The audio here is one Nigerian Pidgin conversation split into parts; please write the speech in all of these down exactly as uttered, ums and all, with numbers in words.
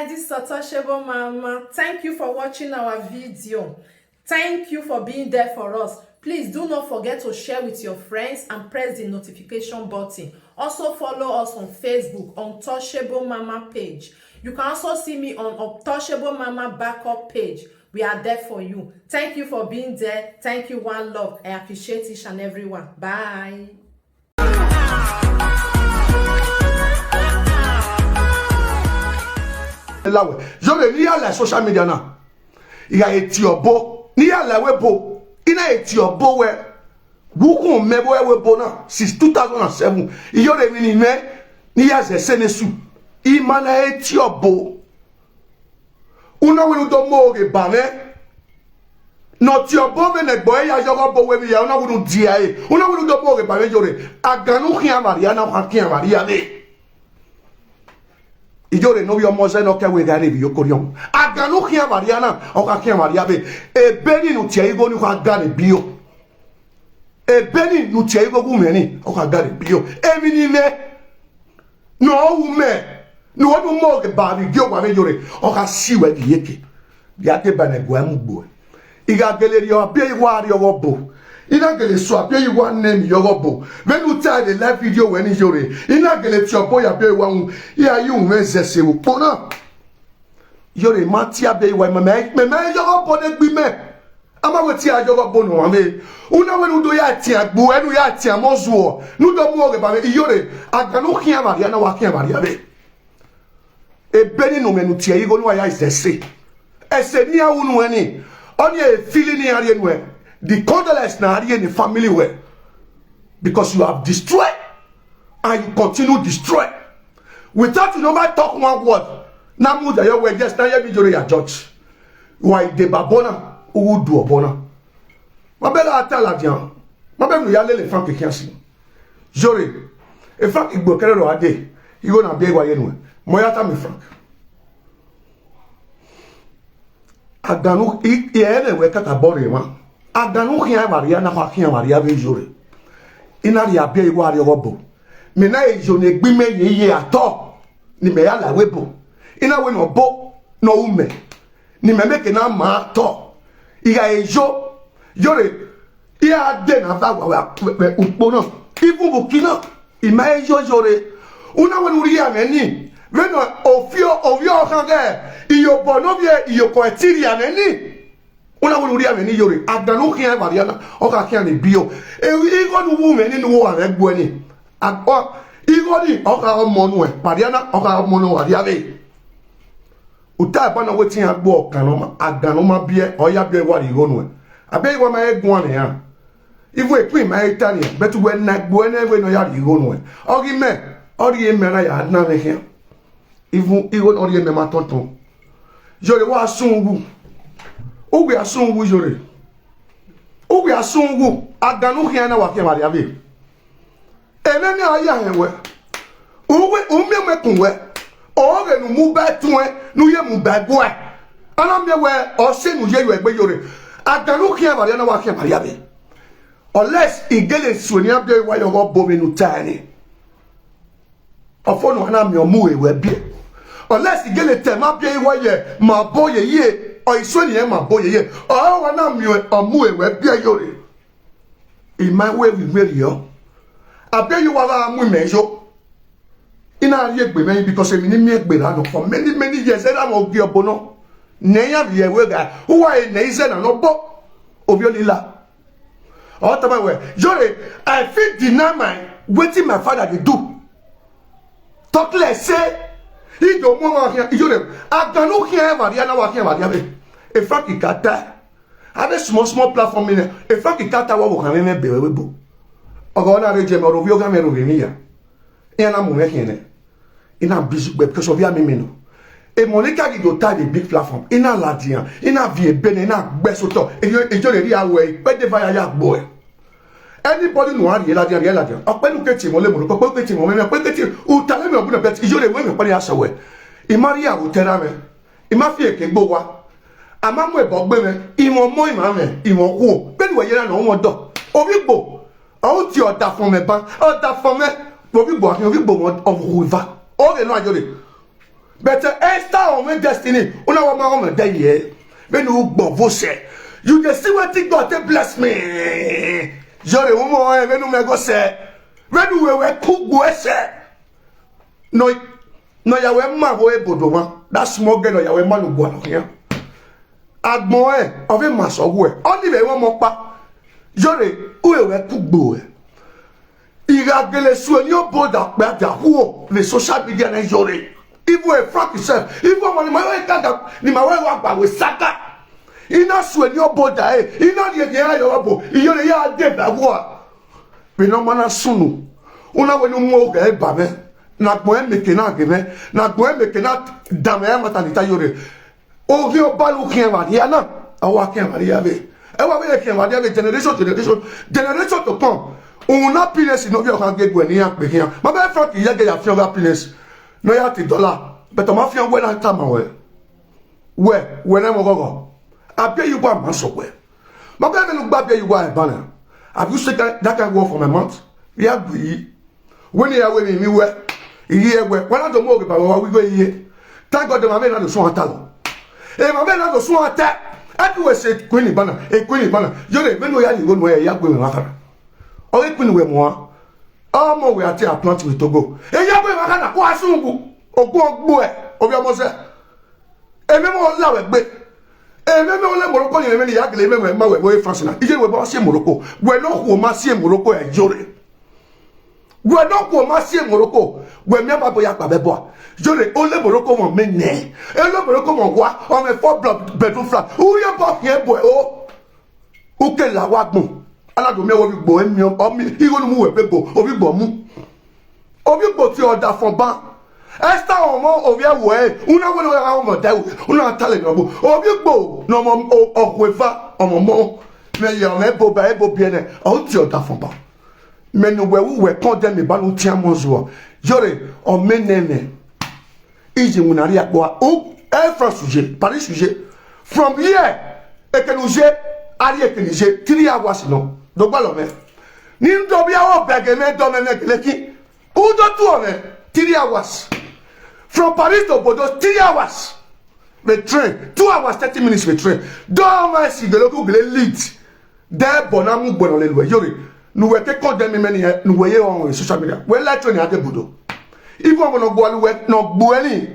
This is Untouchable Mama. Thank you for watching our video. Thank you for being there for us. Please do not forget to share with your friends and press the notification button. Also follow us on Facebook, Untouchable Mama page. You can also see me on Untouchable Mama backup page. We are there for you. Thank you for being there. Thank you, one love. I appreciate each and every one. Bye. Lawe. Yo le ni ala social media na. Iga eti obo. Ni ala we bo. Ina eti obo we. Wuku me bo we bo na. Since two thousand and seven. Iyo le mi ni me. Ni ya ze senesu. Imana eti obo. Una wenu do mo ge ba me. No ti obo me ne gbo e ya yogo bo we mi ya. Una wenu dia e. Una wenu do mo ge ba me yo re. Aganu kia Maria na kia Maria le. Iyo re no yo mo ze no ke we ga re bi yo korion. Aganu kia Maria na. O ka kia Maria be. E beni nu ti e igo ni ka ga re bi yo. E beni nu ti e igo gu me ni. O ka ga re bi yo. E mi ni me. No ume. No du mo ge ba bi gyo wa me yo re. O ka si we di yeke. Ya te ba ne gwa mu gbo. Iga gele ri o abie iwa ri ogo bo. Ina gele so abie iwa ne mi ogo bo. Me nu ta de live video we ni yo re. Ina gele ti obo ya abie iwa un. Ya yu me ze se wo pona. Yo re ma ti abie iwa me me me me ogo bo de gbi me. Ama we ti a ogo bo no wa me. Una we nu do ya ti agbo e nu ya ti amozuo. Nu do mo ge ba me. Iyo re. Aganu kia Maria na wa kia Maria be. E beni nu me nu ti e igo nu aya is the say. E se ni a unu eni. Oni e fili ni ari enu e. The condolence na ari eni family we. Because you have destroyed and you continue destroy. Without you no matter talk one word. Na mu da yo we yes na ye mi jore ya judge. Wa ide babona, u du obona. Ma be la ata la dian. Ma be nu ya lele fan ke kiasi. Jore. E Frank igbo kere ro ade. Igo na be wa yenu. Mo ya ta mi Frank. Aganu i i ene we kaka bore wa. Aganu kia Maria na kwa kia Maria be jore. Ina ri abie iwa ri ogo bo. Me na e jo ne gbi me ye ye ato. Ni me ya la we bo. Ina we no bo. No ume. Ni me me ke na ma to. Iga e jo. Yo re. Ia de na va wa wa pe upo na. Ibu buki na. Ima e jo yo re. Una we nu ri ame ni. Ve no ofio ovio kan ge. Iyo bo no vie iyo ko e ti ri ame ni. Una we nu ri ame ni yo re. Aganu kia Maria na. O ka kia ni bi yo. E igo nu wu me ni nu wo ame gbo ni. Agbo igo ni o ka o mo nu e. Maria na o ka o mo nu wa ri ave. Uta ba na wetin agbo okan no ma, agan no ma bie, o ya bie wa ri igo nu e. Abie iwa ma e gun ane ya. Ivu e pin ma e ta ni, but we na gbo ene we no ya ri igo nu e. O gi me, o ri e me na ya na me kia. Ivu igo o ri e me ma tonton. Yo re wa sun wu. U gbe asun wu yo re. U gbe asun wu, agan nu kia na wa kia Maria be. Ene ni aya he we. Uwe umie me kun we. O ge nu mu ba tun e, nu ye mu ba gwe. Ana mi we o se nu ye yo egbe yo re. Aganu kia Maria na wa kia Maria be. Unless igele sueni abie wa yo go bo mi nu tani. Ofonu ana mi omu ewe bie. Unless igele te ma bie wa ye ma bo ye ye. O isueni ye ma bo ye ye. O wa na mi omu ewe bie yo re. In my way we will yo. Abie you wa mu me yo. Ina ye gbe me because emi ni mi egbe na no for many many years. Era mo gi obono. Ne ya bi ewe ga. Uwa e ne ize na no bo. Obi olila. O ta ba we. Jore, I fit deny my wetin my father dey do. Talk less say he do mo wa here. Jore, aganu here Maria na wa here Maria be. In fact, he got that. Have a small small platform in there. In fact, he got that wa wo kan me be we bo. Ogo na re je mo ro bi o ga me ro bi mi ya. Ina mu me here. Ina busy gbe because of ya me me no. E mo ni ka gi do ta the big platform. Ina la dian. Ina vi e bene ina gbe so to. E yo e jo le ri awe. Pe de va ya ya gbo e. Anybody no ari la dian ri la dian. Ope nu ke ti mo le mo lo pe ke ti mo me pe ke ti u ta le mi ogun na pe ti yo le we mi pe ni aso we. I ma ri awo tera me. I ma fi eke gbo wa. A ma mu ebo gbe me. I mo mo i ma me. I mo ku o. Pe ni we yera no mo do. Obi gbo. Àwọn tí ọ̀dà fún mi bá ọ̀dà fún mi. Mo fi gbọ́ àfihàn fi gbọ́ wọn ọ̀hún ìfà. Ó lè lọ àjọ rẹ̀. But uh, Esther on my destiny, una wa ma on my day here. When you go vo se, you dey see wetin God take bless me. Yore, umo e, when you me go se, when you we ku go se. No, no ya we ma ho e bodo ma. That small girl, no ya we ma no go no here. Agbon e, ove ma so we. Only we wa mo pa. Yore, u e we ku gbo e. Igagele su ni oboda pe ada huo the social media na yore. Even a Frank himself, even when my way kanda ni my way wa gba we saka. Ina su ni oboda e, ina ni ni ayo bo, iyore ya de da huo. We no mana sunu. Una we no mo ga e ba me. Na gbo e meke na ge me. Na gbo e meke na da me e mata ni ta yore. Oge obalu kien wa dia na. Awa kien wa dia be. E wa be kien wa dia be generation, generation, generation to come. Una happiness no be o kan ge gwe ni an pe kien. Ma be Frank ye ge ya fi o happiness. No ya ti dollar. But o ma fi o we na ta ma we. We, we na mo gogo. Abi you go am so we. Ma be me no gba be you go am bana. Have you said that, that kind word for my mouth? Ya gbe yi. When you are with me, where? Iye we. When I don't move about what we go here. Thank God the mama na do so atalo. E mama na do so ata. Aku we se queen bana, e queen bana. Yo le menu ya ni go no ya gbe me makana. O e queen we mo. Omo we ati a plant we togo. E ya gbe makana ko asungu. Ogun ogbo e. Obi omo se. Eme mo la we gbe. Eme mo le Morocco ni eme ni ya gele eme mo ma we we France na. Ije we ba se Morocco. We no ko ma se Morocco e jore. We no ko ma se Morocco. We me ba bo ya pa be bo. Jore o le Morocco mo me ne. E le Morocco mo wa. O me four block bedroom flat. U ye bo ye bo o. Uke la wa gbon. Ala do me wo bi gbo emi o mi. Iwo nu mu we pe gbo. O bi gbo mu. Obi gbo ti oda fon ban. Esther omo obi ewo e. Una wo no ya omo da e. Una tale no bo. Obi gbo no mo o o we fa omo mo. Me ya me bo ba e bo bi ene. O ti oda fon ban. Me no we u we kon de me ba no ti amo zo. Jore o me ne me. Iji mu na ri akpo a. O e France sujet, Paris sujet. From here, e ke nu je, ari e ke ni je, three hours no. Do gba lo me. Ni ndo bi awo bege me do me me keleki. U do two o me, three hours. From Paris to Bordeaux, three hours. The train, two hours, thirty minutes with train. Do ma si gele ku gele late. De bona mu gbona le lu e. Yore, nu we ke condemn me ni e, nu we ye on social media. We la train ade Bordeaux. Even mo no gbo lu we no gbo e ni.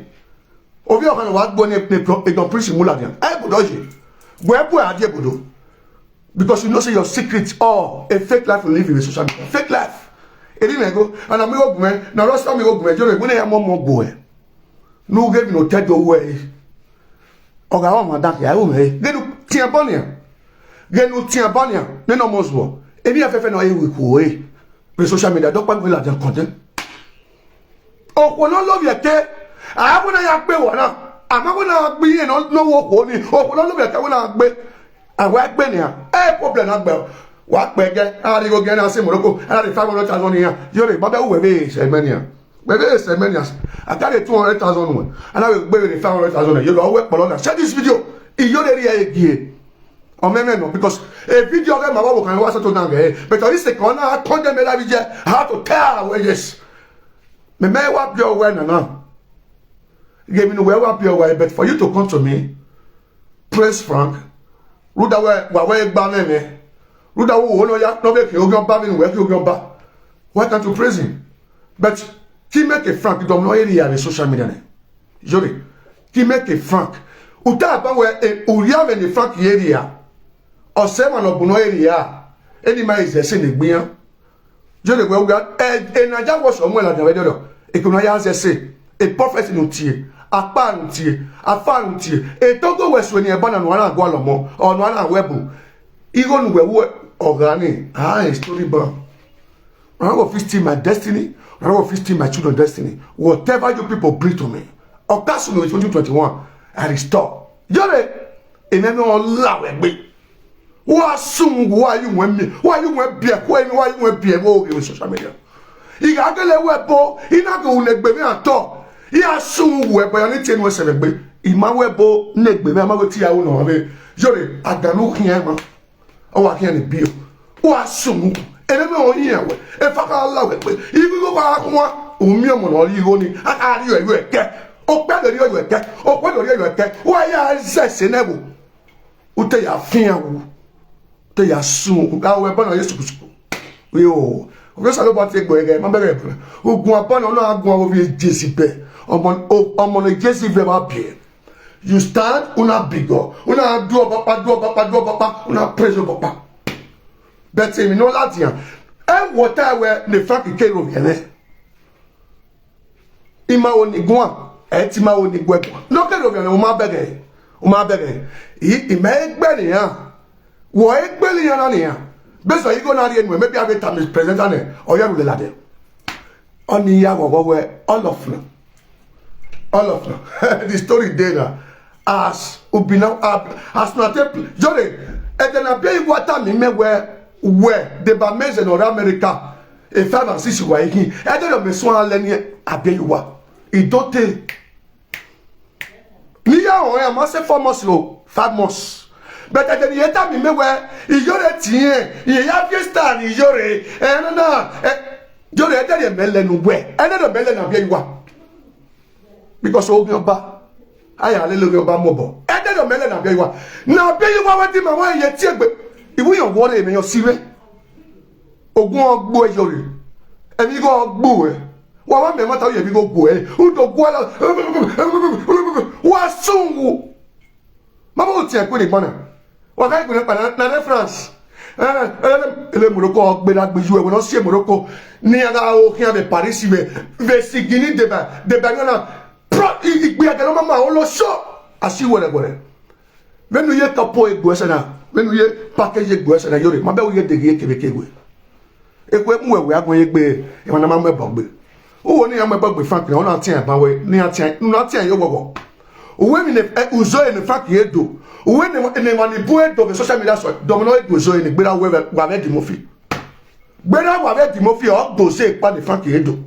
Obi o kan wa gbo ni pe pro e don prison mu la dia. E Bordeaux je. We bu ade Bordeaux. Because you know say your secret all a fake life you live in social media. Fake life. E ni me go and ami ogun me, na rosta mi ogun me. Yore, gbo ni ya mo mo gbo e. Nu ge bi no te do we. Oga o ma da ke ayo me. Ge nu ti abonia. Ge nu ti abonia. Ne no mo zo. E ni afefe no e wi ku e. Pe social media do pa mi la jan content. Okwo no love yete. A ko na ya pe wa na. Ama ko na gbi yen no no wo ko ni. Okwo no love yete wo na gbe. Awa gbe ni a. E problem na gbe. Wa pe ge. A ri go ge na se Morocco. A ri five hundred thousand ni a. Yo re baba we be se me ni a. We be se me ni a. I carry two hundred thousand one. And I will be with five hundred thousand. You know, we polo na. Share this video. Iyo de ri e gie. O me me no, because a video ge ma wa wo kan wa so to na ge. But o ise ko na condemn me la bi je. How to tell we yes. Me me wa bi o we na na. Ge mi no we wa bi o we, but for you to come to me, praise Frank. Ruda we wa we gba me me. Ruda wo wo no ya no be ke ogun ba mi we ke ogun ba. Why can't you praise him? But ki make a Frank dom no area in social media ne. Jore, ki make a Frank. Uta ba we e uri ave ni Frank area. O se ma no bu no area. Any man is a sin egbian. Jore we we e e na ja wo so mo la de we do. E ko na ya se se. E prophet no tie. Apa no tie. Afa no tie. E to go we so ni e ba na no ara go lo mo. O no ara we bu. Igo nu we wo o ga ni. Ah, story ban. I no go fit steal my destiny. I no go fit steal my children destiny. Whatever you people bring to me, Oga Sunu in twenty twenty-one, I restore. Yore, ene no la we gbe. Wa sun wa you when me. Wa you when be ko emi wa you when be mo in social media. Iga gele we bo, ina go ne gbe me ato. Ya sun we bo ya ni tie no se gbe. Ima we bo ne gbe me ma go ti ya wo no be. Yore, agalu kiyan ma. O wa kiyan ni bi o. Wa sun. Ene me o yin we. E fa ka la we pe. Igu go ka ko wa. O mi o mo no ri go ni. A ka ri we ke. Okpe lori oyo eke, okpe lori oyo eke. Wa ya zese nebo. Ute ya fian wu. Ute ya sun. Awe bana yesu kusuku. Yo. Oke salo ba te gbo ege, ma bere bere. Ogun abana na agun awo bi Jezebel. Omo, o-, omo ne Jezebel ba bie. You stand, una bigo. Una do papa, do papa, do papa. Una praise papa. But him no ladian. E water we ne Frank Kero gene. Ima oni gwa. E ti ma oni gwe gwa. No Kero gene, o ma bere. O ma bere. I, i me egbe ni ya. Wo egbe ni ya na ni ya. Beso igo na ri enu, maybe I will time presenter ne. Oya rule lade. Oni ya wo wo we all of them. All of them. The story dey na. As ubina ab-, as na te pl-, jore, ete na be iwa ta mi me we, we, de ba meze no ra America. E five and six wa ihi. Ete no me so ale ni abe iwa. I don't take. Ni ya o ya ma se four months lo, five months. But ete ni eta mi me we, i yore tiye, i ya fiesta ni yore. E na na, e, jore ete ni me le nu we. Ete no me le na be iwa. Because ogun ọba, aya lele ogun ọba mo bo. Ede do mele na be iwa. Na be iwa we di ma wa ye ti egbe. Iwu yo wore me yo siwe. Ogun ogbo e yori. Emi go ogbo e. Wa wa me mata ye bi go gbo e. U do gbo la. Wa sungu. Mama o ti e kwe ni gbana. Wa ka ikpe na, na reference. Eh, ele, ele Morocco, gbe na gbe ju e, we no si Morocco. Ni aga o kian be Paris be, be sigini de ba, de ba na. Pro, i, i gbe aga no mama o lo so. Asi were were. Menu ye kapo egbo ese na. Menu ye package egbo ese na yore. Ma be o ye de ye kebe kegwe. Ekwe mu ewe agun egbe, e ma na ma mu ebo gbe. Uwo ni ya mu ebo gbe Frank na, ona tin ba we, ni atin, na tin yo wowo. Uwe mi ne, e, uzo e ne Frank ye do. Uwe ne, ne ma ni bu e do be social media so. Do mo no e do uzo e ne gbera we, wa we di mo fi. Gbera wa we di mo fi, o do se pa ne Frank ye do.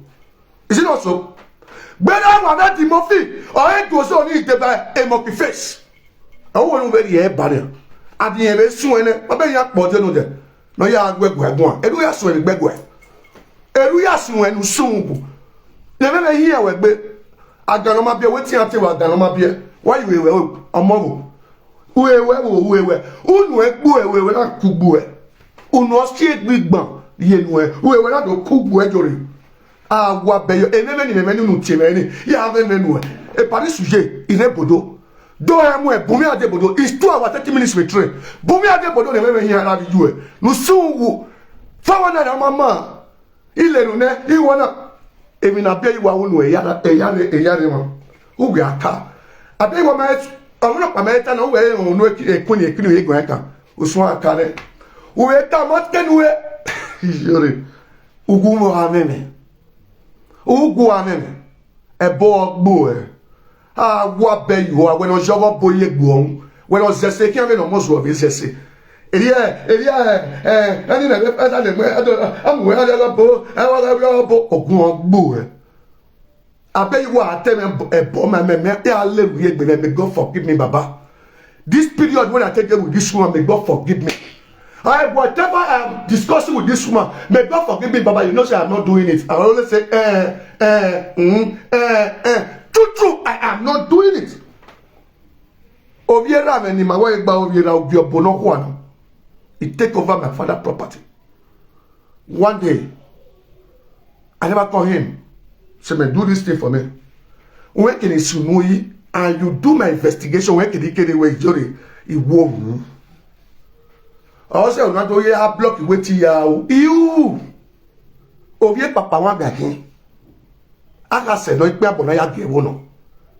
Is it not so? Gbera wa we di mo fi, o e do so ni de ba e mo ki face. Awo no be ye ba ne. Adi ye be sun ene, ba be ya po de no de. No ya gbe gbe gun. Eru ya sun e gbe gbe. Eru ya sun enu sun bu. Ne me me hi ya we gbe. Agano ma bie, wetin ate wa agano ma bie. Why you we o? Omo wo. Uwe we wo, uwe we. Unu e gbu e we we na ku gbu e. Unu o si e gbigban ye nu e. Uwe we na do ku gbu e jore. Awa beyo, ene me ni me me ni unu tie me ni. Ya me me nu e. E Paris sujet, ine bodo. Do e mu e, bumi ade bodo. It's two hours, thirty minutes with train. Bumi ade bodo ne me me hi ara bi ju e. Nu su wu. Fa wa na na mama. Ile nu ne, i wa na. Emi na be i wa unu e ya na, e ya ne, e ya ne ma. U gbe aka. Abe i wa ma e, awon pa me ta na, u we unu e ki, e kuni, e kuni e gbe aka. Usun aka re. U we ta ma te nu e. Jore. Ugu mo ameme. Ugu ameme. Ebo ogbo e. A wa be yo, a we no jogo bo ye gbo. We no zese ki ame no mo zo be zese. Eya, eya, eh, ani na be fa da le mo, ado, amu we ado lo bo, e wa lo bo, ogun ogbo e. Abe you are tell me ebo me me me, ya le wi egbe me, may God forgive me, Baba. This period when I take them with this woman, may God forgive me. I, whatever I am discussing with this woman, may God forgive me, Baba. You know say I'm not doing it. I always say, eh, eh, mm, eh, eh. True, true, I am not doing it. Obiera me ni ma wa egba obiera obi obo no kwa no. He take over my father property. One day, I never call him. Say, man, do this thing for me. When can you sue me? And you do my investigation. When can you get away, Jory? He won't. I say, I'm not going to block you. Wait here. You. Ovie papa wa gba hin. Aka se no ipe abona ya ge wo no.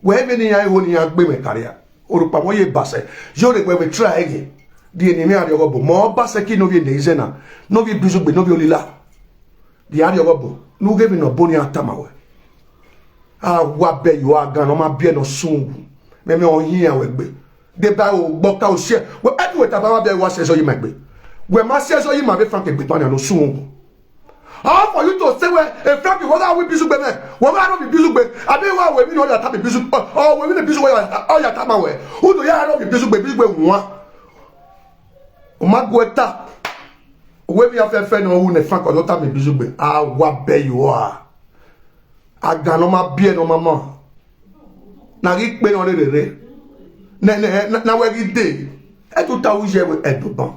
We me ni ya wo ni ya gbe me career. Orupa mo ye base. Yo re we we try again. Di enemy ari ogo bo. Mo base ki no vi ne izena. No vi bizu gbe, no vi olila. Di ari ogo bo. No ge mi no boni atama we. A wa be yo agan no ma bi e no sungu. Me me o yin ya we gbe. De ba o gbo ka o se. We edu we ta ba wa be wa se so yi ma gbe. We ma se so yi ma be fan ke gbe pan no sungu. How for you to say we e fan ke wo ga we bizu gbe me. Wo ga no bi bizu gbe. Abi wa we mi no da ta bi bizu. O we mi ne bizu we ya. O ya ta ma we. U do ya no bi bizu gbe, bizu gbe wa. O ma gwe ta. We bi afefe no u ne fan ko do ta mi bizu gbe. A wa be yo a. Agan no ma bi e no ma ma. Agi pe no re re re. Ne ne na we gi de. E tu ta u je we e do ban.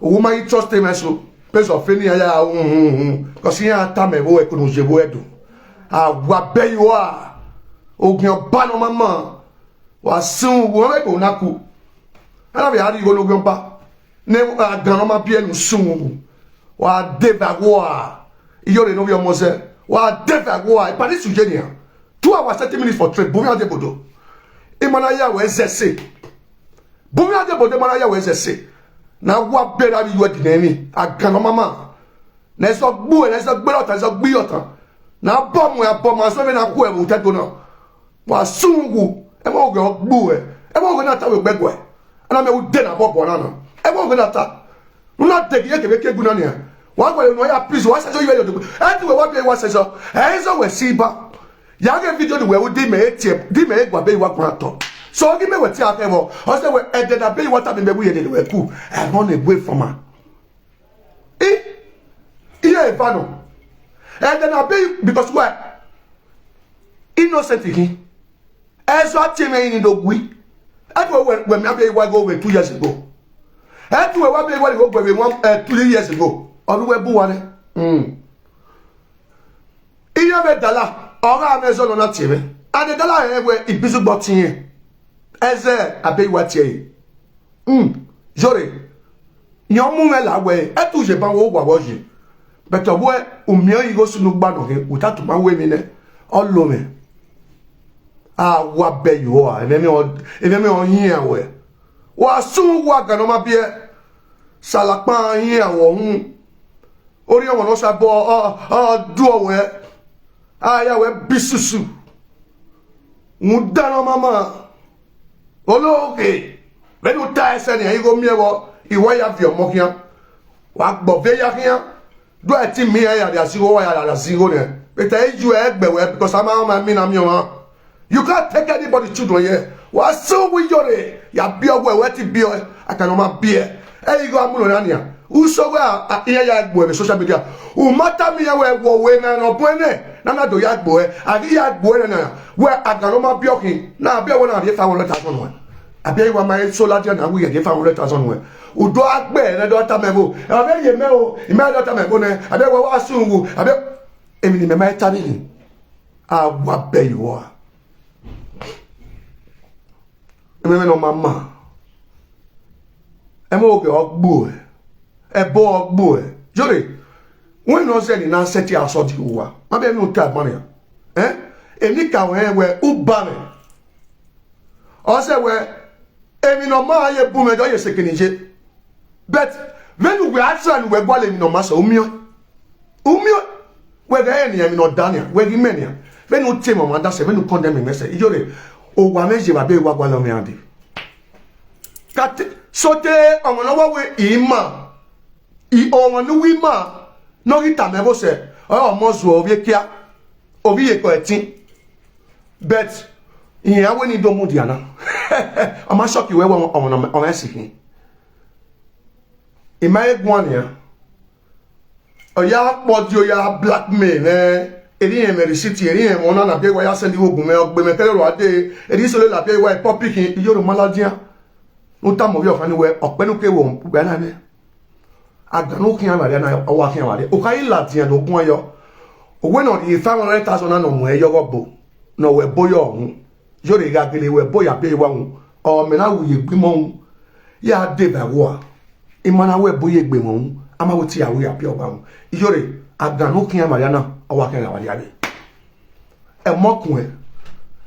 O ma yi trust me so. Pe so fe ni aya, mm. Ko si ya ta me bo e ko no je bo e do. A wa be yo a. O gin ba no mama. Wa sun wo me ko na ku. Ana bi ari go no gin ba. Ne agan no ma bi enu sun wo. Wa de ba wo a. Iyo re no bi omo se. Wa de ba wo a. E pa ni su je ni a. Two hours, thirty minutes for train. Bumi Adebodo. Imana ya we zese. Bumi Adebodo, imana ya we zese. Na wa be da bi yo di ne mi. Agan no mama. Na so gbu e, na so gbe ota, so gbe ota. Na bomu ya bomu, so me na ku e mu te do na. Wa sungu, e mo go gbu e. E mo go na ta we gbegwe. Ana me u de na bobo na na. E mo go na ta. Una de ye ke be ke gu na ni. Wa gwa no ya, please, wa se so yo yo. E ti we wa be wa se so. E so we si ba. Ya ge video ni we u di me etie, di me gwa be wa kwa to. So gi me we ti a ke mo. O se we e de na be wa ta me me wu ye ni we ku. E mo na gbe foma. E, iye e fa no. And then I pay because why? Innocent again. Ezra Chime in the Gui. That's why when, when I pay why go away two years ago. That's why I pay why go away one uh, two years ago. Or we bu one. Mm. Iye me dala. Ora me zo no na Chime. And the dollar he we ibizu botin. Eze abey wa tie. Mm. Jore. Nyo mu me la we. E tu je ban wo wa wo je. But we u mi o yi go sunu gba no he. Uta tu ma we mi ne. O lo me. A wa be yo a. Eme mi o, eme mi o yin a we. Wa sun wa ga no ma bi e. Salapa yin a wo hun. Ori o no sa bo o o du o we. A ya we bisusu. Mu da no mama. Ologe. Be du ta ese ni ayi go mi e wo. Iwa ya fi omo kian. Wa gbo ve ya kian. Do e ti mi ya ya dia si go wa ya dia si go ne. Be ta e ju e gbe we because ama ma mi na mi o ma. You can't take anybody children here. Wa so we yore. Ya bi o we we ti bi o. I can ma bi e. E yi go amulo na ni a. U so we a iya ya gbo e social media. U mata mi ya we wo we na no bwene. Na na do ya gbo e. A ya gbo e na. We a ga no ma bi o kin. Na bi o na bi fa wo le ta so no. Abi wa ma so la dia na we ye fa wo le ta so no. U do agbe na do ta me bo. A be ye me o. I me do ta me bo ne. A be wa wa su wu. A be emi ni me ma ta ni. A wa be yo. Eme me no mama. Eme oge ogbu e. Ebo ogbu e. Jore. When no se ni na se ti aso di uwa. Ma be no ta mania. Eh? Emi ka we we u ba me. O se we emi no ma ye bu me do ye se kini je. But when we are trying we gwa le emi no ma so umio. Umio, we ga eni emi no dania, we gi menia. Be nu te mo ma da se, be nu condemn me se. Ijore, o wa me je ba be wa gwa lo me ande. Kate, so te o mo no wa we ima. I o mo nu wi ma. No gi ta me bo se. O mo zu o bi kia. O bi ye ko etin. But iyan we ni do mu diana. O ma shock we wa o mo o ma si hin. Ima e gwan ya. Oya kpọdi oya blackmail eh. Eri yẹn mẹ receipt, eri yẹn mọ na na bẹ wa ya send wo gun mẹ ọgbẹ mẹ kẹlẹ rọ adé. Eri sọlẹ la bẹ wa ẹ public yẹn iyọrọ maladia. Ló tà mọ bí ọkàn ni wẹ ọpẹ nu ké wọ gbẹ náà bẹ. Àgànnú kí n àmàlẹ náà ọwọ kí n àmàlẹ òkà yìí là tiẹ ló gún ọyọ. Òwe náà di five hundred thousand náà nà mọ ẹ yọgọ bò. Nà wẹ bóyá ọhún. Yóò rè ga gele wẹ bóyá bẹ wa hùn. Ọmọ náà wùyè gbímọ hùn. Yà á dé bá wọ à. Ìmọ̀nà wẹ̀ bóyá ègbè wọn, a máa wo ti àwòrán àbí ọba wọn. Iyọ̀rẹ̀ àgànnú kìí àmàlẹ́ náà, ọwọ́ akẹ́rẹ́ àwàdí abẹ́. Ẹ mọ́kùn ẹ̀,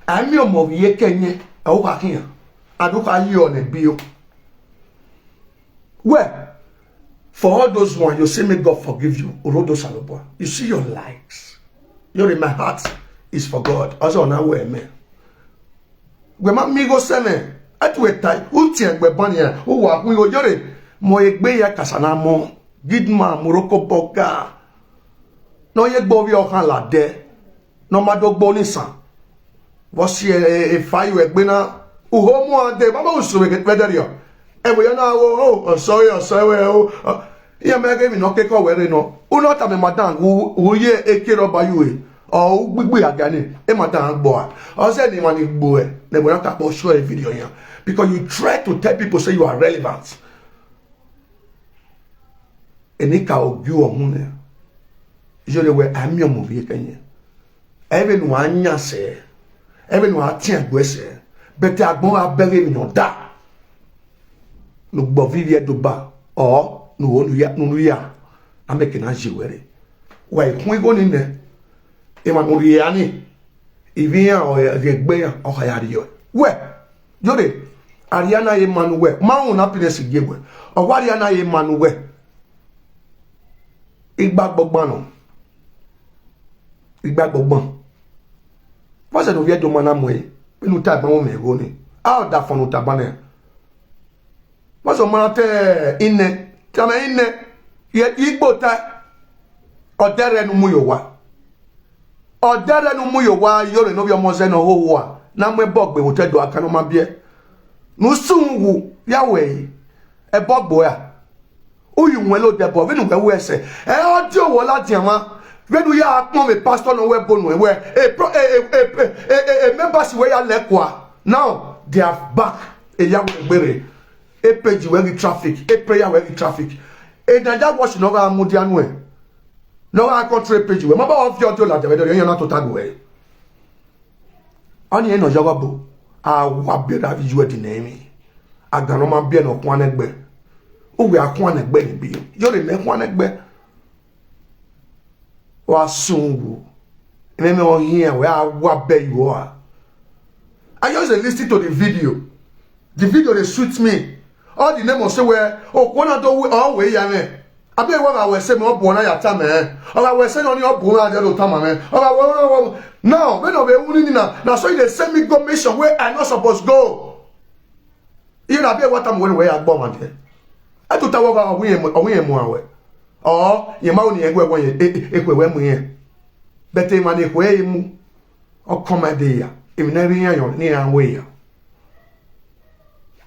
àmì ọmọ yẹ kẹ́yìn, ẹ ó kà kíyàn, àdúgbò ayé ọ̀nà bí o. Well, for all those one, you say may God forgive you. Orodo Salobua. You see your likes. Your in my heart is for God. Also, on our way, man. Gbe ma mi go seme. Atu etai. Uti egbe bani ya. Uwa ku yo yore. Mo egbe ya kasana mo. Gidma Morocco boga. No ye gbo bi okan la de. No ma do gbo ni san. Wo si e e fa yo egbe na. Uho mo ande. Baba usu we get better yo. E bo ya na wo o. Oh, sorry, oh, sorry we o. Iye me ge mi no ke ko were no. Uno ta me madan. U ye e ke ro ba yu e. Or gbigbi agani, e ma ta gbo a. O se ni wani gbo e, ne gbo na ka po show e video yan. Because you try to tell people say you are relevant. Eni ka ogu ohun ne. Yo le we ami omo bi e kenye. Ebe nu anya se. Ebe nu ati agbo se. But agbon abere mi no da. Nu gbo vivi e do ba. O, nu wo nu ya, nu nu ya. Ame ke na je were. Wa ikun igo ni ne. E ma nu ri ani. Ivi ya o ye gbe ya o ka ya ri yo. We. Yo de. Ariana ye manu we. Ma un happiness ge we. O wa Ariana ye manu we. Igba gbogbo no. Igba gbogbo. What's the no viedo mana mo e? Pe nu ta gba mo me go ni. A o da fo nu ta ba ne. What's the mana te ine? Te me ine. Ye igbo ta. O dere nu mu yo wa. O dere nu mu yo wa yo re no bi omo ze no ho wa. Na mo e bo gbe wo te do aka no ma bie. Nu sun wu ya we. E bo gbo ya. Uyu nwe lo de bo, venu we we se. E audio wo la di ama. Venu ya akpon me pastor no we bo no we. E pro e e e e e e members we ya le kwa. Now they are back. E ya we gbere. E page we gi traffic. E prayer we gi traffic. E na ja watch no ga mu di anu e. No ga control page we. Ma ba audio audio la de we do yo na to tag we. Ani eno yogo bo. A wa be da vi ju e di na mi. Aga no ma be no kwa na gbe. O we a kwa na gbe ni bi. Yo le me kwa na gbe. Wa sun wu. Me me o here we a wa be you are. I just dey listen to the video. The video dey sweet me. All the name of say we o kwa na do we o we ya me. Abi e wa ga we se me o bo na ya ta me. O ga we se no ni o bo na de lo ta ma me. O ga we we we. Now, when o be uni ni na, na so you dey send me go mission where I not supposed go. You na be what I'm when we are born there. I to tell what we we we we. Oh, you ma uni e we we e e we we mu ye. But e ma ni we mu. O come there. If never yan yo ni an we ya.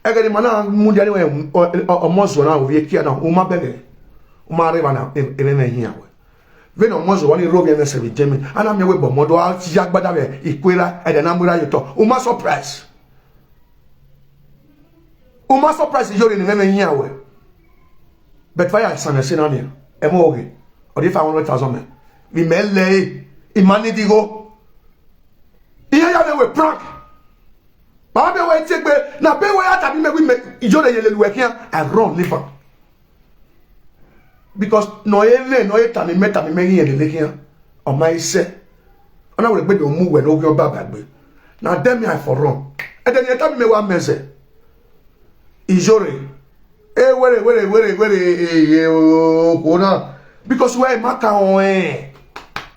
Egere mana mu de ni we o mo zo na o vie kia na o ma bege. O ma re ba na e e me hia we. Ve no mo zo wa ni ro vie me se bi jemi. Ana me we bo mo do a ya gbada we ikwera e de na mura yo to. O ma surprise. O ma surprise yo ni me me hia we. But fire sana se na ni. E mo oge. O di five hundred thousand me. Bi me le. Imani digo. Iye ya me we prank. Baba be we take be na be we ata bi me we me ijo de yele luwe kian. I run live am. Because no ye le no ye tani me tani me yin le kian. O ma ise. Ona we gbe do mu we no gbe baba gbe. Na dem me I for run. E de ni eta mi me wa meze. Ijore. E were were were were e e o kona. Because we ma ka on e.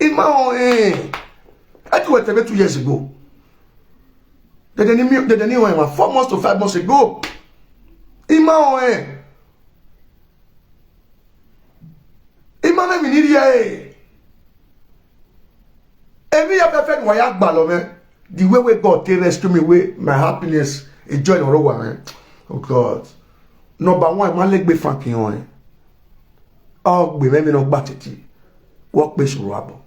I ma on e. I do it two years ago. They didn't, they didn't even four months to five months ago. Ima oe. Ima me mi ni ri e. Emi ya fe fe wa ya gba lo me. The way we God take rescue me, way my happiness, e joy no ro wa me. Oh God. Number one, ma le gbe funky on. Ọ gbe me mi no gba titi. Wo pe suru abo.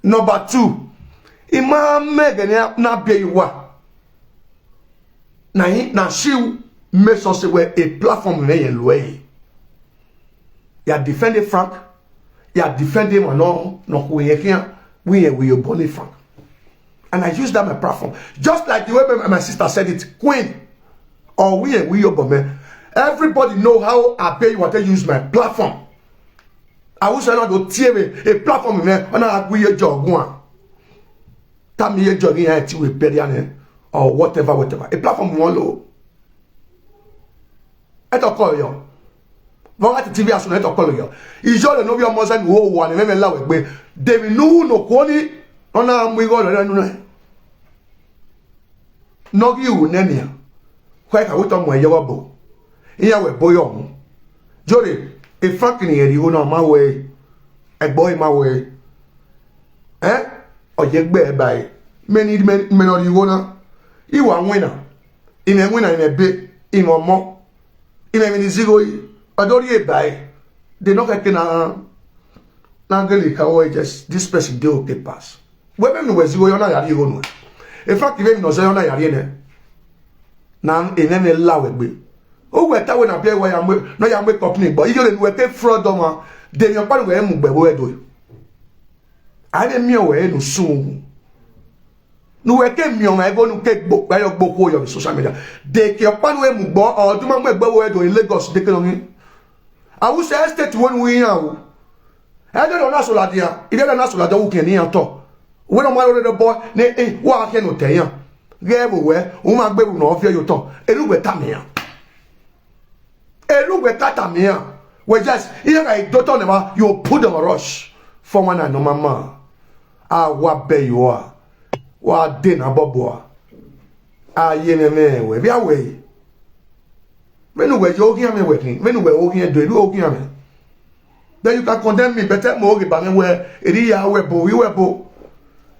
Number two, ima me gene na be you wa. Na him, na she make sure say we a platform we yen lo e. Ya defend the Frank, ya defend him no no ku yen kian, we yen we yo boni Frank. And I use that my platform. Just like the way my, my sister said it, Queen, or we yen we yo boni. Everybody know how I pay you to use my platform. I wish I not to tear me a platform me and I agree your job one. Tell me your job here to we bury or whatever, whatever. A platform one low. Eto call yo. Wọ́n láti T V àsùnà eto call yo. Ìjọ lè nóbi ọmọ sẹ́ni wo wà ní mẹ́mẹ́ láwẹ̀ pé David Nuhu nò kó ní ọ̀nà àmú ìwọ lọ́rẹ́ nínú ẹ̀. Nọ́gí ìwò nẹ́nìyàn. Kọ́ ẹ̀ka wíta ọmọ ẹ̀yẹ́wọ́ bò. Ìyàwó ẹ̀ bóyá ọ̀hún. Jóde, ìfákìnì ẹ̀rí ìwọ náà máa wẹ̀ ẹ̀gbọ́ ẹ̀ máa wẹ̀ ẹ̀. Ọ̀yẹ́gbẹ́ ẹ̀ báyìí. Mẹ́ni mẹ́ni ọ̀rí ìwọ náà. Ìwà wín náà. Ime wina ime be ime omo. Ime mini zigo yi. Odori e bai. They no keke na na gele ka wo just this person dey okay pass. Webe mi wezi yo na yari yo no. In fact, even no se yo na yari ne. Na ene ne la wegbe. O we ta we na be wa ya mwe, no ya mwe company, but you we ke fraud ma. De mi pa we mu gbe we do. Ane mi we no sun. Nu we ke mi o ma ego nu ke gbo, ayo gbo ko yo social media. De ke pa nu e mu gbo, o du ma mu gbo we do in Lagos de ke no ni. Awusa estate wo nu yan o. E de na so la dia, ide na so la da wo ke ni yan to. We no ma lo de bo, ne e, wa ke no te yan. Ge bo we, o ma gbe bu no fi yo to. E lu we ta mi yan. E lu we ta ta mi yan. We just, e ga do to ne ma, you put them rush. For one and no mama. A wa be yo a. Wa de na bobo a. A ye me me we, bi a we. Menu we yo gi ame we kin. Menu we o gi do, e lu o gi ame. Then you can condemn me, but mo gi ba me we, e ri ya we bo, we we bo.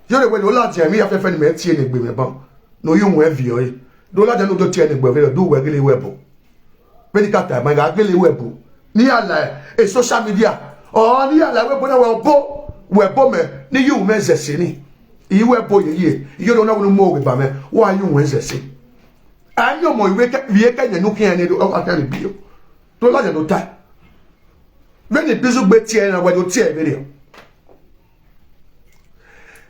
Yo le we lo la je mi ya fe fe ni me ti e ne gbe me ban. No you we vi o e. Do la je no do ti e ne gbe fe do we gele we bo. Many kata ma ga gele we bo. Ni ala e social media. O ni ala we bo na we bo. We bo me. Ni you me ze se ni. I we bo ye ye. Yo do na wo mo we ba me. Wa you we ze se. Anyo mo we ke, we ke ne nu ke ne do o ka ni bi o. Do la je no ta. Many bizu gbe ti e na we do ti e be re.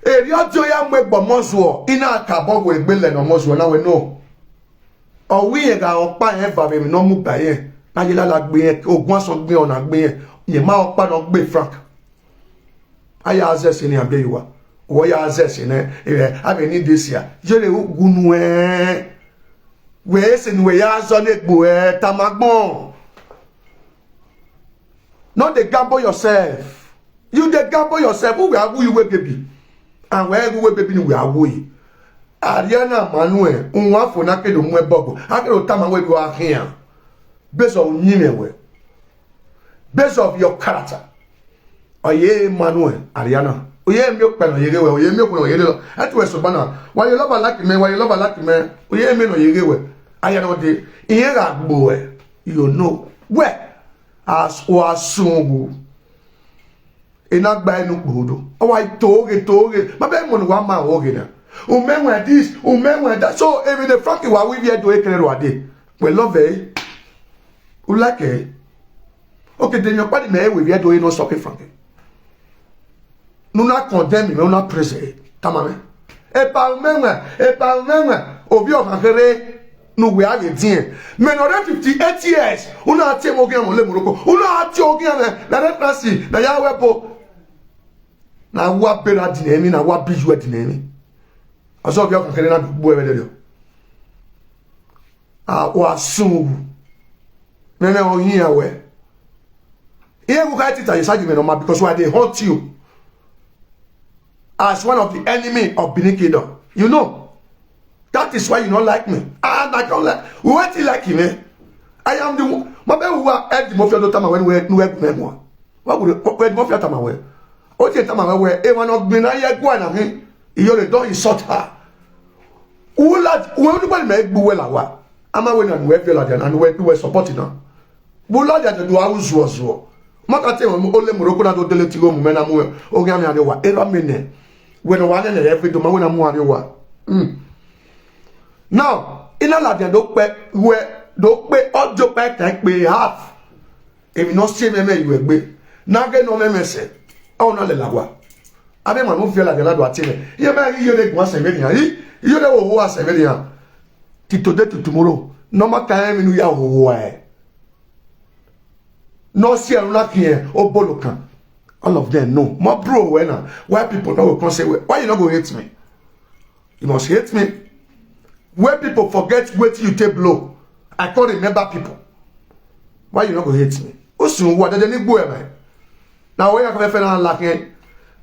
Eri ọjọ ya mgbe egbo mọzuọ, ị na-aka abọ wee gbele na mọzuọ na we no. Ọwụ ihe ga ọkpa ya eva be no mu ba ye. Na ye lala gbe ye, ogun asan gbe ọna gbe ye. Ye ma ọkpa no gbe frank. Aya azesi ni abe iwa. Wo ya azesi ne, eh, abe ni desia. Jere ugunu eh. We ese ni we ya azọ na egbo eh, tamagbon. No dey gamble yourself. You dey gamble yourself. Who will who you wey baby? And where who wey baby ni we are we. Ariana Manuel, unwa for na kedo mwe bogo. Akedo tama we do ahian. Based on nyime we. Based of your character. Oye Manuel, Ariana. Oye mi o pẹ̀lú yege we. Oye mi o pẹ̀lú yege lo. Ẹ ti we so bana. Why you love her like me? Why you love her like me? Oye mi no yege we. Ariana de. Iye ga gbo e. You know. Where? As o asungu. Ina gba enu kpodo. Owa toge toge. Ma be mo ni wa ma oge na. Umenwe this, umenwe that. So even the frank wa we here do e kere ro ade. We love e. U like e. Okay, then your party me we here do e no stop e frank. Nu na condemn me, nu na praise e. Tamame. Epa umenwe, epa umenwe. Obi o kakere. Nu we age din. Me no re fifty-eight years. Una ati mo ge mo le Morocco. Una ati o ge me. Na reference na ya we bo. Na wa bera dinemi, na wa biju dinemi. Aso bi o kakere na bu e we de. Ah, wa sun. Me me o yin awe. Iye ku ka tita ye saji me no ma because why they haunt you as one of the enemy of Benin Kingdom. You know. That is why you don't like me. And I don't like. What you like me? I am the one. My baby who are at the mafia don't tell me when we we we more. What would we mafia tell me we? O ti tell me we e wa no gbin na ye gwa na mi. Iyo le don insult her. Who la we only when me gbu we la wa. Ama we na we feel like and we we support na. Bula dia do awu zuo zuo. Maka te mo ole Morocco na do dele ti go mu me na mu. O ga mi ade wa. Era me ne. We no wa ne every do ma we na mu ade wa. Mm. Now, ina la dia do pe we do pe ojo pe kan pe half. Emi no se me me iwe gbe. Na ge no me me se. O na le la wa. Abe ma no feel like la do atime. Ye me ye de gwa se me dia. Yi, ye de wo wo ase me dia. Ti today to tomorrow. No ma ka mi nu ya wo wo e. No si anu na kiyen, o bolo kan. All of them know. My bro, when uh, why people no go come say, "Why you no go hate me?" You must hate me. When people forget what you take blow, I can't remember people. Why you no go hate me? O sun wa dede ni gbo e me. Na we ya ka fe na la ken.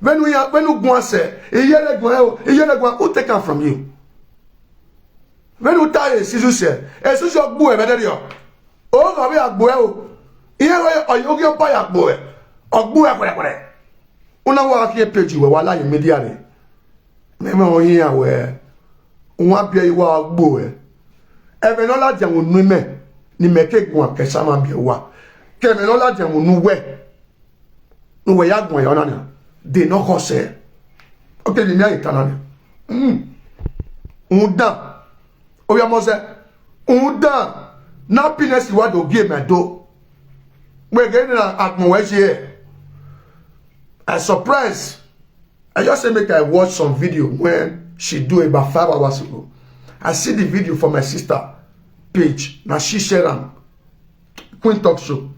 When we when we go say, "Iye le gbo e o, iye le gbo," who take am from you? When we tie a sisu se, a sisu gbo e me de yo. O ko be agbo e o. Iye we o yo ge pa ya gbo e. Ogbo e kure kure. Una wa ki page we wa la media re. Me me o yin awe. Won bi e wa gbo e. E me no la je won nu me. Ni me ke gun ke sama bi wa. Ke me no la je won nu we. Nu we ya gun ya na na. De no ko se. Okay, the mere Italian. Mm. Undan. Oya mose. Undan. Happiness you want to give me do. We're getting at my here. I surprise. I just say make I watch some video when she do about five hours ago. I see the video for my sister page. Now she share am. Queen Talk Show.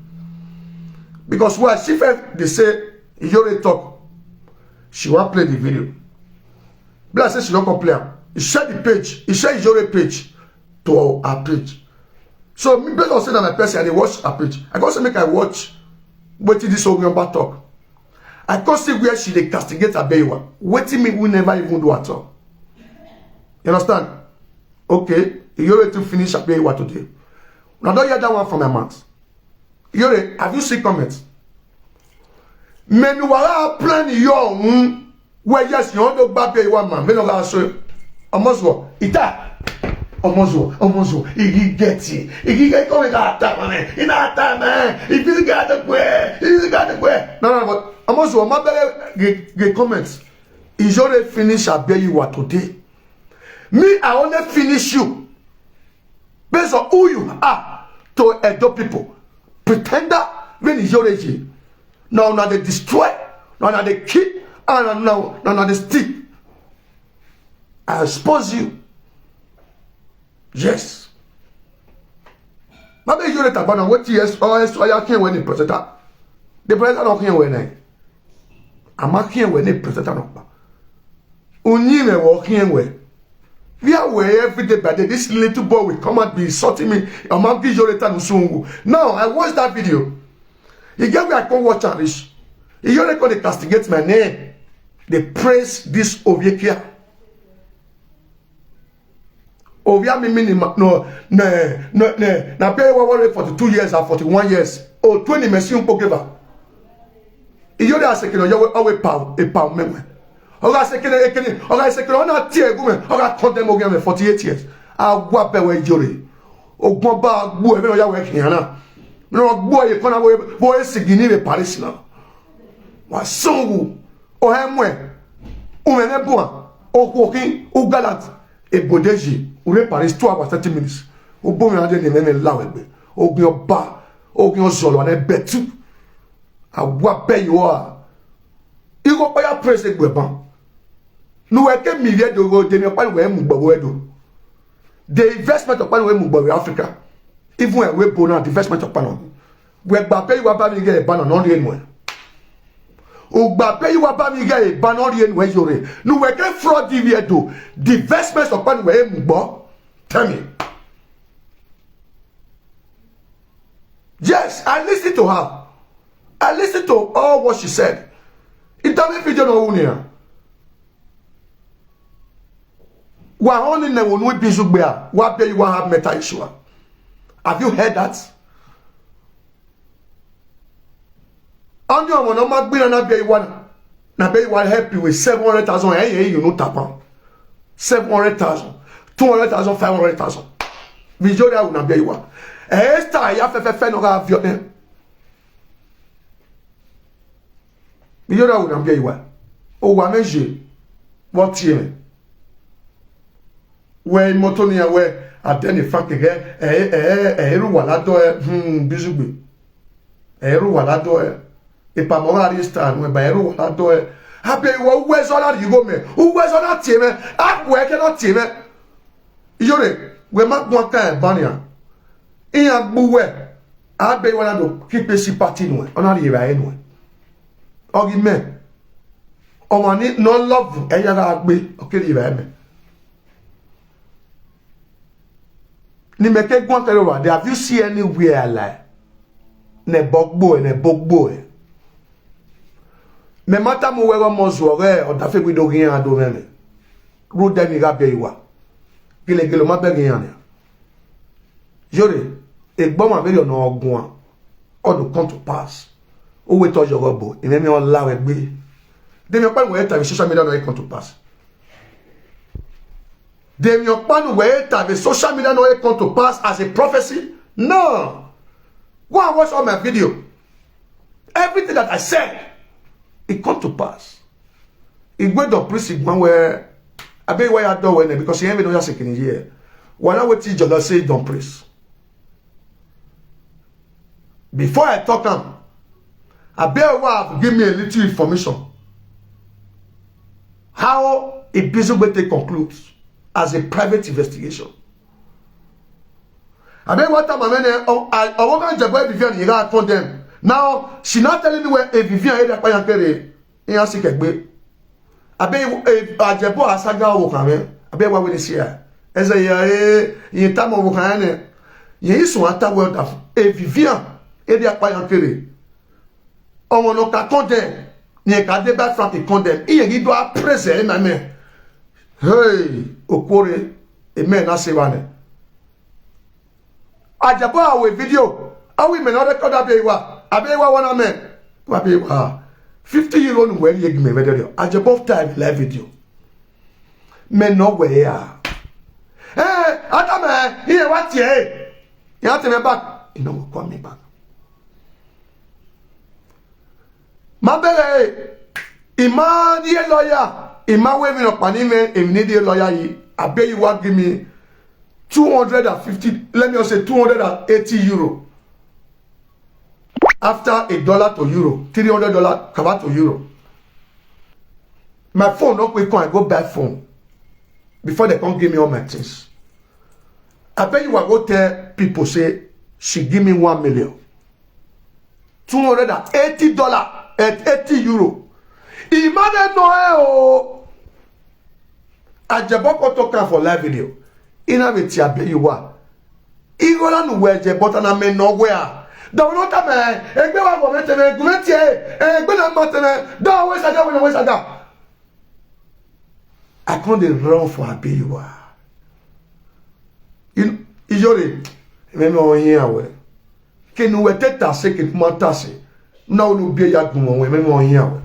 Because why she first they say Iyore talk. She wan play the video. Be like say she no come play am. He share the page. He share Iyore page to her page. So me based on say na my person, I dey watch her page. I go say make I watch wetin this Ogunyoba talk. I come see where she dey castigate Abeyiwa. Wetin me we never even do at all. You understand? Okay, Iyore to finish Abeyiwa today. Una don hear that one from my mouth. Iyore, have you seen comments? Menuwara plan your own. Well, yes, you want to back Abeyiwa man. Me no ga so. Omozuo, ita. Omozuo, Omozuo, he get it. He get it. Come with that time, man. In that time, man. If you got the way, if you got the way. No, no, but Omozuo, my brother, get comments. Iyore finish Abeyiwa today. Me, I only finish you based on who you are to Edo people. Pretender, when is your regime? Now, now they destroy, now, now they kill, and now, now, now they steal. I expose you. Yes. Maybe you let about what yes, or else, or you can't win the presenter. The presenter don't can't win it. I'm not can't win the presenter. No. Unyime walking away. We are away every day by day. This little boy will come and be insulting me. I'm not give you later. Now, I watched that video. You get where I come watch and reach. You only come to castigate my name. They praise this Oviekia. Ovia mi minima no ne ne ne na pay wa wale forty-two years or forty-one years. O twenty mesi un pokeva. Iyore asekino yawe awe pau e pau menwe. Oga sekino ekini oga sekino na tie gume oga condemn oga me forty-eight years. Agwa bewe Iyore. Ogbon ba gbu e me yawe kiana. No gbu e kona wo wo esigini be Paris na. Wa sungu. Ohemwe. Umene bua. Okwokin. Ugalat. Ebodeji. Ure Paris two hours thirty minutes. Ubomi ade ni meme lawegbe. Ogin oba. Ogin ozolo ane betu. Awa be you are. Igo oya praise egbe ban. Nu we ke mi ye do go de mi pa we mu gbo we do. The investment of we mu gbo we Africa. Even we bona the investment of Pano. We gba pay wa ba mi ge ba na no ri enu e. O gba pay wa ba mi ge ba no ri enu e Iyore. Nu we ke fraud di we do. The investment of Pano we mu gbo. Tell me. Yes, I listen to her. I listen to all what she said. Interview video no unia. Wa only ne wonu bi zugbe a. Wa be you wa have mental issue. Have you heard that? Only on no ma gbina na be you wa na be you wa help you with seven hundred thousand. Hey, hey, you know tapa. Seven hundred thousand, two hundred thousand, five hundred thousand. Vijoria una be you wa. Eh, Esther ya fe fe fe no ga vio eh. Vijoria una be you wa. O wa meje. What you? We moto ni we adeni fake ge eh eh eh ru wa lado eh hmm bizugbe. Eh ru wa lado eh. Ipa mo ga ri star no ba eh ru wa lado eh. Abe wo we zo la ri go me. U we zo na tie me. A we ke na tie me. Iyore we ma gbo ka e bania. Iya gbu we. Abe wa na do ki pe si party no. Ona ri ra e no. Ogi me. O ma ni no love e ya ga gbe. O ke ri ra e me. Ni me ke gwan kere wa de, have you seen anywhere like ne bogbo e ne bogbo e? Me mata mu we go mo zuo re o da fe gbe do gin ado me me. Ru de mi ga be iwa. Gile gile ma be gin anya. Iyore, egbo ma be yo no ogun a. All to come to pass. O we to yogo bo, ime mi o la we gbe. De mi pa we ta social media no e come to pass. Demi Okpanu we ta the social media no e come to pass as a prophecy. No. Go and watch all my video. Everything that I said, it come to pass. Igwe Don Prince Igwe where I bet why I don't win it because he ain't no second year. Why not wait till Jolo say Don Prince? Before I talk am, I bet why give me a little information. How a business take conclude as a private investigation. I bet what time I mean, oh, I, I want to Vivian, you got condemn. Now, she not telling me where a Vivian area Payankere. Ihe a sị ka egbe. Abe ajebo asaga wo kan me. Abe wa we si ya. Eze ya e, yin ta mo wo kan ne. Yin isun ata we da. E Vivian, e di apa yan kere. Omo no ka condemn. Ni ka de ba Frank condemn. Iye gi do a prese e ma me. Hey, okore. E me na se wa ne. Ajabo awe video. Awi me no record abe wa. Abe wa wana me. Wa be wa. Fifty euro nu weri yegi me video. Ajabo time live video. Me no we ya. Eh, ata me. Iye wa tie. Ya te me back. You know, call me back. Ma bere, ima die lawyer, ima we mi no pani me, emi ni die lawyer yi, abe you wa give me two hundred and fifty, let me say two hundred and eighty euro. After a dollar to euro, three hundred dollar cover to euro. My phone no quick come, I go buy phone before they come give me all my things. I bet you I go tell people say she give me one million. Two hundred and eighty dollar and eighty euro. Imagine no eh, oh. Ajaboko talk am for live video. Ina be ti abe you wa. Igola nu we je bota na me no we a. Da no ta me. Egbe wa go me te me, gu me tie. Egbe na ma te me. Da we sa da we na we sa da. I come dey run for Abeyiwa. You know, Iyore, remember on here well. Kenu we te tase, kenu ma tase. Na unu be ya gumo we, remember on here well.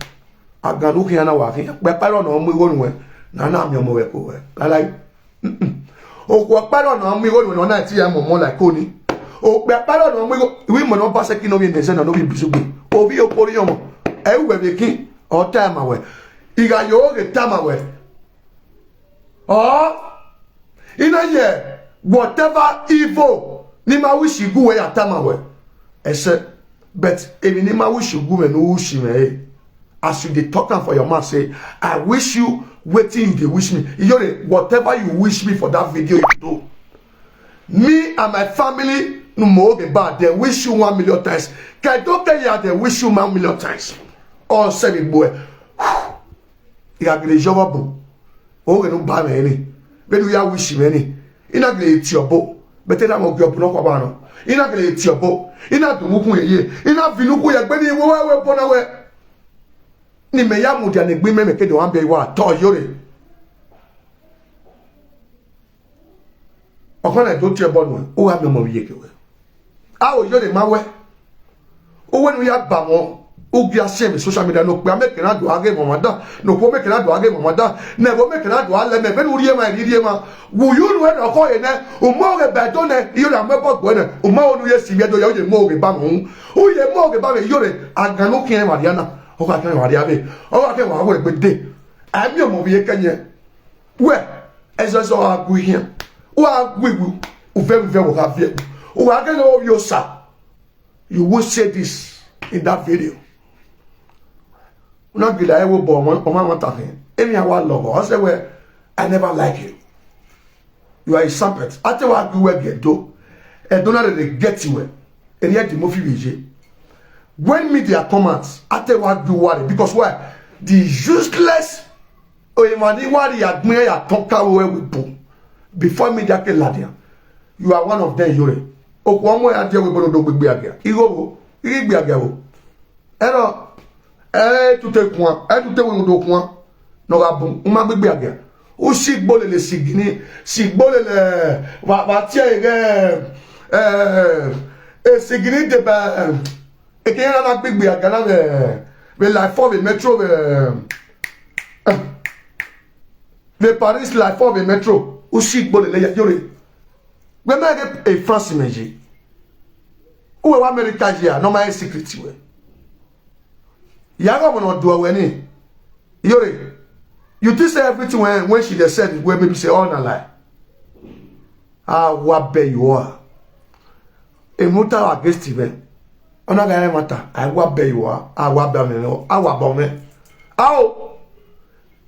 Aganu ke ana wa ke. Pe pa lo no mu iwo nu we. Na na mi omo we ko we. Lalai. Okwo pa lo no mu iwo nu we na ti ya mo mo like oni. O pe pa lo no mu iwo, we mo no ba se kinu we nde se na no bi bisugbe. Obi okori omo. E we be kin. O time awe. Iga yo ge tamawe. Oh, ina ye, whatever evil ni ma wish you go where tamawe. Ese, but if ni ma wish you go me no wish me. As you dey talk am for your mouth, say, I wish you wetin you dey wish me. Iyore, whatever you wish me for that video you do. Me and my family, no more get bad. They wish you one million times. Kedoke ya, they wish you one million times. All seven boy. Iga gele jowa bo. O ge no ba me ni. Be du ya wish me ni. Ina gele ti obo. Bete na mo ge obo no kwa ba no. Ina gele ti obo. Ina du mu kun ye. Ina vinu kun ye gbe ni wo we bo na we. Ni me ya mu dia ni gbi me me ke do an be wa to yore. Okona do ti obo no. O wa me mo ye ke we. A o yore ma we. Uwe nu ya ba mo. Ugi a se mi social media no pe a make na do age mo ma da. No ko make na do age mo ma da. Ne bo make na do ale me be nu rie ma ri rie ma. Wu yu nu e no ko ye ne. U mo ge be do ne. Iyo na me bo gbo ne. U ma onu ye si ye do ya u ye mo ge ba mo. U ye mo ge ba me yo re. Aganu kin Mariana. O ka kin Maria be. O ka kin wa we gbe de. A mi o mo bi ye kenye. We. Eso so agu ihe. Wa gu igu. U ve u ve wo ka ve. U wa ke no yo sa. You will say this in that video. Una gila ewo bo omo omo ta he. Emi awa logo. I say, well, I never like you. You are a serpent. Ate wa gbe we get do. E do na dey get you. Eri e di mo fi we je. When media come out, ate wa gbe worry because why? The useless o imani worry ya gbe ya ton ka we we bo. Before media ke ladia. You are one of them, Yore. Okwo omo ya die we bo do gbegbe agia. Igo wo. Igi gbe agia wo. Ero, e tute kun, e tute wo do kun. No ga bun, uma gbegbe agia. U si gbolele sigini, si gbolele, wa, wa tie ege, eh, e sigini de ba, e ke na na gbegbe agia na be, be life for the metro, be, eh, the Paris life for the metro. U si gbolele ya, Yore. We ma ge e France meji. Uwe wa America ya, no ma e secret we. Ya go mo no do we ni. Yore. You think say everything when, when she dey said wey maybe say all na lie? Awa be you are. Emuta against him. Ona ga mata. Awa be you are. Awa be me no. Awa bo me. Ao.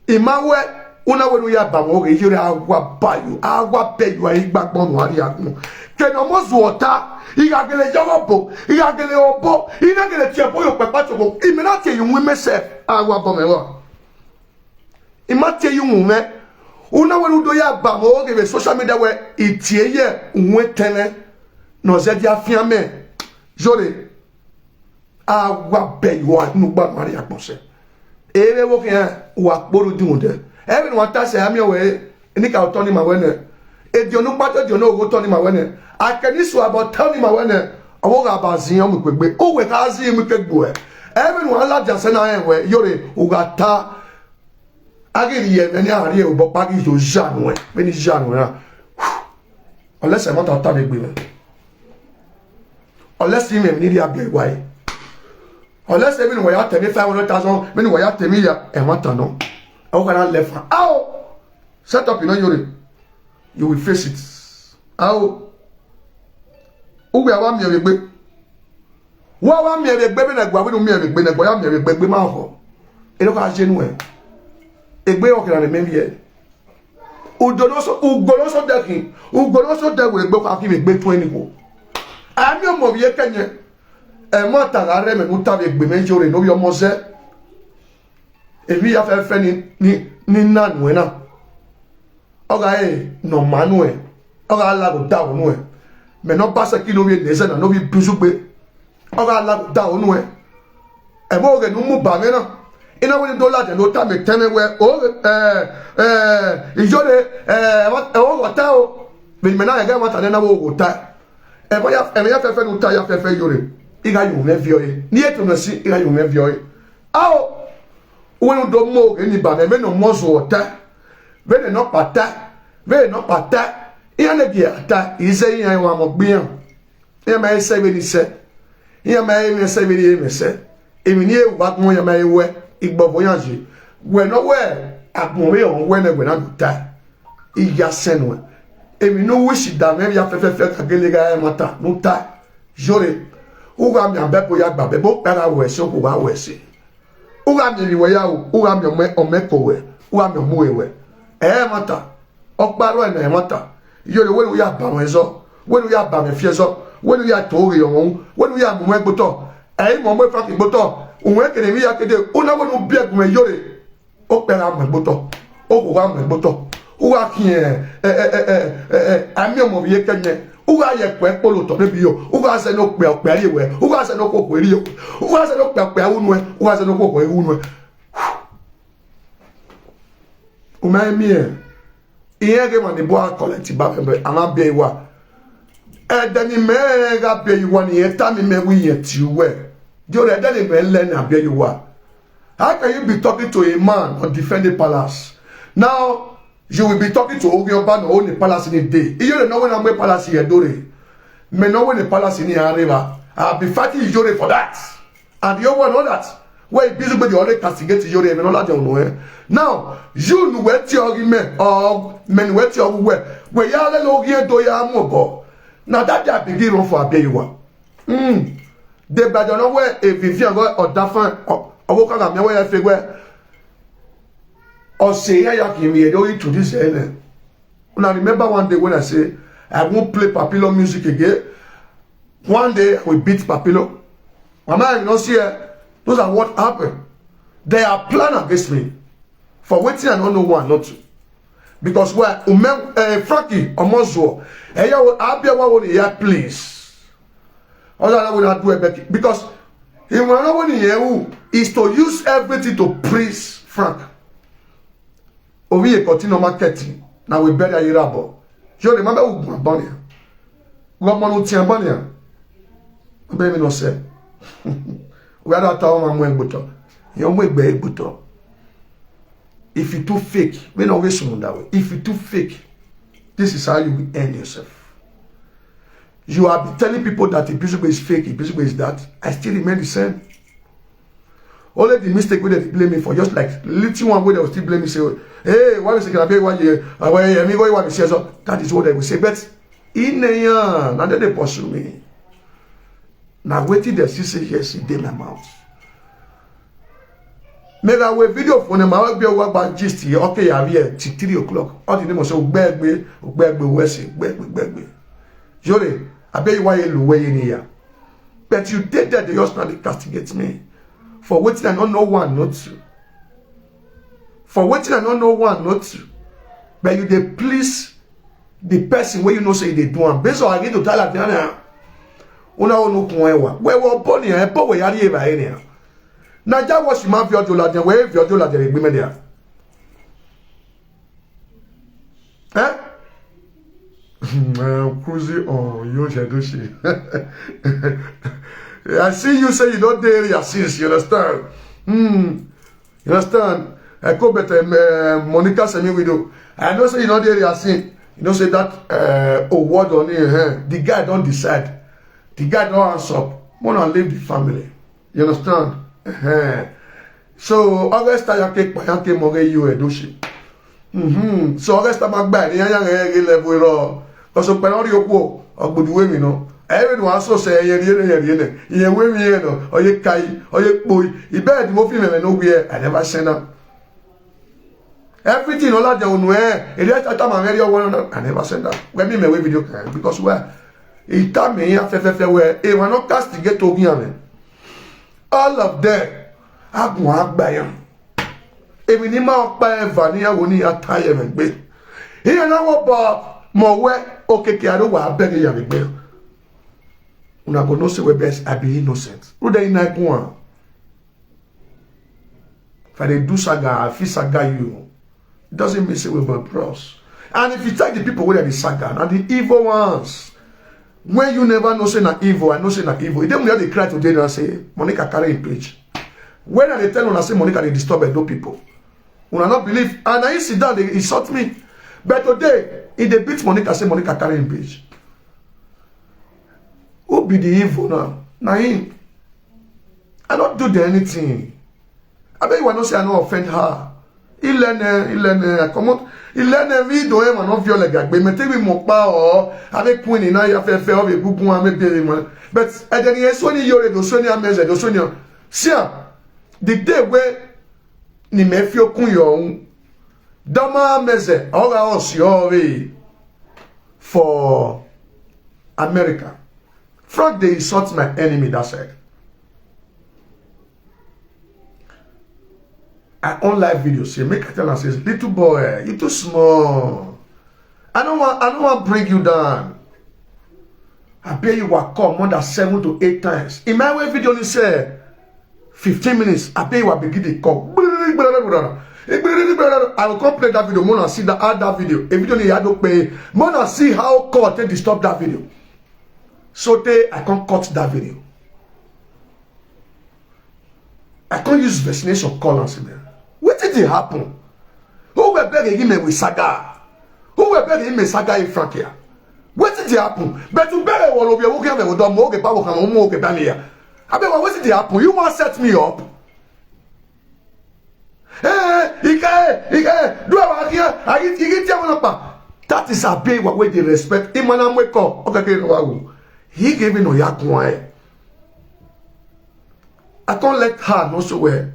Imawe una wenu ya ba mo ge yore awa ba you. Awa be you are igba gbonu ari agun. Keno mo zuota. Igagele yobo. Igagele obo. Inagele tie bo yo pepa to go. Imena tie you women self. Awa bo me wa. Ima tie you women. Una wenu do ya ba mo ge be social media we itie ye unwe tene. No ze dia fiame. Jore. Awa be you are nugba mari akpose. Ere wo ke wa kporu dun de. Everyone ta se ami we ni ka otoni ma wene. E di onu pa to di onu ogo toni ma wene. Akeni su abo toni ma wene. Owo ga ba zin omu pegbe. O we ka zi mu pegbo e. Everyone la ja se na en we yore ugata. Agiri ye me ni ari e ubo pa gi jo janu e. Me ni janu e. Unless I want to have a baby. Unless you may need a big way. Unless even where you tell me five hundred thousand, many where you tell me ya, I want to know. I want to left. How? Set up, you know, you you will face it. How? Who we are one me a baby? Wa wa mi ebe gbe na gwa winu mi ebe gbe na gwa ya mi ebe gbe ma ho. E lo ka je nu e. Egbe o kira ni me ye. Udo no so ugo no so de kin. Ugo no so de we gbe ka ki me gbe twenty ko. Ami o mo ye kenye. E mo ta ga re me nu ta be gbe me jore no yo mo se. Ebi ya fe fe ni ni ni na nu e na. Oga e no manu e. Oga la go da onu e. Me no ba se ki no bi neze na no bi buzu gbe. Oga la go da onu e. E mo ge nu mu ba me na. Ina we do la de lo ta me teme we. O eh eh ijole eh wa- eh, o wa ta o. Be me na e ga wa ta na wo go ta. E mo ya e mo ya fe fe nu ta ya fe fe yore. Iga yu me vioye. Ni e to no si iga yu me vioye. Ao. Uwe nu do mo ge ni ba me me no mo zo ta. Vene no pata. Vene no pata. Iya ne gi ata ize iya wa mo gbiyan. Iya ma ese vene se. Iya ma ese vene ese. Emi ni e wa mo ya ma e we. Igbo bo yan ji. We no we. Agbon we o we ne we na ta. Iya senwe. Emi no wish da me ya fe fe fe ka gele ga e mata. No ta. Jore. Uga mi abe ko ya gba be bo pe ga we se ko ga we se. Uga mi ri we ya o, uga mi ome ome ko we, uga mi omu we we. E mata. Okparo e na e mata. Yo le we ya ba we zo. We ya ba me fie zo. We ya to we yo. We ya mu we gboto. E mo mo fa ki gboto. Unwe kene mi ya kede. Una we nu bi egun me yore. O pe ra me gboto. O ko wa me gboto. Uga ki e e e e e e ami omo ye kenye. Uga ye kwe polo to de bi yo. Uga se no pe o pe ri we. Uga se no ko ko ri yo. Uga se no pe pe unu e. Uga se no ko ko unu e. Uma mi e. Iye ge mani bo a collect ba be ama be wa. E de ni me ga be wa ni e ta mi me wi ye ti we. Yo re de ni me le na be wa. How can you be talking to a man or defend the palace? Now, you will be talking to Ogi Oba no own the palace in a day. You don't know when I'm a palace here, Dore. Me know when the palace in the Areva. I'll be fighting Ijore for that. And you want all that. Where business but you already castigate Ijore, me no like you know. Now, you know where the argument or men where the we we ya le lo ye do ya mo bo. Now that they begin run for Abeyiwa. Mm. De ba do no we e vivi ango o da fan o wo ka ga me we e fe we. O se ya ya ki mi e do into this ene. Una remember one day when I say I won't play Papilo music again. One day I will beat Papilo. Mama, I no see it. Those are what happened. They are plan against me. For wetin I no know one not to. Because where Ume uh, Frankie Omozuo, eh, ya wo abia wa wo ya please. All that we not do it because he will not win here who is to use everything to please Frank. Ovi ye continue marketing. Now we bury a year abo. You remember who born here? What man who tian born here? Be me no say. We are that town and when buto. You make be buto. If you too fake, we no waste someone that way. If you too fake, this is how you will end yourself. You have been telling people that Ibizugbe is fake, Ibizugbe is that. I still remain the same. Only the mistake wey dem dey blame me for, just like little one wey dem still blame me say, "Hey, why you say Abeg Iwuaye, uh, why you go Iwuaye say so?" That is what dem go say. But in a year, na dem dey pursue me. Na wetin dem see say yes, e dey my mouth. Make I wait video for them. I will be a work about gist here. Okay, I'm here till three o'clock. All the name of say Ogbegbe, Ogbegbe Wesi, Ogbegbe, Ogbegbe. Jore, Abeg Iwuaye Luwe in here. But you did that, they just not castigate me for wetin I don't know one, not two. For wetin I don't know one, not two. But you dey please the person wey you know say you dey do am. Based on I need to tell Adriana, una onu kun ewa. We wo boni e bo we yari e ba ene. Na ja wo si ma fi ojo la de, we fi ojo la de gbe me de. Eh? I'm cruising on you, Shedoshi. I see you say you don't dare your sins, you understand? Hmm. You understand? I go better, uh, Monica Semi Widow. I know say you don't dare your sin. You know say that uh, award on him, eh? The guy don't decide. The guy don't answer. Wanna leave the family. You understand? Uh-huh. So August Yake Payake More you Edoshi. Mm-hmm. So August Magba, the young level. Because of Penori Okwo, or good women, no. Everyone so say, "Yen, yen, yen, yen, yen, women, yen, no, or ye kai, or ye boy." He bet mo fi me no where. I never send up. Everything all that they know, eh, it is that time I'm very one. I never send up. When me me video can, because where it time me here fe fe fe where it will not castigate to me. All of them, I go up by him. Èmi ni máa pa ẹ̀fà níyàwó ní ata yẹn mẹ́ gbé. Ìyẹn náà wọ́n bọ̀ mọ̀ wẹ́ òkèké àdó wà á bẹ̀rẹ̀ yàrá gbé. Una go know say we best I be innocent. Who dey in that one? If I dey do saga, I fit saga you. It doesn't mean say we be bros. And if you take the people wey dey saga, na the evil ones. When you never know say na evil, I know say na evil. E dey when dey cry today now say Monica carry him page. When I dey tell una say Monica dey disturb Edo people, una no believe. And I sit down, they insult me. But today, e dey beat Monica say Monica carry him page. Who be the evil now? Na him. I don't do the anything. I bet you no say I no offend her. Ilene, Ilene, I come out. Ilene, we do him and not feel like a gbe. Me take me mokpa or have a queen in a ya fe fe of a gugu and me pay him. But I then yes when you do so near meze, do so near. See, the day where ni me feel kun yo. Dama meze, or else you for America. Frank, they insult my enemy, that's it. I own live video. Say, make I tell her, says, "Little boy, you too small. I don't want, I don't want to bring you down." I pay you a call more than seven to eight times. In my way video, he said, fifteen minutes, I pay you a begin the call. I will come play that video. Mona see that, add that video. A video you had to pay. Mona see how call take disturb that video. So they, I can't cut that video. I can't use vaccination call and say, "What did it happen? Who were begging him with saga? Who were begging him with saga in Frank here? What did it happen?" But to beg a wall of your work, have a dog, more, okay, power, come on, more, okay, down here. I mean, what did it happen? You want to set me up? Eh, he can, he can do our here. I get, he get your number. That is a big way they respect him and I'm wake up. Okay, okay, wow. He gave me no yak one. I can't let her know so well.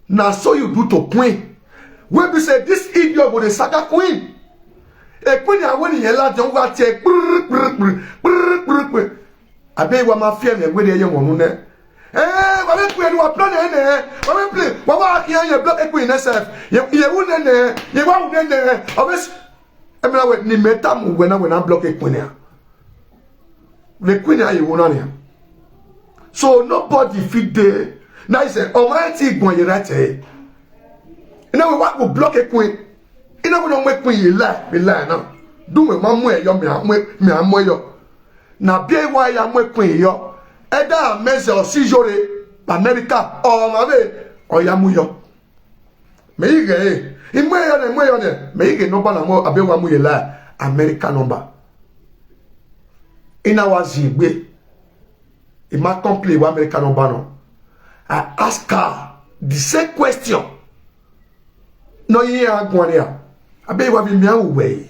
Now, so you do to queen. When we say this idiot go the saga queen. A queen, I win in your life, don't go out here. Brr, brr, brr, brr, brr, brr. I bet you my fear me where you want to. Eh, what we play, what plan, eh? What we play? What we here, you block a queen herself. You, you wouldn't, eh? You won't, eh? Obviously, I mean, when the metam when I, when I block a queen here. The queen here, you won't, eh? So nobody fit there. Now he said, "Oh, my auntie, go on your right, eh?" You know, we want to block a queen. You know, we don't make queen you lie, we lie now. Do me, my mwe, yo, me, me, me, mwe, yo. Na bie wa ya mwe queen yo. Eda meze o si jore America o ma be o ya mu yo. Me ige e. Imwe yo ne, imwe yo ne. Me ige number na mo abe wa mu ye la America number. Ina wa zigbe. Ima complain wa America number no. I ask her. The same question. No, ye are going here. I bet you have been me away.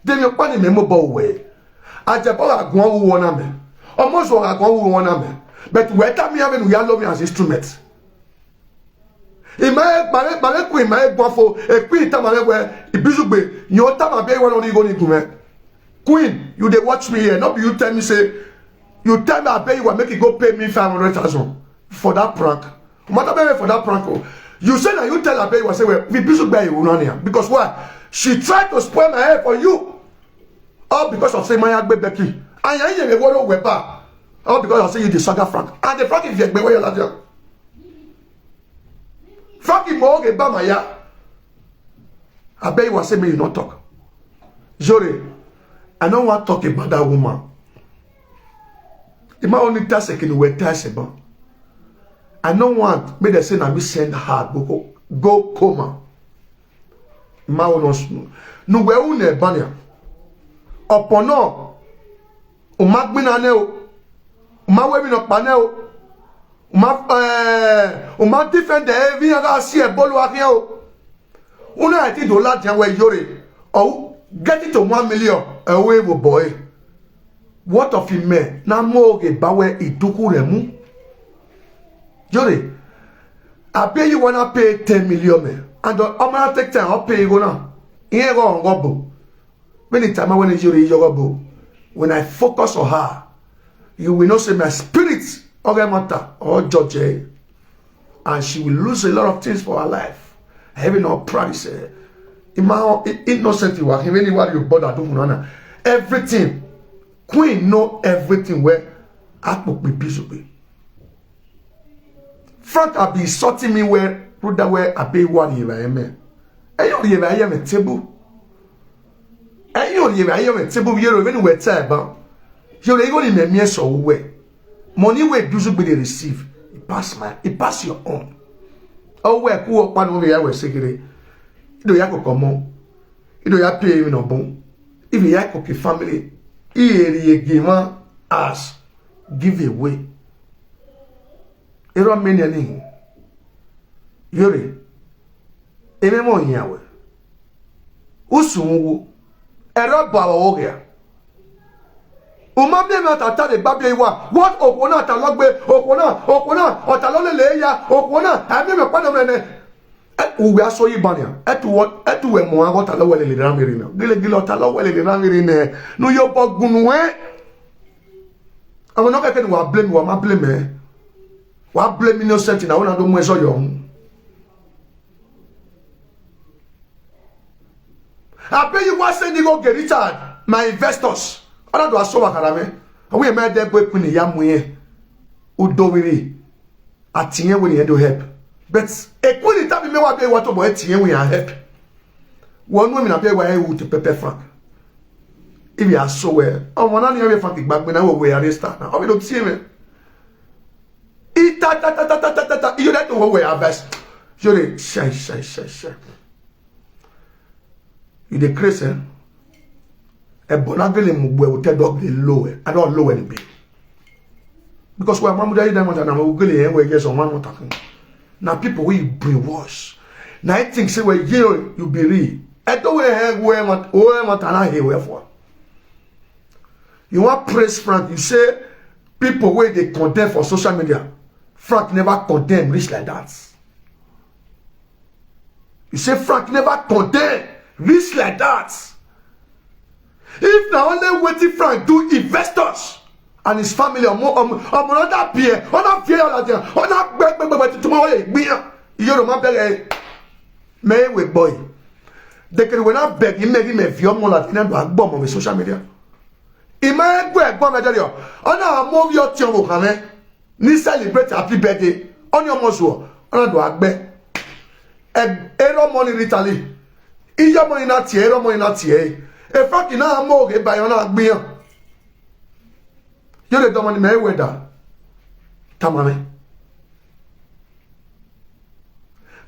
Then your money memo bow way. I just bought a guan who won a me. Almost what I go who won a me. But where time me having we are loving as instruments. In my my my queen, my guan for a queen time I wear a busy way. Your time I bet one only going to me. Queen, you dey watch me here. Not you tell me say you tell me I bet you will make it go pay me five hundred thousand for that prank. Mata bere for that prank o. You say na you tell Abeg you say well, we be so bad you run here. Because why? She tried to spoil my hair for you. All because of say my agbe Becky. And you ain't go nowhere back. All because I say you the saga Frank. And the Frank is the way you like. Frank is more about my ya. Abeg you say me you not talk. Jore, I don't want talk about that woman. The man only tell second we tell Seba. I don't want me they say na me send her go go, go coma. Ma o no sunu. No we u ne banya. Opono. O ma gbina ne o. O ma we mi no pa ne o. O ma eh o ma defend e vi aga si e bolu ake o. Una eti do la jan we Jore. O get it to one million. E we wo boy. What of him man? Na mo ge bawe iduku remu. Jore. I pay you wanna pay ten million man. And the Omara take time, I'll pay you go now. He ain't go on go boo. When the time I went to Jore, you go boo. When I focus on her, you will not say my spirit, okay, matter, or judge, eh? And she will lose a lot of things for her life. Heaven or proud is eh, in my own i- innocent you are, even what you bother do, nana. Everything. Queen know everything where I put me busy with. Frank, I be insulting me where Ruda where I be one year, amen. And you year, I am a table. And you year, I am a table, you know, when we tell about. You know, you know, me so where. Money where do you be receive? It pass my, it pass your own. Oh, where who up one way I was secret. You know, you could come on. You know, you pay him no bon. If you cook a family, he give us give away. Ero many ni. Yore. Eme mo nyawe. Usungu. Ero bawa ogia. Uma me ma tata de babie wa. What okona ta logbe, okona, okona, ota lo le le ya, okona. Ami me pa no mene. E, uwe aso yi bania. Etu wo, etu we mo ago ta lo wele le ran viri na. Gile gile ota lo wele le ran viri ne. No yo bo gunu e. Àwọn náà kẹ́kẹ́ ni wàá blame wàá má blame ẹ̀. Wàá blame innocent na wọn náà ló mú ẹ sọ̀yọ̀ ọ̀hún. Àbẹ́yí wá sẹ́ni kò gẹ̀ Richard, my investors. Ọlọ́dọ̀ aṣọ wà kàrà mẹ́. Àwọn èèyàn mẹ́ẹ̀ẹ́dẹ́gbẹ́ pin ìyá mu yẹn. Ó dówìrì. Àtìyẹn wò nìyẹn tó help. But èkó ni tábí mẹ́wàá bẹ́ẹ̀ wá tó bọ̀ ẹ́ tìyẹn wò yẹn help. Wọ́n nú èmi náà bẹ́ẹ̀ wá ẹ̀ wù tó pẹ́pẹ́ Frank. If you are so well, ọmọ náà ni ẹ̀ Frank ìgbàgbé náà wò wẹ̀ arrest náà. Ọmọ ìlú tí ẹ̀ mẹ́. Ita ta ta ta ta ta ta ta. Iyo that one wey advice. You dey shine shine shine shine. You dey craze eh? E bona gele mu gbe o te dog dey low eh. I don low any be. Because we mamu dey dem na mo gele eh we yes on one talking. Na people we brainwash. Na I think say we you you be real. E do we eh we ma we ma tana he we for. You wan praise Frank, you say people wey dey condemn for social media, Frank never condemn reach like that. You say Frank never condemn reach like that. If na only wetin Frank do investors and his family ọmọ ọmọ ọmọ náà dà bí ẹ ọ̀nà fi ẹ̀ ọ̀làjà ọ̀nà gbẹgbẹgbẹ tuntun wọn lè gbìyàn iye ọ̀rọ̀ máa bẹ̀rẹ̀ mẹ́wẹ̀ẹ́ boy. Dekere wena beg ime gi me vi omo la ina do agbo mo social media. Ima egwe egbo me dere o. Ona mo vi o ti o kan me. Ni celebrate happy birthday. Oni omo zuo. Ona do agbe. E ero mo ni Italy. Iyo mo ni na ti ero mo ni na ti e. E fa ki na mo ge ba yo na gbiyan. Yo le do mo ni me we da. Tamame.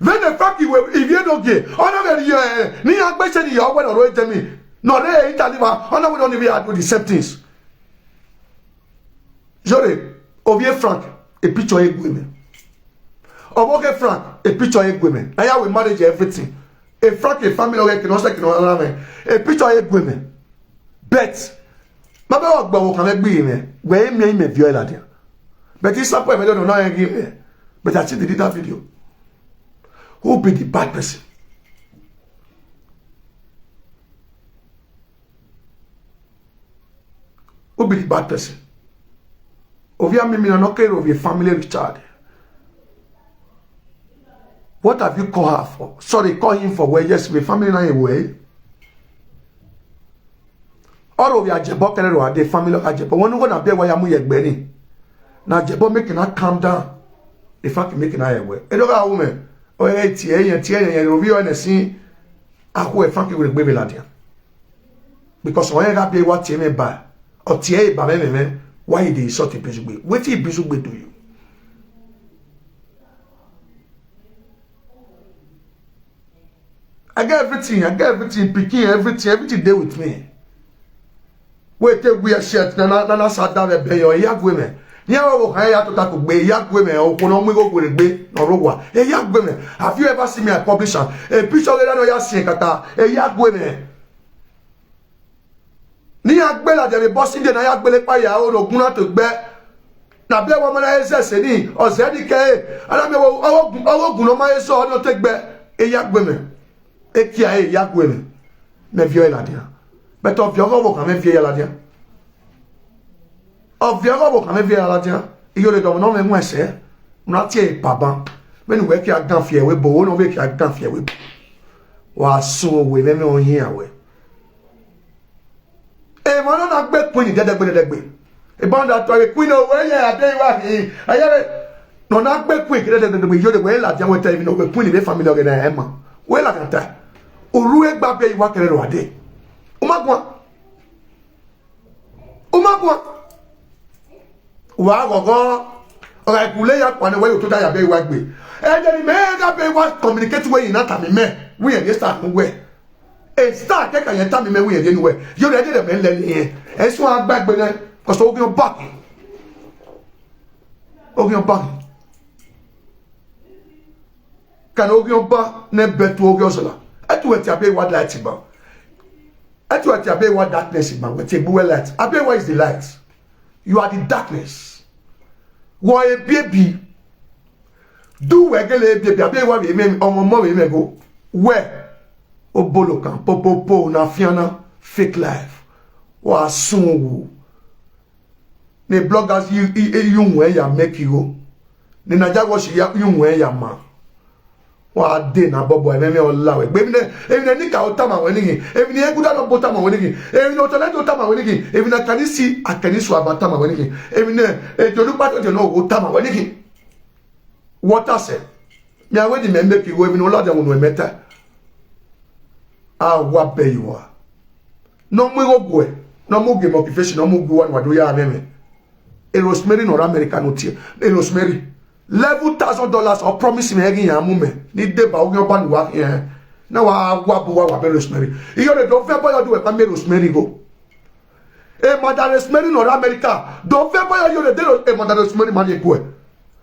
Vene faki we ivie no ge. Ona ve ri eh. Ni agbe se ni yo we no ro jemi. No re Italy ma. Ona we no ni we do the same things. Jore, ovie Frank, e picture e gwe me. Oboke Frank, a picture egweme. Na ya we marriage everything. A Frank, a family, okay, kino se kino rame. A picture egweme. Bet. Ma be wa gba wo kan me gbi me. We me me vio la dia. But it's up we don't know egweme. But I see the did that video. Who be the bad person? Who be the bad person? Ovia Mimi na no care of your family, Richard. What have you called her for? Sorry, call him for where? Yes, we family na way. All of your Ajebo kere ro ade family of Ajebo. When you gonna be where you are, na Ajebo make na calm down. In fact, make na ewe. E do ga woman. O e tie yen tie yen yen ovi o ne sin. Ako e fan ki gbe be la dia. Because when you be what tie me ba. O tie e ba me me me. Why you dey insult Ibizugbe? Wetin Ibizugbe do you? I get everything, I get everything, pikin, everything, everything dey with me. Wey take wear shirt, na na na na sa da be be yo, ya gwe me. Ni awo wo kan ya to ta ko gbe, ya gwe me, o ko no mu go gwe gbe, no ro wa. E ya gwe me. Have you ever seen me I publish am? E picture we no ya si kata, e ya gwe me. Ni agbela de be bossing de na ya gbele pa ya o ro gun na to gbe. Na be wo mo na ese se ni, o se ni ke. Ala me wo owo gun, owo gun no ma eso ni o te gbe. E ya gwe me. E ki a e ya gwe me. Me vio e la dia. But o vio go wo kan me vio e la dia. O vio go wo kan me vio e la dia. Iyo le do no me mu ese. Na tie e pa ban. Me nu we ki a gan fie we bo, no we ki a gan fie we. Wa sun we me me o hin awe. E mo no na gbe queen de de gbe de gbe. E ba da to e queen o we ye ade wa hi. Aye re. No na gbe queen de de de gbe yo de we la dia we te mi no we queen be family o na e ma. We la kan ta. Oru e gba be iwa kere ro ade. O ma gwa. O ma gwa. Wa gogo. O ga ikule ya kwa ne we yo to da ya be iwa gbe. E de ni me ga be iwa communicate we ina ta mi me. We e start we. E start ke ka ye ta mi me we ye nu we. Yo re de me le ni. E so agba gbe ne. Ko so ogun back. Ogun back. Kan ogun ba ne betu ogun so la. E tu e ti abe wa light ba. E tu e ti abe wa darkness ba. We ti gbe light. Abe wa is the light. You are the darkness. Wo e bi e bi. Do we gele e bi e bi. Abe wa we me omo mo we me go. We. Obolo kan po po po na fiana fake life. Wa sun wu. Ni bloggers you you you we ya make you go. Ni na jago shi ya you we ya ma. Wa de na bobo e me me ola we. Gbe mi ne, e mi ne ni ka o ta ma we ni. E mi ne e guda no bo ta ma we ni. E mi ne o tole o ta ma we ni. E mi na kanisi a kanisi wa ba ta ma we ni. E mi ne e do lu pa to no o ta ma we ni. Water se. Mi awe di me make you even ola de unu emeta. A wa be you are. No mu go gwe. No mu ge motivation, no mu gwe wa no do ya meme. E Rosemary no America no tie. E Rosemary. Eleven thousand dollars o promise me egin ya mu me. Ni de ba ogun ba ni wa here. Na wa wa bu wa wa be Rosemary. Iyo de do fe boyo do e pa me Rosemary go. E Mother Rosemary no America. Don't favor your yore. They don't. E Mother Rosemary money go.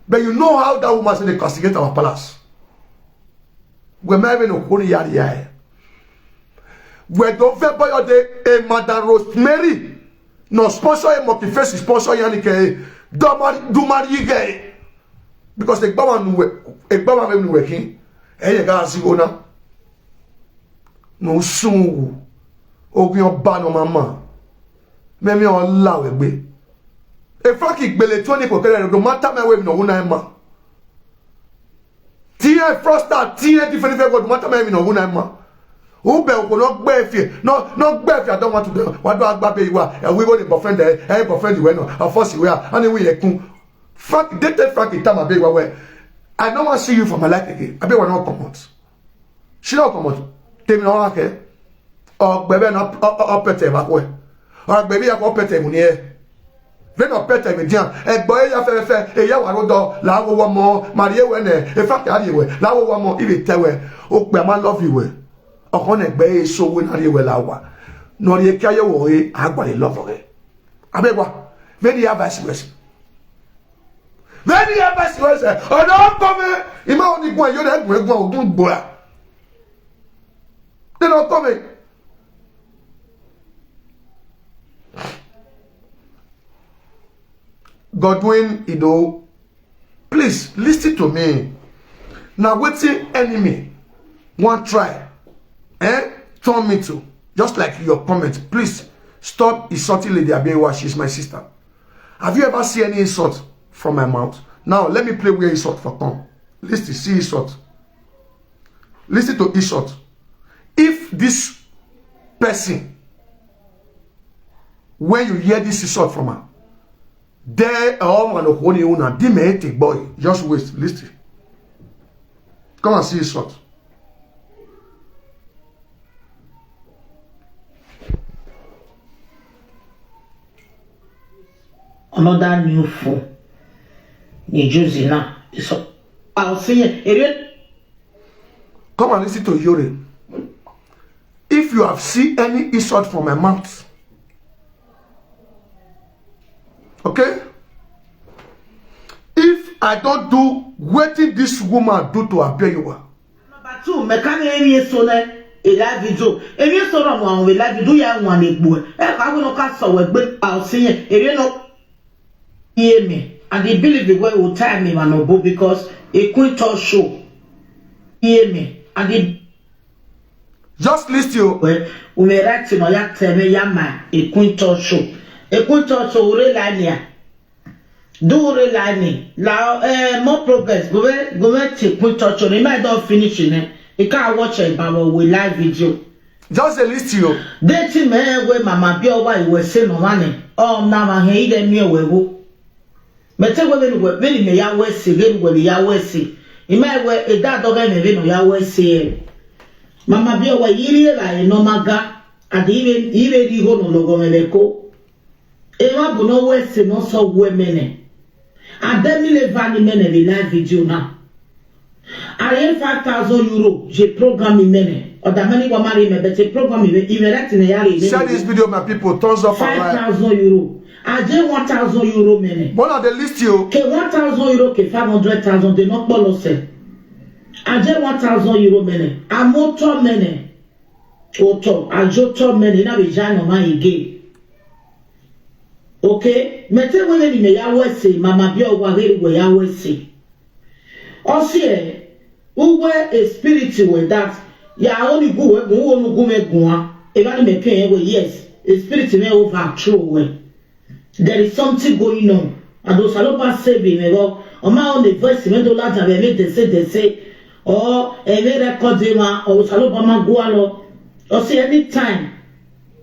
But you know how that woman say they castigate our palace. We may even no kuni yari ya. We don't favor your day. E Mother Rosemary no sponsor e motivation sponsor yani ke. Do mari do mari ge. Because the gbawa nu we e gbawa we nu we kin. E ye ga si go na. No sun wu. Ogun oba no mama. Me me o la we gbe. E fa ki gbele to ni ko kere no matter me we no wu na ma. Ti e frosta ti e different fe go matter me we no wu na ma. U be ko no gbe fie. No no gbe fie I don't want to do. Wa do agba be iwa. E we go the boyfriend e, e boyfriend we no. A force we are. Ani we e kun. Frank dated Frank itama be iwa we. I don't want to see you for my life again. I be wa no come out. Shira comot. Temi na wa ke. O gbe be na o pete ba ko e. O gbe bi ya ko pete mu ni e. Ve no pete mi dia. E gbo e ya fe fe e ya wa ro do la wo wo mo. Marie we ne. E fa ka ri we. La wo wo mo ibi te we. O pe ma love you we. O ko ne gbe e so we na ri we la wa. No ri e ka ye wo e agba le love we. Abegwa. Ve ni ya vice versa. Many years person wey say, "Oh, no, come here." Ima oni gwa yo de gwa gwa ogun gbora. They don't come in. Godwin Ido, please listen to me. Now, waiting enemy one try, eh? Turn me to just like your comment. Please stop insulting Lady Abiyewa. She's my sister. Have you ever seen any insult from my mouth? Now, let me play where insult for come. Listen, see insult. Listen to insult. If this person, when you hear this insult from her, there all one of one una di me take boy. Just wait, listen. Come and see insult. Another new phone. Ni juzi na. So, I'll see you. Ere. Come and listen to Yore. If you have seen any insult from my mouth, okay? If I don't do wetin this woman do to Abiyewa, Number two, mechanic emi eso na a live video. Emi eso na mo a live video ya nwa na egbo. E ka we no ka so we gbe pa o sin. Ere no. Hear me. And they believe the way will time me man obo because a queen talk show. Hear me. And they just listen o. Well, we may write to my tell me yama a queen talk show. A queen talk show re la nia. Do re la ni. La eh, more progress. Go we go we take queen talk show. They might not finish in it. You can't watch it but we live video. Just dey listen o. Deti me we mama bi owa iwe se no mane. O na ma he ide mi owe wo. Me te we we we ni me ya we se, we we ya we se. Ime we e da do ge me we no ya we se. Mama bi owa yiri e la e no maga. Adi ibe ibe di ho no logo me le ko. E ma bu no we se no so we mene. Ademi le vani mene le live video na. Aye five thousand euro, je programme mene. Oda mani wa mari me bete programme me iwe rati ne yari. Share this video, my people. Thumbs up and Five like. Thousand euro. Aje one thousand euro mene. Bona dey listen o. Ke one thousand euro ke five hundred thousand de no polo se. Aje one thousand euro mene. Amoto mene. Oto ajoto mene na be jano ma ige. Okay, mete wele ni me ya wese mama bi owa very we ya wese. Osie, uwe a spirit we that ya only go we go onu go me go a. E ba ni me pay we yes. A spirit me over true we. There is something going on. And those are not saving me go. On my own the voice me do la ta be me they say they say. Or a me record them or those are not go alo. Or see anytime.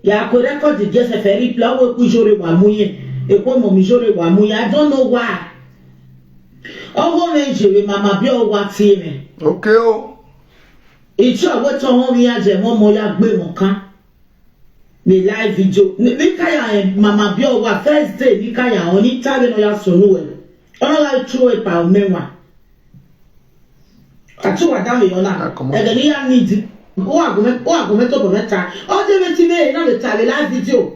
Ya ko record the guest a very plan we ku jore wa mu ye. E ko mo mi jore wa mu ye. I don't know why. Owo me je we mama bi o wa ti me. Okay o. Ijo we to won mi aje mo mo ya gbe mo kan. Ni live video. Ni ni kaya e mama bi o wa first day ni kaya oni tare no ya sonu we. Ona la true e pa o me wa. Ati wa da mi ona. Ah, come on. E de ni ya need. O agume o agume to bo meta. O de me ti me na le tare live video.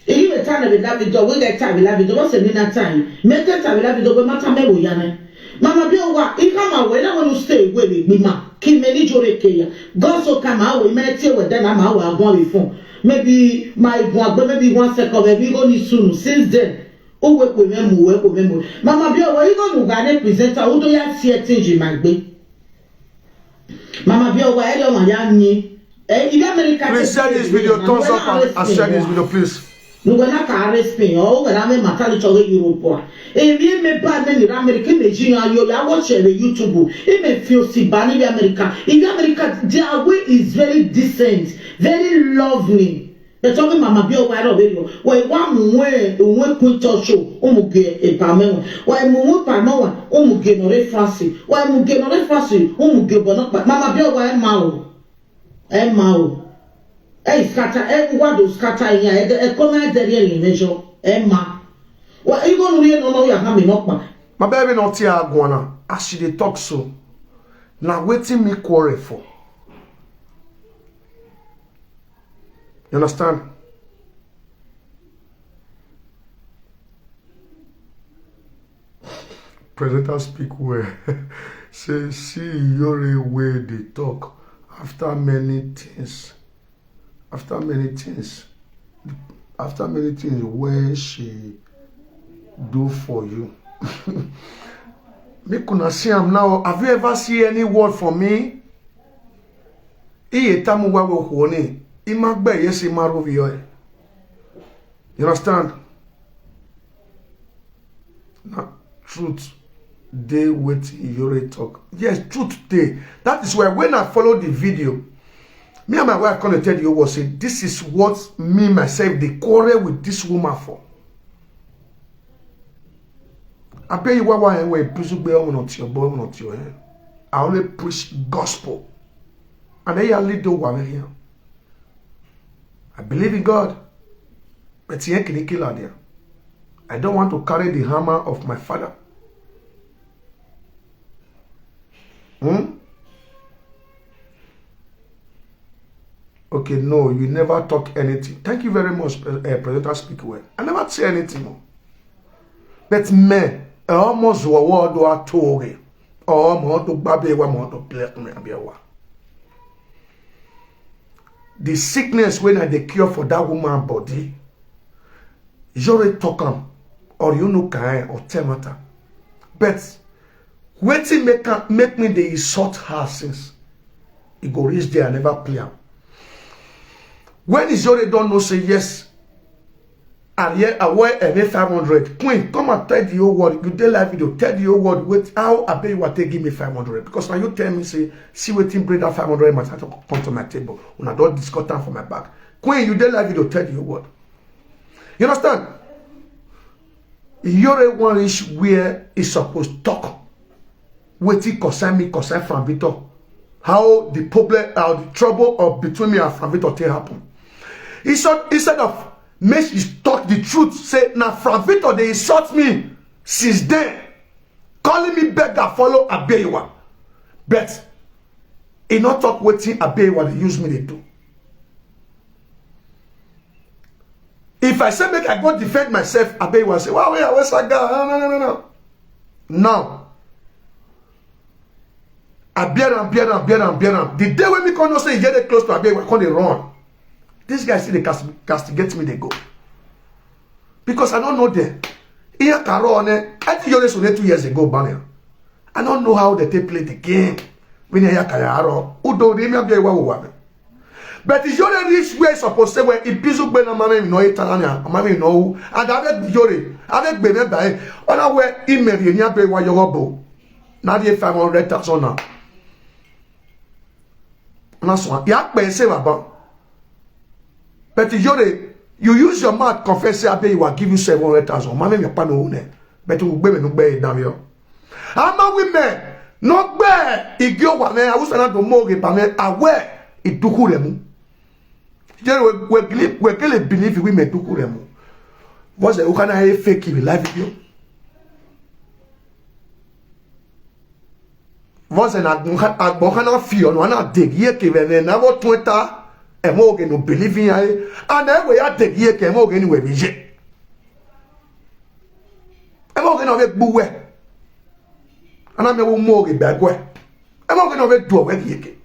Iyi me time be live video, we get time be live video. What's the name that time? Me get time be live video, we matter me wo ya ne. Mama bi o wa, if I'm away, I want to stay away with me ma. Ki me ni jore ke ya. God so come away, me tie we then I'm away, I want phone. Maybe my one, but maybe one second, maybe go ni soon. Since then, o we ko me mu, we ko me mu. Mama bi o wa, you go mu ga ne presenter, o to ya see things in my gbe. Mama bi o wa, e do ma ya ni. Eh, in America, Please share this video, thumbs up and, and share this video, please. Nugwe na ka arrest me, o we na me matali choge Europe. E mi me ba me ni America me ji ya yo ya watch e YouTube. E me feel si ba ni America. In America, their way is very decent, very lovely. They talking mama bi o wa ro we yo. We wa mu we, we kun to show. Umu ge e ba me we. We mu we pa mo wa. Umu ge no re France. We mu ge no re France. Umu ge bo no pa. Mama bi o wa e ma o. E ma o. E scatter, e wa do scatter ya, e de- e come e deri e mejo. E ma. Wa igo nu ye no no ya ha mi no pa. My baby not here, Guana. As she dey talk so, now waiting me quarrel for. You understand? Presenter speak well. Say, see Iyore wey dey talk after many things. After many things. After many things wey she do for you. Make una see am now. Have you ever seen any word from me? Iye tamu wa wo huoni. Imagbe yesi maru viyo. You understand? Na truth dey wetin Iyore talk. Yes, truth dey. That is why when I follow the video, me and my wife come dey tell the whole world say this is what me myself dey quarrel with this woman for. Abeyiwa wa ewe pizugbe omo not your boy, not your hand. I only preach gospel. And then you lead the one here. I believe in God. But he ain't kill there. I don't want to carry the hammer of my father. Hmm? Okay, no, you never talk anything. Thank you very much, uh, President. I speak well. I never say anything. But me, I almost wa wa do a toge. Oh, mo do babe wa mo do black me abia wa. The sickness when I dey cure for that woman body, Iyore talk am, or you know, can or tell matter. But wetin make am, make me dey insult her since? E go reach there, I never play am. When Iyore don know say yes, and yet I wear every five hundred. Queen, come and tell the whole world. You dey live video, tell the whole world with how Abeyiwa take give me five hundred. Because now you tell me say, see wetin bring that five hundred matter to come to my table. Una don discuss am for my back. Queen, you dey live video, tell the whole world. You understand? Iyore one reach where e suppose talk. Wetin concern me, concern Frank Victor. How the problem, how the trouble of between me and Frank Victor take happen. Instead, instead of make she talk the truth, say na Frank Victor dey insult me since then, calling me beggar, follow Abeyiwa. But e no talk wetin Abeyiwa dey use me dey do. If I say make I go defend myself, Abeyiwa say, "Wow, yeah, where's that guy?" No, no, no, no, no. Now, I bear am, bear am, bear am, bear am. The day when me come know say e get dey close to Abeyiwa, I come dey run. This guy still dey cast, castigate me, dey go. Because I don't know them. Iya karo one, I think you listen two years ago, Banya. I don't know how they take play the game. When you kaya aro, udo rimi Abeyiwa wa. But Iyore reach where e suppose say, where Ibizu gbe na mama mi no Italian, mama mi no, and I beg Iyore, I beg be me by. Ona where email you Abeyiwa yogo bo. Na dey five hundred thousand na. Na so ya pe se baba. But Iyore, you use your mouth confess say Abeyiwa give you seven hundred thousand. Mama mi pa no ne. But you gbe me no gbe down here. Ama women, no gbe igio wa me, awusa na do mo ge ba me, awe iduku re mu. Iyore, we, we, we, we believe we me duku re mu. What's the, you can I fake in life video? What's an agbon kana fi ono ana degi eke vene na vo twenty, emo oge no believe in ai. And ewe ya degi eke, emo oge ni we bije. Emo oge no ve gbuwe. Ana me wo mo oge bagwe. Emo oge no ve do we gi eke.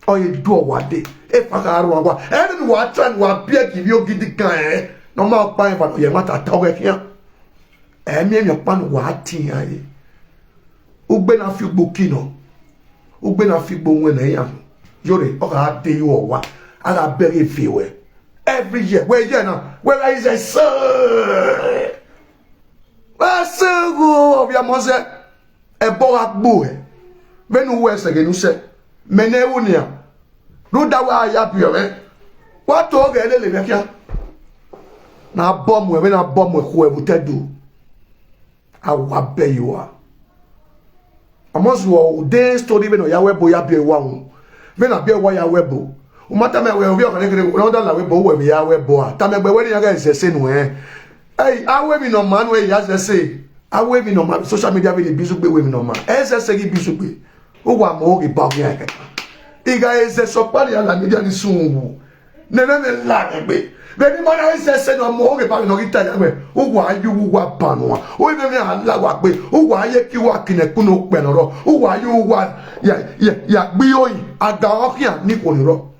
Oye do wa de. E fa ka ro wa. E ni wa try wa beg if you give the guy. No ma pa e fa no ye mata ta we kian. Emi emi pa no wa tin ai. Ugbe na fi gbo kino. Ugbe na fi gbo nwe na ya. Iyore, o ga de yo wa. Aga bere fi we. Every year. We year na. We la is a so. Wa se go of your mose. E bo wa gbo e. Benu we se genu se. Mene unia. Ruda wa ya bi o e. Wa to ge le le kia. Na bomb we, na bomb we ku e bu te du. Awa be you are. Amos wo de story be no ya we bo ya be wa un. Be na be wa ya we bo. Umata me we obi o kane kere, no da la we bo we ya we bo a. Ta me gbe we ni ya ga se se nu e. Hey, awe mi no man we ya se se. Awe mi no man social media be ni bisu gbe we mi no man. E se se gi bisu gbe. O wa mo gi ba gi ake. Iga e se so pa ni ala media ni sun wu. Ne ne ne la gbe. Baby mother is say no more. Okay, but no get tired. Who are you? Who are Panua? Who even me? Allah wa pe. Who are you? Kiwa kine kuno kpenoro. Who are you? Who are ya ya ya bioi. Aga okia ni koniro.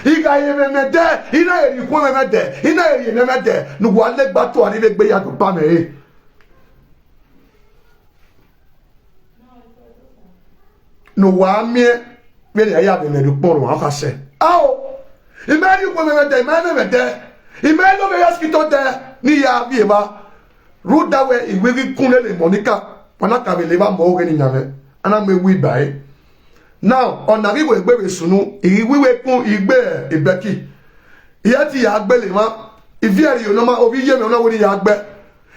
Iga ye me me de. Ina ye ni kwe me me de. Ina ye me me de. Nugu ale gbatu ani ve gbe ya du pa me. No wa mie. Mie ya ya be me du kporo wa ka se. Ao. Ime ni kwe me me de. Ime me me de. Ime no me ya skito de. Ni ya bi eba. Ruda we iwe gi kunle le Monica. Wana ka be le ba mo ge ni nyame. Ana me wi ba e. Now, ona gi we gbe be sunu. Iwe we kun igbe ebeki. Iya ti ya gbe le ma. Ivi ari yo no ma obi ye me ona wo ni ya gbe.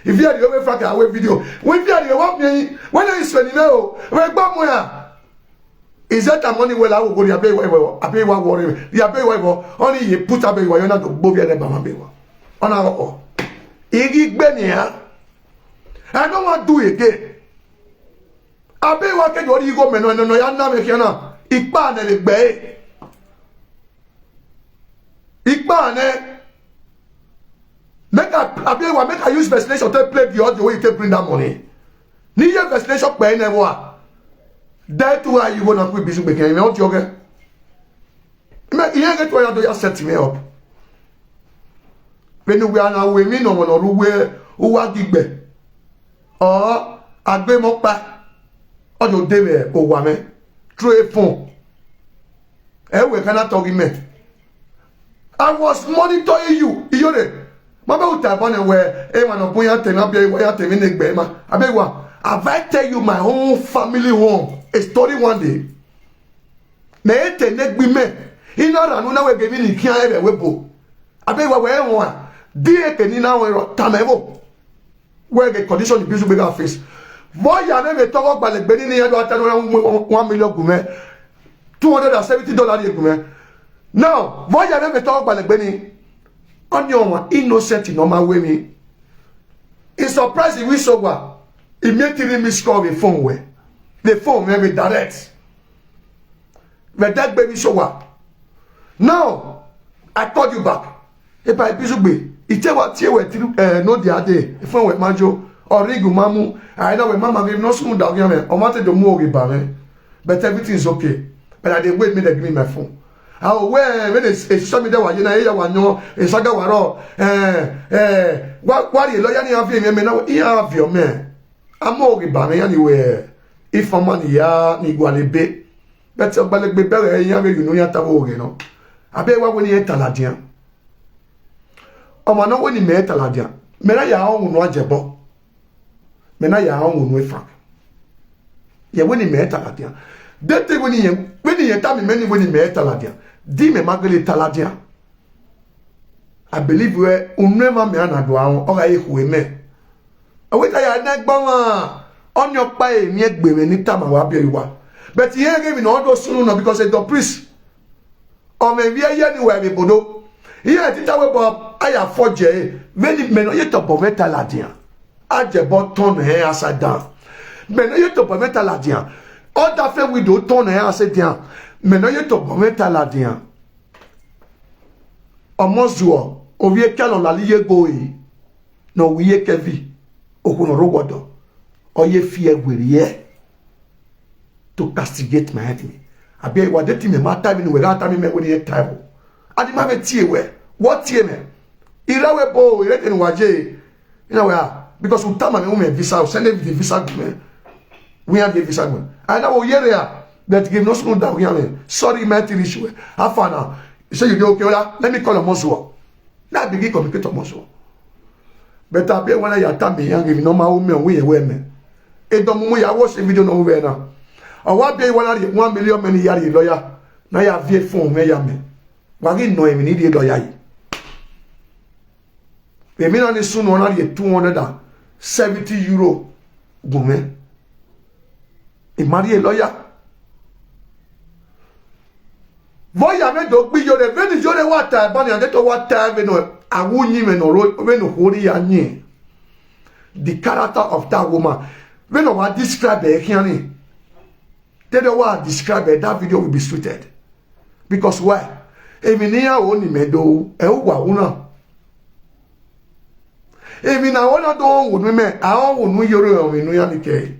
Ivi ari yo we fa ka we video. We ivi ari yo wa mi. We na iswe ni me o. We gba mo ya. Is that a money well I will go ya be wa wa. Abi wa worry. Ya be wa wa. Only you put abi wa yo na do gbo bi e ba ma be wa. Ona o. Igi gbe ni ya. I don't want do it again. Abi wa ke do ri go me no no no ya na me kiana. Ipa ne le gbe. Ipa ne. Make a abi wa make a use vaccination to play the audio wey you take bring that money. Ni ye vaccination pe ne wa. That why you gonna quit business again. Me o ti oge. Me iye get why you do ya set me up. When we are now we me no no ru we uwa gigbe. Oh, agbe mo pa. Ojo de we o wa me. Through a phone. Ewe kana talk me. I was monitoring you. Iyore. Mama utabane we e ma no boya te na bi wa ya te mi ne gbe ma. Abewa. Have I tell you my own family home? A story one day. Me e te ne gbi me. Ina ranu na we ge mi ni kian ebe we bo. Abewa we won. Di e ke ni na we ro ta me bo. Where the condition the business beggar face. Boy, ya me me talk about the Benin ya do atan one million gume. Two hundred and seventy dollars ye gume. Now, boy, ya me me talk about the Benin. On your one innocent in normal way me. It's surprising we so what. Immediately miss call the phone way. The phone may be direct. But that baby so what? Now, I called you back. If I busy be, it tell what tie we tiru eh no the other. If we majo or ring mamu, I know we mama give no soon down here. O mate do mo gi ba me. But everything is okay. But I dey wait me they give me my phone. Awo we when they say show me that wa yena ya wa nyo e saga wa ro eh eh wa wa ri lawyer ni afi me me na i afi o me. Amo gi ba me ya ni we. If a man ya ni gwa le be. But o ba le gbe bere ya be you know ya ta wo ge no. Abe wa we ni e taladian. O ma no we ni me e taladian. Me na ya o nu ajebo. Me na ya o nu e frank. Ye we ni me e taladian. De te we ni ye we ni ye ta mi me ni we ni me e taladian. Di me magele taladian. I believe we unema me ana do awon o ga ihu eme. Awe ta ya na gbo ma. Onyo pa e mi egbe me ni tama wa bi wa. But ye ge mi no do sunu no because e do priest. O me bi ye ni we bi bodo. Ye ti ta we bo aya foje. Me ni me no ye to bo me taladian. Ajebo ton he asada. Me no ye to bo me taladian. O da fe widow ton he asadian. Me no ye to bo me taladian. Omo zuo, ovie kalo lali ye go yi. No wiye kevi. Okuno rogodo. Oye fie gwere ye. To castigate my enemy. Abi wa de ti me ma time ni we ga time me we ni time. Adi ma be tie we. What tie me? Ira we bo, ire te ni waje. You know where? Because we tell me we visa, we send them the visa agreement. We have the visa agreement. I know we hear there that give no school that we have. Sorry, my T V show. How far now? You say you dey okay, well, let me call a Mosuo. Now begin communicate to Mosuo. But I be when I tell me young if no my woman we we me. E don mu ya watch the video no we now. I wa be one one million many yari lawyer. Now you have phone me ya me. Wagi no even need a lawyer. Èmi náà ní súnú ọ̀nà yẹ two hundred and seventy euro gùn mẹ́. Ìmárì ẹ̀ lọ́yà. Vọ́yà mẹ́tò gbí yọrẹ, vẹ́ni yọrẹ wà tá ẹ̀ bá ní àdétò wà tá ẹ̀ vẹ́nu àwùnyí mẹ́nu ro vẹ́nu hórí yà nyí. The character of that woman. Vẹ́nu wà describe ẹ̀ kíá ni. Tẹ́lẹ̀ wà describe ẹ̀, that video will be suited. Because why? Emi ni ya wo ni me do, e wa una. Emi na wo na do wo nu me, a wo nu yoro o mi nu ya mi ke.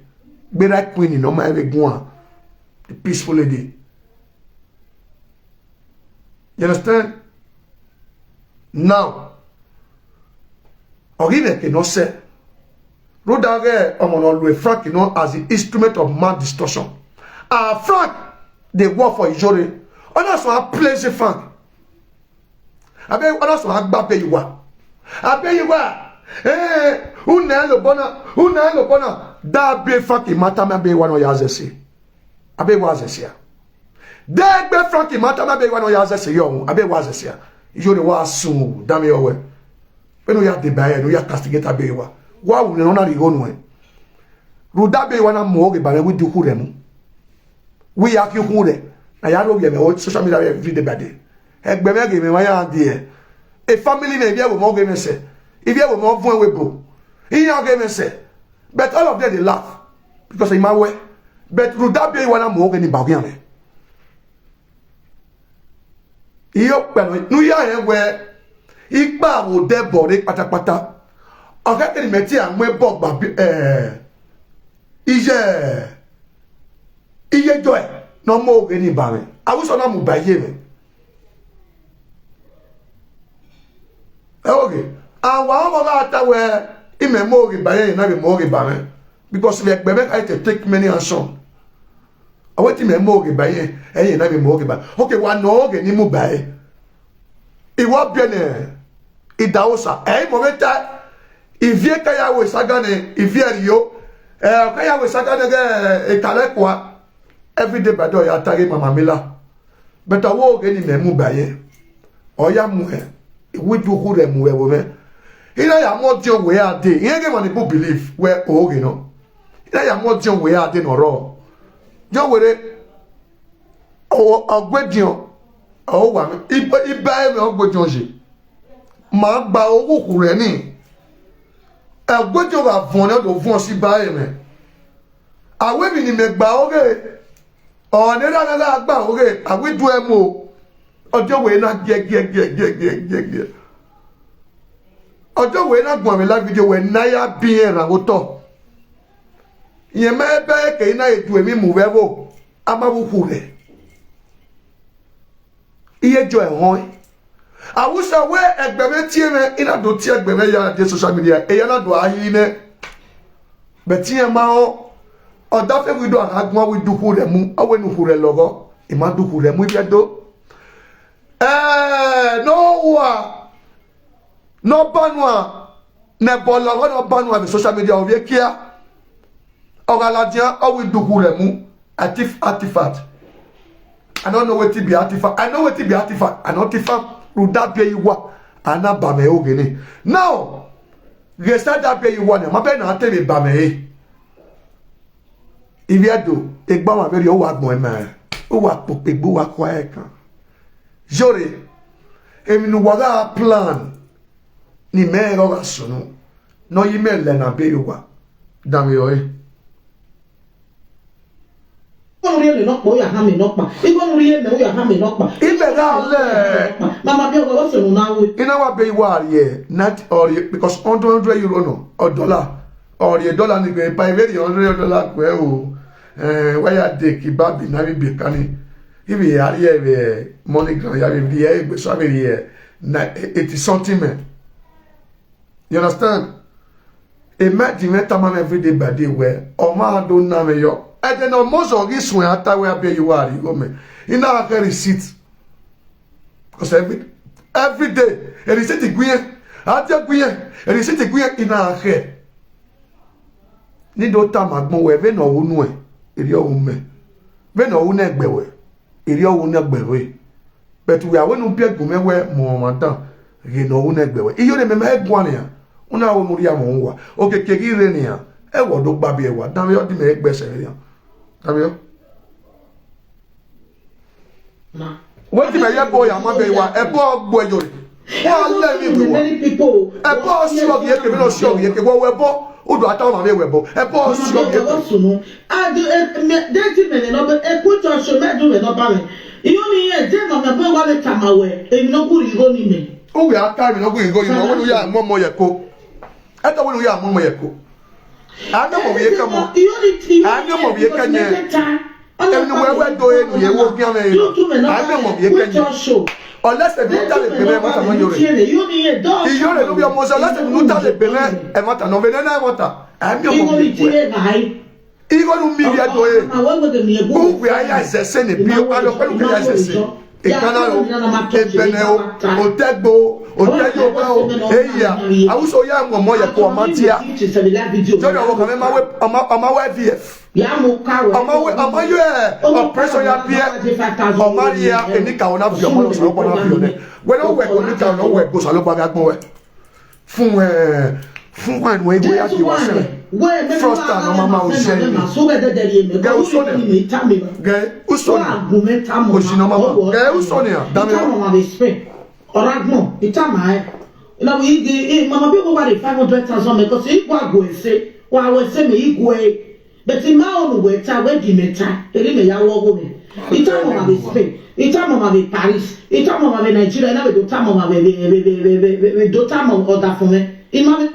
Be that queen no ma ebe gwa. The peaceful lady. You understand? Now, Ogi Neke no say, Rudage Omono Lue Frank, you know, as the instrument of man destruction. Ah, Frank, they work for Ijore. Others want to play the Frank. Abe, others want to be you are. Abe you are. Eh, una lo bona, una lo bona. That be Frank, Matama be one of your Azesi. Abe wa Azesi ya. Degbe Frank Matama be wa no ya Azesi yo. Abe wa Azesi ya. Yo de wa sun dami owe. Enu ya de ba ye, no ya castigate abe wa. Wa wu no na ri gonu e. Ruda be wa na mo ge ba we du hure mu. We ya ki hure. Na ya ro ye me o social media every day by day. Egbe me ge me wa ya de e. A family me bi e wo mo ge me se. If you wo mo fun we bo. Iya ge me se. But all of them dey laugh because in my way. But Ruda be wa na mo ge ni ba ge me. Iyo pẹ̀lú nu ya yẹn wẹ ipa wo de bọ re pátápátá. Ọ̀kẹ́ kìíní mẹ́tí àwọn ẹbọ gbà bí ẹ̀ iye iye jọ ẹ̀ náà mú ògè ní ìbàrẹ̀. Àwùsọ náà mú bá iye rẹ̀. Ẹ ògè. Àwọn ọmọ bá ta wẹ ìmẹ̀ mú ògè bá yẹn náà mú ògè bá rẹ̀. Because we expect to take many action. Aweti me mo ge ba ye, eye na me mo ge ba. Okay, wa no ge ni mu ba e. Iwo bie ne idaosa. E mo beta. Ivie ka ya we sagane, ivie rio. Eh, ka ya we sagane ge e kale kwa. Every day ba do ya tagi mama mila. But awo ge ni me mu ba ye. Oya mu e. We du hure mu e wo me. Ina ya mo dio we ade. Iye ge mani bu believe we o ge no. Ina ya mo dio we ade no ro. Dio were o ogbe dio. O wa mi. Iba iba e me ogbe dio je. Ma gba owo hure ni. Ogbe dio ga von e do von si ba e me. Awe mi ni me gba oge. Ọ̀nẹ́rẹ́ alára àgbà òwe àwídú ẹ mú o. Ọjọ́ wèé náà gíẹ gíẹ gíẹ gíẹ gíẹ gíẹ gíẹ. Ọjọ́ wèé náà gùn àmì lágbèjọ wẹ̀ náyà bí ẹ̀ ràn ó tọ̀. Ìyẹn mẹ́ bẹ́ẹ̀ kẹ́ iná ètò èmi mú wẹ́ wò. A máa wù kù rẹ̀. Iye jọ ẹ̀ hàn. Awusa we egbeme tie me ina do tie egbeme ya de social media. E ya na do ahi ne. Be tie ma o. O da fe wi do aga gwa wi du hure mu. O we nu hure logo. I ma du hure mu ibe do. Eh, no wa. No banwa. Ne bolo no banwa social media o vie kia. Ogaladia o wi du hure mu. Atif artifact. I don't know wetin be artifact. I know wetin be artifact. I know artifact. Ruda be you wa. Ana ba me ogene. Now, gesa da be you wa ne. Ma be na te me ba me. Ibi ado. Egba ma be yo wa gbon me. O wa pope gbo wa kwa e kan. Jore. Emi nu wa ga plan. Ni me ro ga sunu. No yi me le na be you wa. Da me yo e. Igonu rie me no kpa, oya ha me no kpa. Igonu rie me, oya ha me no kpa. Ibe ga le. Mama bi ogo so na we. Ina wa be wa ye, not or because hundred hundred euro no, or dollar. Or ye dollar ni be pay very hundred dollar kwe o. Eh, wa ya de ki ba bi na bi be kani. Ibi ya ye be money ground ya be ye be so be ye. Na eighty something man. You understand? Imagine when tamam every day by day where or man don't know me yo. And then almost all this when I tell where be you are, you go me. In our receipt. Because every every day, a receipt is going, I tell going, a receipt is going in our hair. Ni do tam agbon we ve no unu e, eri o ume. Ve no une gbe we, eri o une gbe we. But we are when u bi egun me we mo ma dan. Ge no une gbe we. Iyo ne me me egun ani ya. Una o muri amo wa. O ke ke gi re ni ya. E wo do gba bi e wa. Dan yo di me gbe se ya. Dan yo. Wetin me ye bo ya ma be wa. E bo gbo ejo. Wa le mi wo. Many people. E bo si o gi e ke me no si o gi e ke wo we bo. U do ata ma me we bo. E bo si o gi e ke. Sunu. A do e me de ti me no be e ku to so me do me no ba me. Iyo ni ye, je no me bo wa le tama we. Emi no kuri igo ni me. O we aka mi no kuri igo ni me. Wo ya mo mo ye ko. Eto wo ya mo mo ye ko. Ame mo ye ka mo. Iyo ni ti. Ame mo ye ka nye. Emi ni we we do e ni ye wo ki ame. Ame mo ye ka nye. Unless e bi ta le pe me ma ta mo yore. Iyo le no bi omo so unless e bi ta le pe me. E ma ta no ve na e ma ta. Ame mo ye ka nye. Igo nu mi bia do e. Uwe aya zese ne bi o alo pelu ke ya zese. Ikana o, ebene o, otegbo, oteyo ka o, eya. Awuso ya mo mo ya ko matia. Jojo wo kame ma we, ama ama we V F. Ya mo ka we. Ama we ama yo e. Operation ya pie. Omari ya enika ona bi omo lo so ko na bi one. We no we ko nika no we go so lo pa ga gbon we. Fún ẹ fún ẹ nu ego ya ti wá sẹ. Frosta no mama o ṣe ni. Gẹ usone. Gẹ usone. Oṣù no mama. Gẹ usone ya. Dami. Ọ̀rọ̀ agbọ̀n ìtàmà ẹ̀. Ìlànà yìí di mama bí wọ́n wà ní five hundred thousand mẹ́kọ́ sí ìgbọ́ àgọ́ ẹ̀sẹ̀ wà á wẹ̀ sẹ́mi ìgò ẹ̀. But in my own way, ta we di meta, eri me ya wo go me. Ita mo ma be Spain, ita mo ma be Paris, ita mo ma be Nigeria, na we do ta mo ma be be be be be be be be do ta mo order for me. Ima me.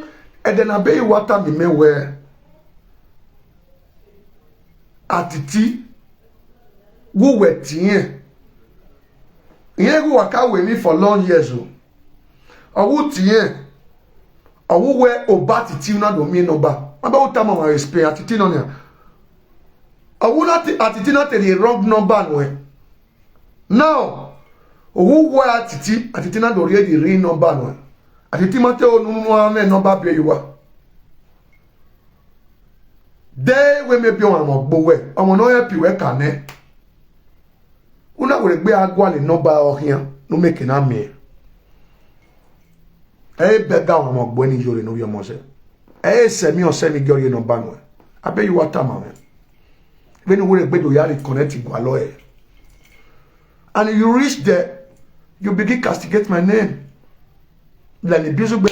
Ede na be wata mi me we. Atiti. Wu we tiye. Ye wu waka we mi for long years o. Owu tiye. Owu we oba titi una do mi no ba. Aba uta mama respect atiti no nya. Owu na ti atiti na te the wrong number no e. Now, owu we atiti atiti na do re the real number no e. Atiti ma te onu no ame number be you are. De we me bi o amo gbo we. Omo no help you we kane. Una were gbe agwa le number o hian no make na me. E be ga wa mo gbo ni yore no yo mo se. E se mi o se mi gyo ye number no. Abe you wata ma me. When you were gbe do ya reconnect gwa lo e. And you reach there, you begin castigate my name. Le ni bizu gbe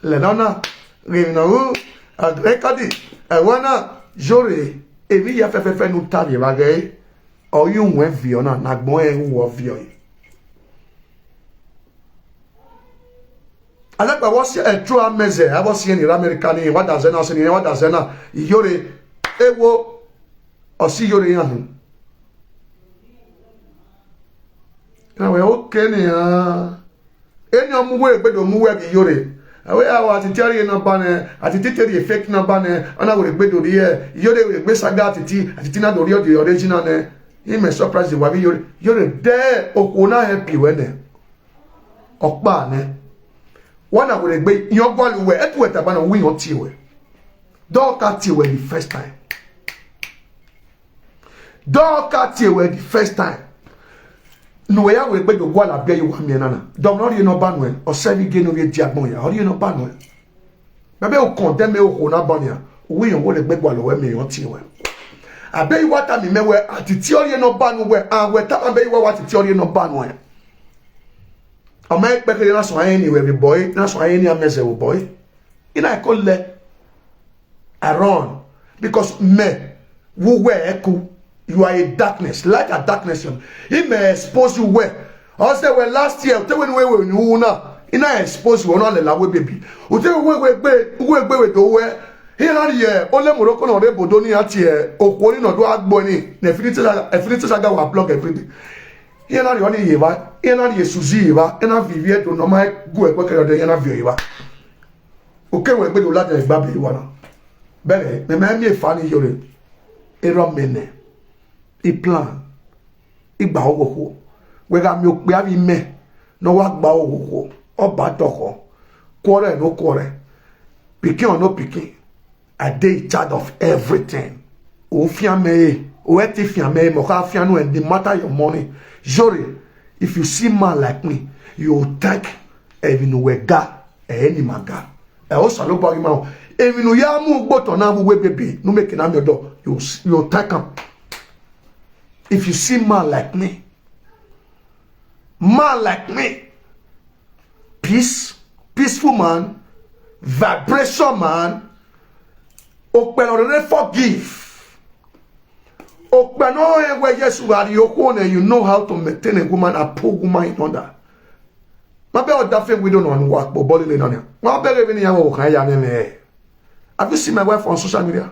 le na na re na u agrekadi e wa na yore e vi ya fe fe fe nu ta vi va ge. Oyu wen vi ona na gbon e wo vi o. Alagba wo si e tru ameze a wo si ni America ni wa da zena si ni wa da zena yore e wo o si yore ya hu. Na we o ke ni a. Eni omu we gbedo mu we bi yore. Awe awa atiti ari na bane, atiti teri fake na bane, ana we gbedo ri e. Yore we gbe saga atiti, atiti na do ri o di original ne. He may surprise the wabi yore. Yore de okwo na happy we ne. Okpa ne. Wana we gbe yo gwa lu we etu eta bana wi on ti we. Do ka ti we the first time. Do ka ti we the first time. Nu ya we gbe do gwa la be yo wa mi na na. Do no ri no ba nu e. O se bi ge no ye di agbon ya. O ri no ba nu e. Bebe o condemn me o ko na ba mi a. Wi yo wo le gbe gwa lo we mi yo ti we. Abe iwa ta mi me we atiti o ye no ba nu we. A we ta ma be iwa wa atiti o ye no ba nu e. Ama e pe ke na so ayen ni we bi boy, na so ayen ni ameze wo boy. Ina e ko le. I run because me wu we eku. You are a darkness, like a darkness. He may expose you well. I say well last year, te when we we you na. Ina expose you na le la we baby. U te we we gbe we gbe we do we. He na ye o le Morocco no re bodo ni ati e. Okwo ni no do agbo ni. Na Infinity Saga, Infinity Saga wa blog everything. He na yo ni ye ba. He na ye Suzy ye ba. He na Vivier do no ma gu e gbe ke yo de he na vi ye ba. Oke we gbe do la de gba be wa na. Bele me me mi e fa ni yore. Ero mene. I plan. I gba ogogo. We ga mi o pe abi me. No wa gba ogogo. Oba toko. Quarrel no quarrel. Pikin or no pikin. I dey in charge of everything. O fian me, o eti fian me, mo ka fian no, and the matter your money. Sorry, if you see man like me, you will thank even we ga, any man ga. E o salo bagi ma o. Even you ya mu gboto na mu we baby, no make na mi odo. You you thank am. If you see man like me, man like me, peace, peaceful man, vibration man, o pe lo re forgive. Okpeno ewe Yesu gari okwo ne, you know how to maintain a woman and put woman in order. Ma be oda fe widow no anu wa po boli le no ne. Ma be re ni ya wo kan ya ne me. Have you seen my wife on social media?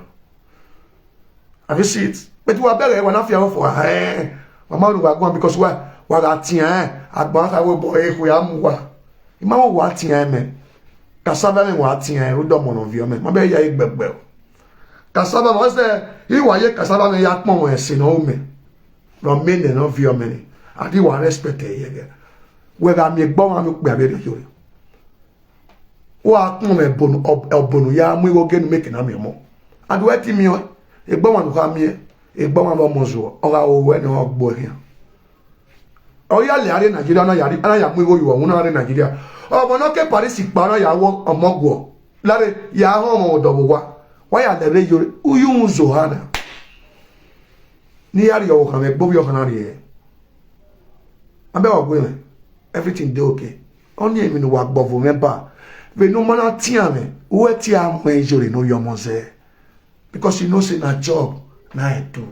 Have you seen it? But wa be re wa na fi awo for eh. Mama unu wa go because wa wa ga tin eh. Agba ka wo bo e ko ya mu wa. Ima wo wa tin eh me. Cassava me wa tin eh, o do mo no vi o me. Ma be ya igbegbe. Cassava mo se, iwa ye cassava me ya pon e si no me. No me ne no vi o me ni. Adi wa respect e ye ge. We ga mi gbo ma mi pe abere yo. Wa kun me bonu obonu ya mu iwo genu make na mi mo. Adu e ti mi o. Egbo wa nu ka mi e. Egbo wa mo zo. O ga o we no gbo e. O ya le are Nigeria na ya ri, na ya mu iwo yo won na re Nigeria. O mo no ke Paris pa na ya wo omo gwo. Lare ya ho mo do wa. Wa ya le re yo uyu zo ha na. Ni ya ri o ka me gbo yo ka na ri e. Abe wa gwe me. Everything dey okay. Only emi no wa gbo vo me ba. We no mana ti ame. Uwe ti ame yo re no yo mo ze. Because you know say na job na I do.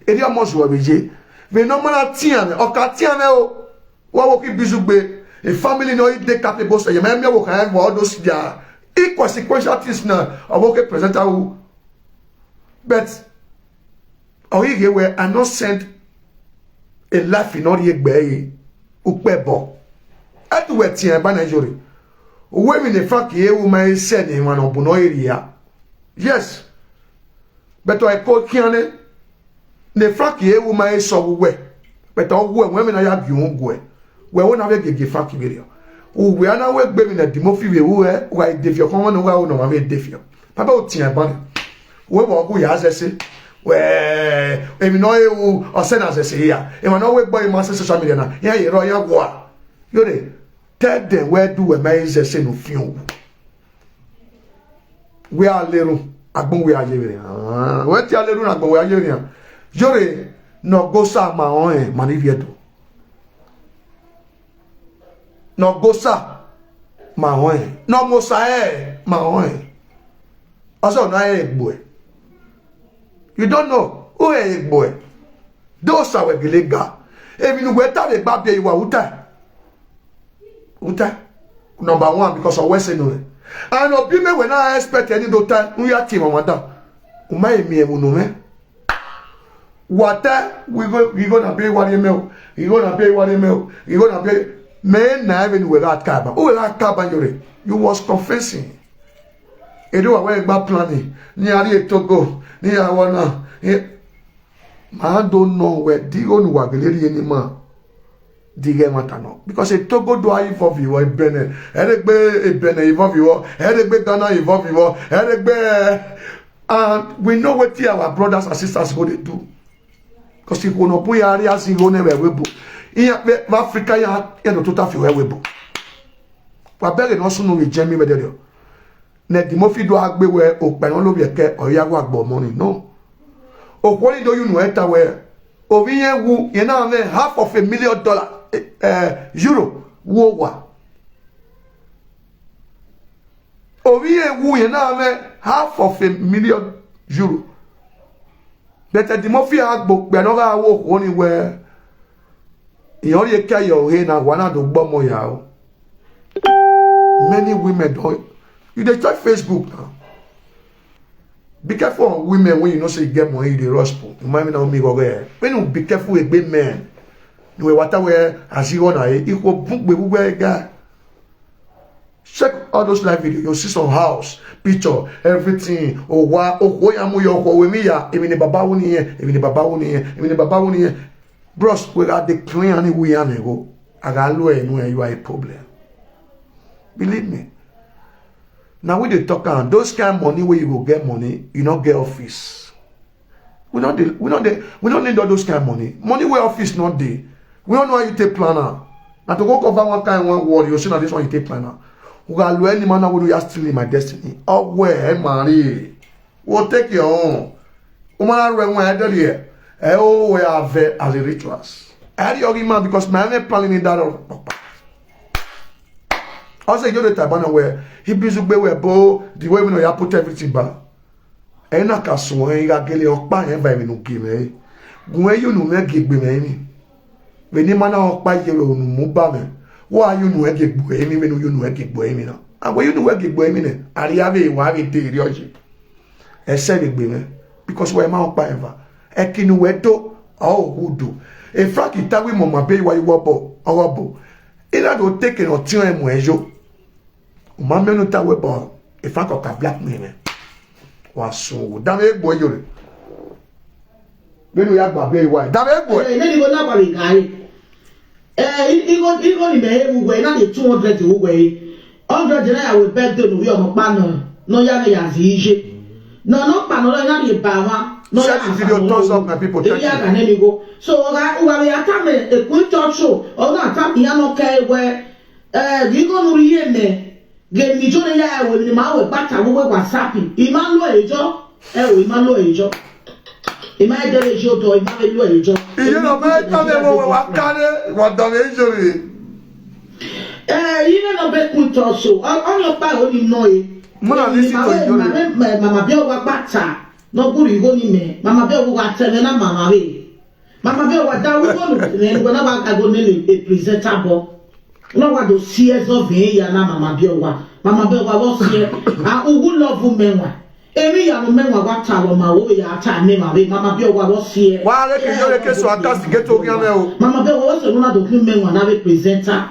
Eri omo zuwa beje. We no mana ti ame. O ka ti ame o. Wa wo ki bizugbe. A family no e dey capable say me me wo ka e wo do si dia. E consequential things na. O wo ke present awu. But o yi ge we I no send a life in ori egbe e. Upe bo. E tu we ti e ba na yo re. Uwe mi ne Frank ye wo ma e se ni wa no bu no area. Yes. But I ko kiane. Ne Frank ye wo ma e so we. But o we we mi na ya bi un gwe. We wo na we gege Frank bi re. Uwe ana we gbe mi na dimo fi we wo e, wa e de fi o kon no wa o no ma we de fi o. Papa o ti e ba ni. We wo gu ya ze se. We emi no e wo o se na ze se ya. E ma no we gbo e ma se social media na. Ya ye ro ya wo a. Yo de. Tell them where do we ma e ze se no fi o. We a leru agbon we a ye re. Ah, we ti a leru na agbon we a ye re. Yo re no go sa ma on e ma ni vie do. No go sa ma on e. No mo sa e ma on e. Oso na e gbo e. You don't know who e gbo e. Those are we gele ga. Emi nu we ta le gba be iwa uta. Uta. Number one, because of we se no. And obi me we na expect any do ta. U ya ti mama da. U ma emi e mu no me. Wata we go we go na be wari me o. We go na be wari me o. We go na be me na even we ga kaba. U ga kaba yo re. You was confessing. Edo wa we gba planning. Ni ari etogo. Ni awana. Ma do no we di onu wa gele ri ni ma. Di ge ma ta no. Because etogo do a involve iwo, ebene. Eregbe ebene involve iwo. Eregbe Ghana involve iwo. Eregbe, and we know wetin our brothers and sisters go dey do. Because if we no put ya area si go ne we we bo. In Africa ya ya no total fi we we bo. Wa bere no sunu we jemi we de. Ne dimo fi do agbe we ope no lo bi eke oya wa gbo money no. Okwo ni do you know eta we. Obi ye wu ye na me half of a million dollar, eh, eh, euro wo wa. Obi ye wu ye na me half of a million euro. But the mafia agbo pe no ga wo ko ni we. Iyan ri eke yo he na wa na do gbo mo ya o. Many women don. You dey check Facebook now. Be careful on women when you know say you get money, you dey rush po. You mind me now, me go there. When you be careful with big men, the way water where as you wanna, it will book be where guy. Check all those live video. You see some house, picture, everything. Oh wa, oh wa ya mu yo ko we mi ya. Emi ni baba wo ni yen, emi ni baba wo ni yen, emi ni baba wo ni yen. Bros, we got the clean and we am go. I got low and you are a problem. Believe me. Now we dey talk am, those kind money where you go get money, you no get office. We no dey, we no dey, we no need all those kind money. Money where office no dey. We don't know how you take plan am. Na to go cover one kind one word, you say na this one you take plan am. We got low any man wey ya stealing my destiny. Oh where marry. We'll take your own. Woman, I read one, I don't hear. I always have it as a rituals. I had your man because my name planning in that. Also, you know the Tabana where he busy be where bo the way we know you put everything back. And I can swear you got gele or bang and by me no give me. Gun e yunu me ge gbe me mi. Be ni mana okpa ye we onu mu ba me. Wa yunu e ge gbo e mi, me nu yunu e ge gbo e mi na. Awe yunu e ge gbo e mi ne. Ari ave wa ave de ri oji. E se be gbe me. Because we ma okpa eva. E kinu we do. O hudu. E Frank itawi mo ma be wa iwo bo. Owo bo. Ina do take no ti o e mo ejo. Uma menu ta we bo. E Frank o ka black me me. Wa so. Dame egbo yo re. Benu ya gba be wa. Dame egbo. Eh, ne ni go na ba mi gari. Eh, i- igo igo ni me ewu we na de two hundred ewu we. Hundred na ya we birthday no we omo pa no. No ya na ya zi ije. No no pa no ya ni ba wa. No ya Share this video, thumbs up, my people. Thank you. Ya ga ne ni go. So oga uga we attack me e kun church show. Oga attack me ya no ke we. Eh, igo no ri ye me. Ge mi jo ne ya e we ni ma we bata we we WhatsApp. I ma lo ejo. E we i ma lo ejo. I ma e dere jo do, i ma be lo ejo. Iye no be ta me wo wa kare, wa da me jo re. Eh, you know no be kun to so. On on your pa o ni no e. Mo na listen to you. Mama be o wa bata. No guru igo ni me. Mama be o wa tele na mama be. Mama be wa da wo no ne wa na ba ka go ne le presenter bo. No wa do sie zo ve ya na mama be wa. Mama be wa wo sie. A ugu love me wa. Emi ya no me wa wa ta wo ma wo ya ta ne ma be. Mama be wa wo sie. Wa le ke yo le ke so aka si gate o ya me o. Mama be wa wo se no na do kun me wa na be presenter.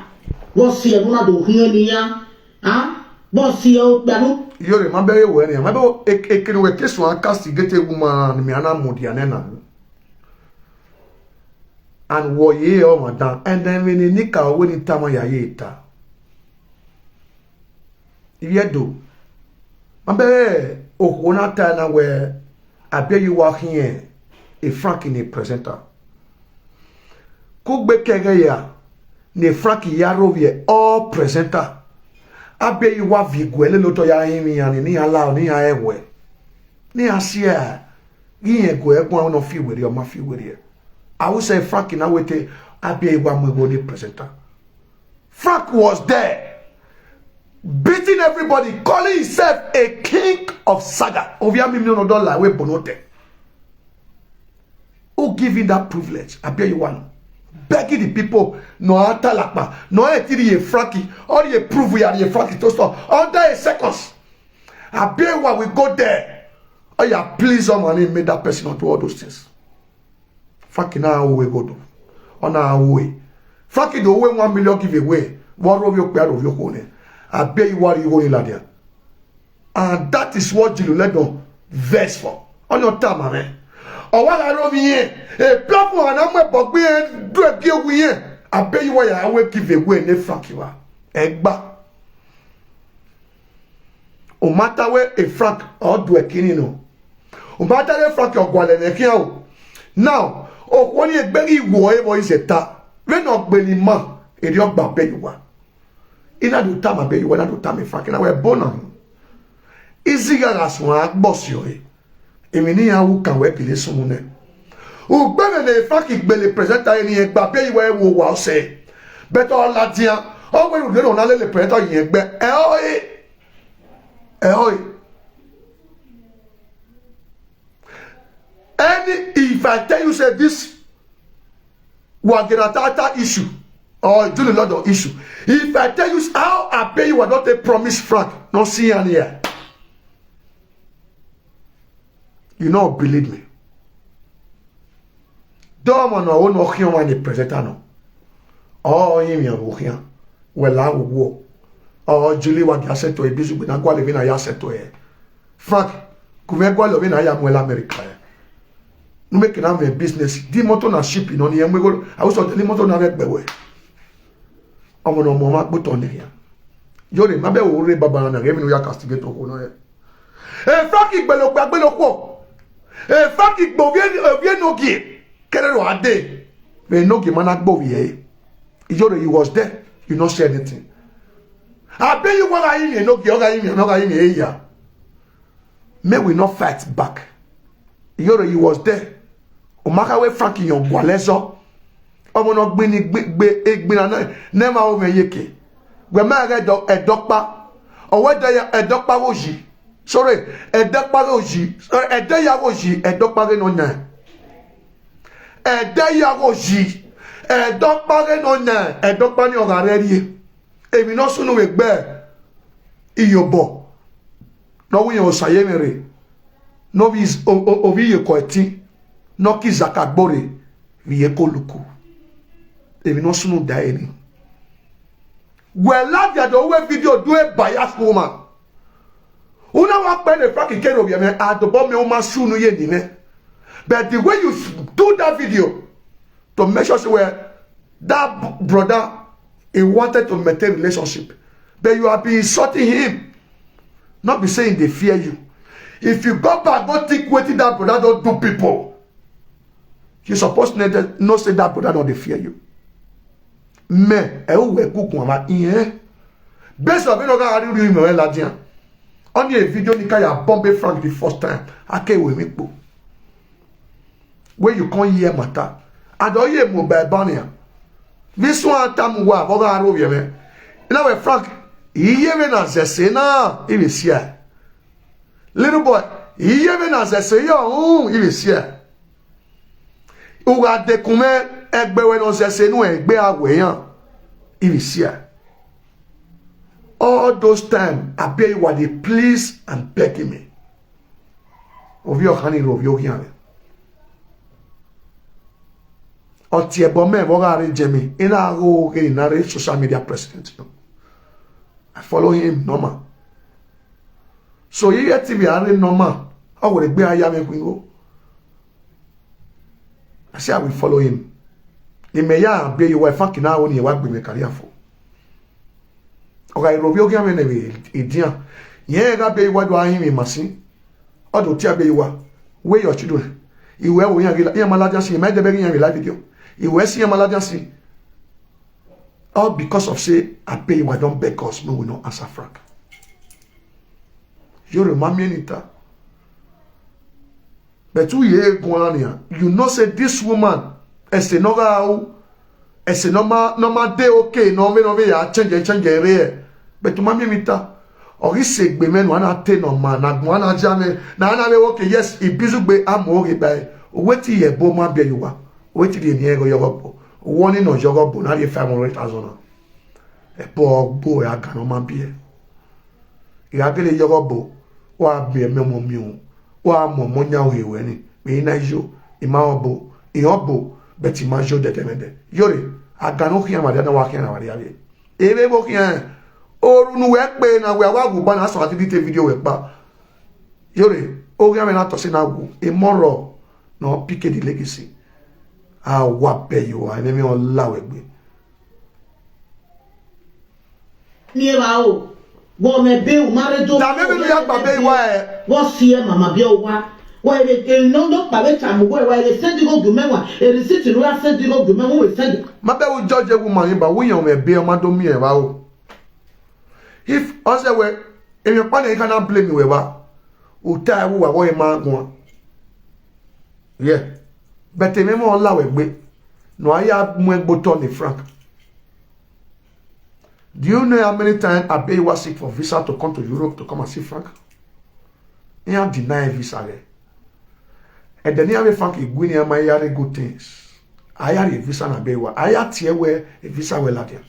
Wo sie no na do kun ni ya. Ah? Bo sie o gba no. Yo le ma be ye we ni. Ma be e ke no we ke so aka si gate woman mi ana mo di anena. And wo ye o madan, and then we ni nika we ni tama ya ye ta. Ye do. Ma be o ko na ta na we abi you wa here e Frank ni presenter. Ku gbe kege ya ni Frank ya ro ye all presenter. Abi you wa vi gwe le lo to ya yin mi ya ni ni ala ni ya ewe. Ni asia. Gi yen go egun awon no fi were o ma fi were. I will say Frank na wete abi e wa mu ego ni presenter. Frank was there, beating everybody, calling himself a king of saga. Ovia mi million dollar we bonote. Who give him that privilege? Abi you want begging the people no atalakpa no etiri ye Frankie or ye prove we are ye Frankie to stop under a seconds. Abi you want we go there. Oh yeah, please, someone made that person not do all those things. Frankie na we go do. Ona we. Frankie do we one million give away. What rob your pay of your home? I pay you what you go in ladia. And that is what Jilu let down verse for. On your time, man. Or what I rob here. A platform and I'm a bugby and do a give away. I pay you what I will give away ne Frankie wa. Egba. O matter where a Frank or do a kini no. O matter where Frank or gwale ne kia o. Now, o kwoni egbegi wo e wo is a ta. We no gbeli ma. E ri ogba be you wa. Ina do tama be you wa na do tama Frank na we bona. Izi ga ga so a boss yo e. Emi ni ya wu kan we kile sumu ne. Ugbere ne Frank gbele presenter ni egba be you wa e wo wa o se. But all that dia. O we ru no na le presenter yin egbe. E o e. E o e. Any if I tell you say this Wagenatata issue or Julie London issue, if I tell you how I pay you, I don't take promise Frank, no see any here. You know, believe me. Domo no o no hion wa ni presenter no. Oh, him ya wo hion. Wela wo. Oh, Julie wa ya seto e bizu na kwa le vina ya seto e. Frank, kuve gwa lo vina ya mwela America e. No make na me business. Di moto na ship no ni emwe go. I was on the moto na me gbewe. Omo no mo ma gboto ni ya. Yo le ma be o re baba na ge mi no ya castigate o ko no e. E Frank igbelo gbe agbelo ko. E Frank igbo vie vie no gie. Kere ro ade. Me no gie mana gbo vie. Yo le, you was there. You no say anything. I pay you what I in no gie. Oga in no ga in ya. May we not fight back. Yo le, you was there. O maka we Frank yo gwalezo. Omo no gbe ni gbe egbina na. Nema o me yeke. Gbe ma ga do edopa. O we do ya edopa wo ji. Sorry, edopa wo ji. Sorry, edo ya wo ji edopa ge no na. Ede ya go ji. Edo pare no na. Edo pani ogareri. Emi no sunu we gbe. Iyobo. No wi yo saye mere. No bi ovi ye ko eti. No ki zaka gbore. Bi ye ko luku. Emi no sunu da eni. Well, la dia do we video do a biased woman. Una wa pe ne Frank Ikero bi me adobo me o ma sunu ye ni ne. But the way you do that video to make sure say well, that brother he wanted to maintain relationship, but you have been insulting him. Not be saying they fear you. If you go back, go think wetin that brother don do people. You suppose know say that brother no dey fear you. Me, e u we kuku ama ihe. Based on no ga ari ri me la dia. On a video ni ka ya bombe Frank the first time. Ake we mi po. Where you come here matter. And all ye mo by bania. This one time wa boga aro ye me. Na we Frank, iye me na zese na, ibe sia. Little boy, iye me na zese yo, ibe sia. Uga de kume egbe we no zese nu egbe awe yan. Ibe sia. All those time, I pay what they please and begging me. Ovi ohani ro ovi ogian. Oti ebo me boga re jemi. Ina go ge na re social media president. I follow him normal. So he get T V are normal. I will be aya me kwingo. I say I will follow him. Ni me ya be you wife kina woni wa gbe me career for. Oga irobi ogi ame ne we idian. Ye ga be wa do ahin mi masin. Odo ti abe wa. Where your children? Iwe wo yan gila. Yan malaja si. Me de be yan live video. Iwe si yan malaja si. All because of say I pay you, I don't beg us, no, we no answer Frank. You remind me anytime. But two year go on here. You know say this woman, as a no how, as a normal normal day okay, no me no me ya change change area. But to mami mita. Or he say gbe me no na te no man na go na jame na na we okay yes ibizu gbe amo oge bai. Wetin ye bo ma be you wa. Wetin dey near go yogo bo. Warning no yogo bo na dey five hundred thousand. E bo gbo ya ga no ma be. Ya gele yogo bo. Wa be me mo mi o. Wa mo mo nya o he we ni. Me na yo. I ma obo. I obo. But i ma yo de de me de. Yore. Aga no kia ma de na wa kia na wa ya. Ebe bo kia. Oru nu we pe na we wa gu ba na so ati dite video we pa. Yore. O kia me na to se na gu. E moro. No pick the legacy. A wa pe yo. A me me o la we gbe. Mie ba o. Wo me be o mare do. Na me me ya gba be wa e. Wo si e mama bi o wa. Wo e ke no do pa be ta mo we wa e send go gume wa. E receipt no ya send go gume wo we send. Ma be wo judge woman ba wo yan me be o ma do mi e ba o. If o se we e mi pa na ka na blame we ba. O ta wo wa wo e ma gun. Yeah. But e me mo la we gbe. No aya mo e gbo to ni Frank. Do you know how many times Abeyiwa seek for visa to come to Europe to come and see Frank? He had denied visa there. And then he have a Frank Igwini and my yare good things. I had a visa and Abeyiwa. I had here where a visa were laden.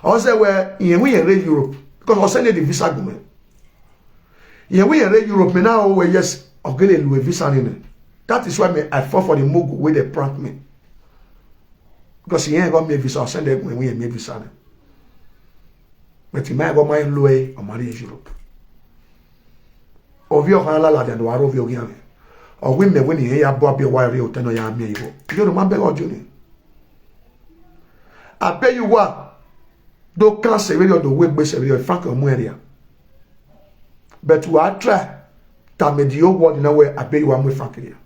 I was there where he went Europe because I sent the visa go. He went Europe me now where yes, I'll get a visa in it. That is why me I fought for the Mugu where they prank me. Because he ain't got me visa, I'll send them when we me visa. But he might got my loy or marry Europe. Ovio kan la la de do aro ovio gian. O wi me wi ni ya bo abi wa re o teno ya mi iwo. You remember God you ni. Abeyiwa. Do kan se we do we gbe se we Frank mu area. But we are try ta me di o wo na we Abeyiwa mu Frank area.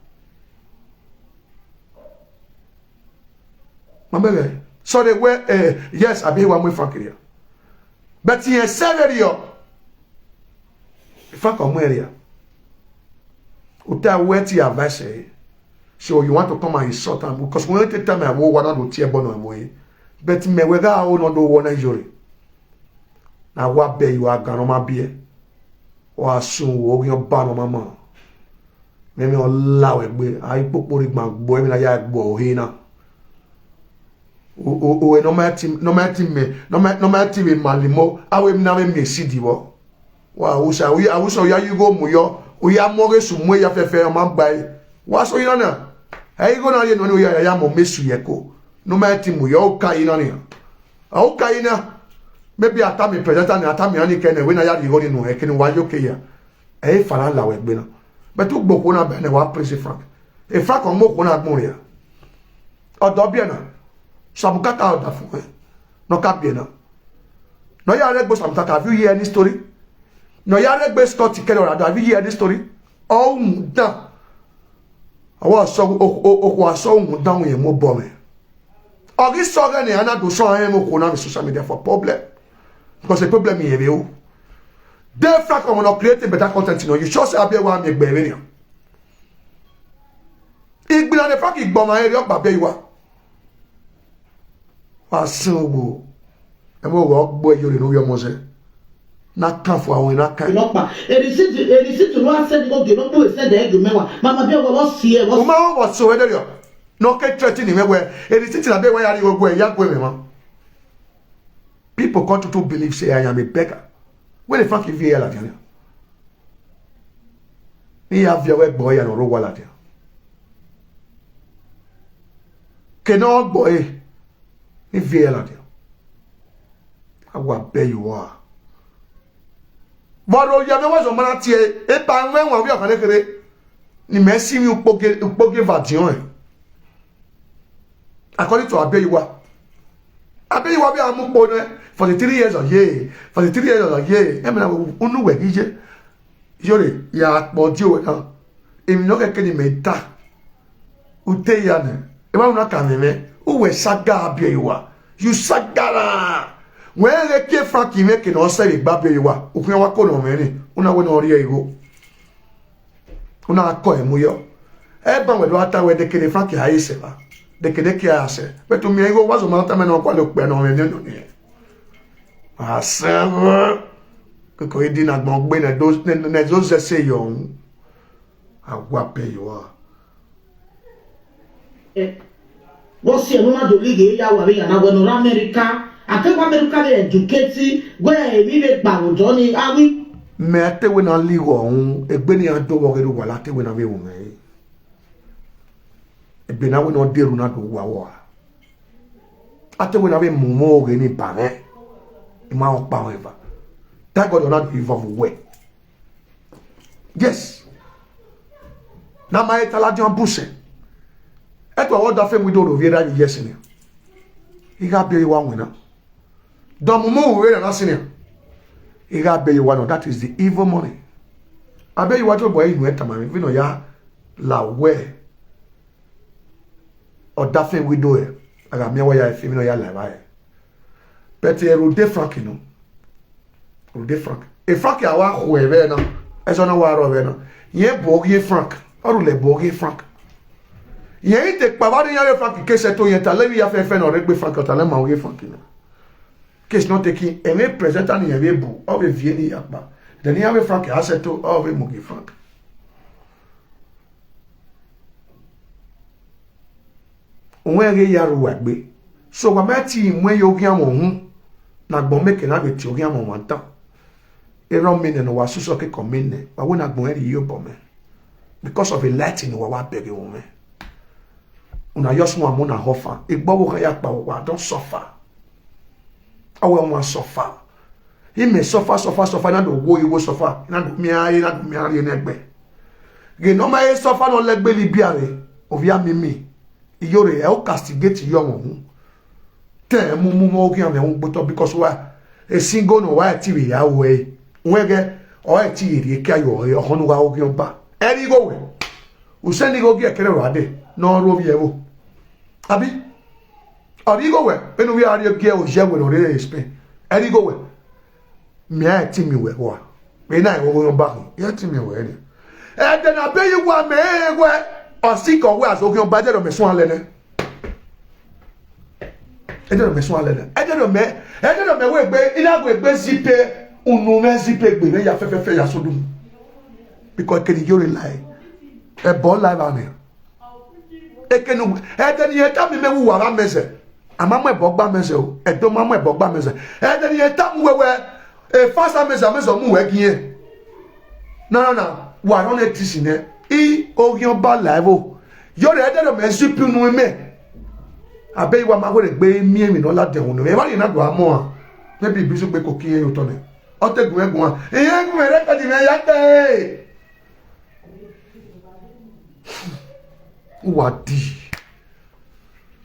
Mambe. So they were uh, yes, Abeyiwa mu Frank area. But he said area. Frank mu area. Uta weti advice eh. So you want to come and insult am because when you tell me I will want to tear bono moye. But me we ga o no do wona yori. Na wa be you are ganoma bie. Wa sun wo gyan banoma ma. Meme ola we gbe, ai popo ri gban gbo, emi na ya gbo he na. O, o, o, e no ma ti, no ma ti me, no ma, no ma ti me malimo, awe mi na me me si di wo. Wa, usa, uya, usa, uya yugo mu yo, uya mo ge su mu ya fefe o ma gba e. Wa so yo na. E go na ye no ni uya ya mo mesu ye ko. No ma ti mu yo ka ina ni. O ka ina. Maybe atami presenter ni atami ani kene we na ya di go ni no e kini wa yo ke ya. E fara la we gbe na. But u gbo ko na be ne wa Prince Frank. E Frank o mo ko na gbon ya. Odo bi na. Samukata oda fun e. No ka bi na. No ya regbo Samukata, have you hear any story? No ya regbo Scott Kelly Orado, have you hear any story? Oh, da. Awa so o o o wa so un down ye mo bo me. Ogi so ga ni ana do so an mo ko na mi social media for problem. Because the problem here you. Dey Frank, I'm not creating better content, you know. You sure say abi wa mi gbe re ni. Igbina de Frank igbo ma ere ogba be iwa. Wa sin owo. E mo wo gbo e yo re no yo mo se. Na kan fu awon na kan. Ọlọ́pàá. Èdìsítì, èdìsítì ló wá sẹ́ni kó gé ló kó ìṣẹ́dẹ̀ ẹ̀dùn mẹ́wàá. Màmá bí ọwọ́ wọ́n sí ẹ, wọ́n Mo máa ń wọ̀ sí owó ẹ̀dẹ̀rẹ̀. No ke threaten ni we. Èdìsítì na be we ya ri gbogbo e ya gbe mi mo. People come to, to believe say I am a beggar. Where the fuck if you like? Ni ya via we boy ya no ro wala dia. Ke no boy. Ni via la dia. Awa be you are. But o ya me wa zo mana tie, e pa nwe wa wi o kan kere. Ni me si mi upoge, upoge vadion e. According to Abeyiwa. Abeyiwa bi amu po ne forty-three years of ye. Forty-three years of ye. E me na unu we gije. Yore, ya po di o na. Emi no ke ke ni me ta. Ute ya ne. E ma una ka me me. U we saga Abeyiwa. You sagara. When they ke Frank me ke no se be gba Abeyiwa. U kun wa ko no me ni. Una we no ri e go. Una ko e mu yo. E ba we do ata we de kede Frank ya ise ba. De kede ki ase. But to me go wa zo ma ta me no kwa lo pe no me no ni. Ase. Ko ko idi na gbon gbe na do ne do se se yo. Awa pe yo. Bó ṣe ẹ̀rọ má dòlí yìí yá wà rí yàrá wẹ̀nù rá Amẹ́ríkà. Akẹ́kọ̀ọ́ Amẹ́ríkà lè ẹ̀dùkétì wẹ́ èmi lè gbà òjọ́ ni awí. Mẹ atewe na li ghọ ọhún, egbe ni a do wọ ghe do wà látewe na vbe wọ mẹ. Egbe na we na deru na do wà wọ a. Atewe na vbe mu mo ghe ni ba mẹ. Ima ọkpa wọn eva. Thank God na do involve wẹ. Yes. Na ma etala di on buse. Eto awo da fe mu do ro viera ni yes ni. Iga be wa wena. Domu mo we na sini. Iga be wa no, that is the evil money. Abe you want to boy inu eta ma mi vino ya la we. Odafe widow e. Aga mi wa ya efe mi no ya la ba e. But e ro de Frank no. Ro de Frank. E Frank ya wa ho e ve na. E so na wa ro ve na. Ye bo ye Frank. Oru le bo ye Frank. Ye ite pa ba ni ya le Frank ke se to ye ta le wi ya fe fe no re gbe Frank ta le ma ye Frank no. Case not taking any presenter ni ye bu. O ve vie ni ya pa. Then ya ve Frank a se to o ve mo ye Frank. Onwe ghe ya ru wa gbe. So wa ma ti mu ye oghian mo hun. Na gbon meke na gbe ti oghian mo wan tan. Ero mi ne no wa suso ke ko mi ne. Wa we na gbon eri yo bo me. Because of a light ni wa wa bege wo me. Una yo sun amu na hofa. Igbo wo kan ya pa wa don suffer. Awe wan suffer. He may suffer, suffer, suffer. Na do wo iwo suffer. Na do mi aye, na do mi aye negbe. Ge no ma e suffer no legbe Libya re. Ovia mi mi. Iyore e o castigate yo won. Te mu mu mo ogian me un gboto because wa e single no wa e ti wi ya we. Wege o e ti ri e ki ayo e o honu wa ogian ba. Eri go we. U se ni go gi e kere ro ade. No ro vi e wo. Abi? Ori go we. Enu wi ari gi e o je we no re Spain. Eri go we. Mi a ti mi we wa. Mi na e wo yo ba. Ya ti mi we ni. E de na be yi wa me we. O si ko we aso ki o ba de ro me sun ale ne. E de ro me sun ale ne. E de ro me. E de ro me we gbe. Ina gbe gbe zipe. Unu me zipe gbe me ya fe fe fe ya so dum. Because keni yo re lai. Ebo live ani. Ekenu, edeni eta mi me wu wara meze. Ama mo ebo gba meze o. Edo ma mo ebo gba meze. Edeni eta mu wewe. E fasa meze, meze mu we gie. No, no, no. Wa ro ne tisi ne. I ogion ba live o. Yo re edero me zipu nu me. Abe iwa ma were gbe mi emi no la de hunu. E wa ni na gwa mo a. Maybe bisu gbe ko ki e yo to ne. O te gun egun a. E egun ere ka di me ya te. Uwa di.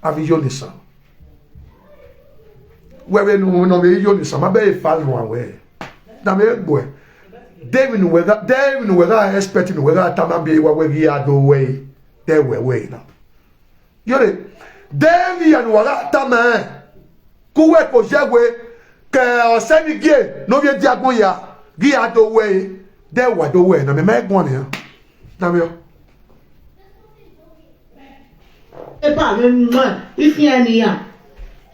Avi yonisa. Wewe nu no ve yonisa. Ma be fa lu awe. Na me gbo e. David nu wega, David nu wega expect nu wega tama be wa we gi ado we. De we we na. Yore. David ya nu wega tama. Kuwe ko jewe ke osemi gie no vie diagun ya. Gi ado we. De wa do we na me me gbo ni ya. Na me o. Eba me mwa ifi ani ya.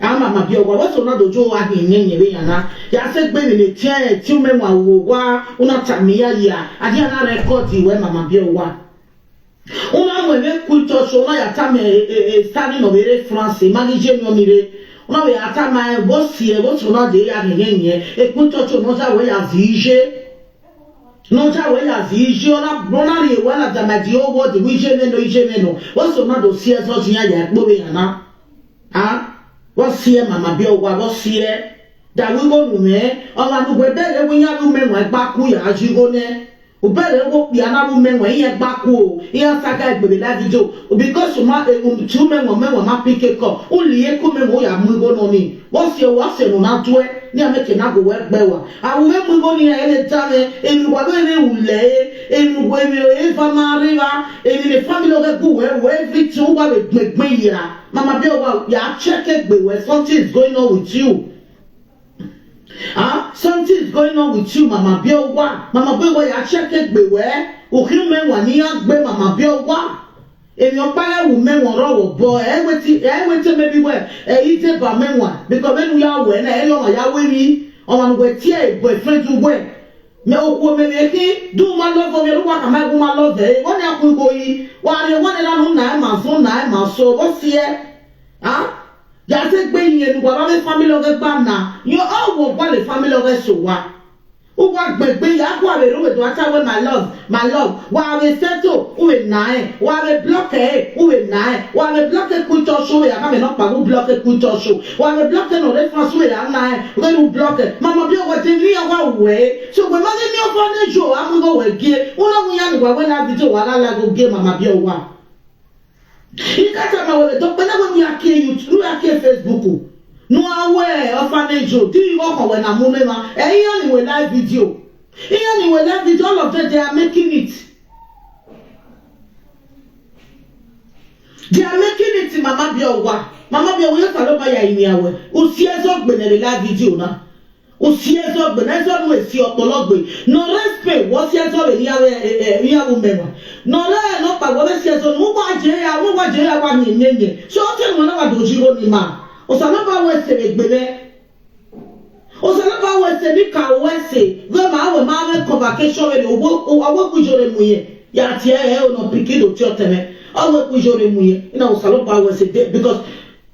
Ama ma bi owa, waso na dojo wa hi nye nye be ya na. Ya se gbe mi le tie ti me wa wo wa una ta mi ya ya. Adi ana record we mama bi owa. Una mwe me ku to so na ya ta me e e e sani no bere France ma gi je no mi re. Una we ata ma e bo si e bo so na de ya nye nye. E ku to so no ja we ya zi je. No ja we ya zi je ona bona ri we na da ma di owo di wi je me no ije me no. Waso na do si e so ji ya ya gbo be ya na. Ah? Waso e mama bi owa waso e. Da wi go nu me. Owa nu gbe be le wi ya lu me wa gba ku ya ji go ne. Ubere wo kpia na wu menwe iye gbaku o, iye saga egbebe live video. Because ma e um tu menwe menwe ma pike ko. Uli e ku menwe ya mu go no ni. Wo se wo se no na tue. Ni ameke na go we gbe wa. Awu we mu go ni e le tame. Emi wa be le ule. Emi we mi e fa ma riva. Emi le family oge gu we we everything wa be gbegbe ya. Mama bi owa ya check egbe we, something is going on with you. Ah, something is going on with you, Mama Biowa. Mama Biowa, ya check egbe we. Uhi menwa ni ya gbe Mama Biowa. Emi okpara wu menwa ro wo bo. E weti, e weti maybe we. E ite ba menwa. Because when we are we na e yo ya we mi. O ma we tie boyfriend we. Me okwo me me ki do ma love me ru wa ka ma gu ma love e. Wo ni akun go yi. Wa re wo ni na nu na e ma so na e ma so. Wo si e. Ah? Ya se gbe yen wa ba le family oge gba na. Yo o wo gba le family oge so wa. U wa gbe gbe ya gwa be ru we do ata we my love, my love. Wa we settle, u we na e. Wa we block e, u we na e. Wa we block e ku to so we ya ka me no pa u block e ku to so. Wa we block e no re fa so we ya na e. We u block e. Mama bi o wa te ni ya wa we. So we ma ni o fa ne jo amu go we ge. U na mu ya ni wa we na video wa la la go ge mama bi o wa. Ikata ma wele to pele we mi ake YouTube, mi ake Facebook. No awe orphanage o, di wo ko we na mu me ma. E yan ni we live video. Iyan ni we live video, all of them they are making it. They are making it, Mama Biowa. Mama Biowa yo ta lo ba ya ini awe. U si ezo gbe ne live video na. U si ezo gbe, na ezo nu e si opolo gbe. No respect, wo si ezo be ya we, eh, eh, ya wo menwa. No re, no pa wo be si ezo nu wa je ya, wo wa je ya wa ni nye nye. So o te mo na wa doji ro ni ma. O sa na ba we se be gbe le. O sa na ba we se ni ka we se. We ma we ma we convocation we o wo o wo ku jore mu ye. Ya ti e e o no pikin do ti o teme. O we ku jore mu ye. Ina o sa lo ba we se de, because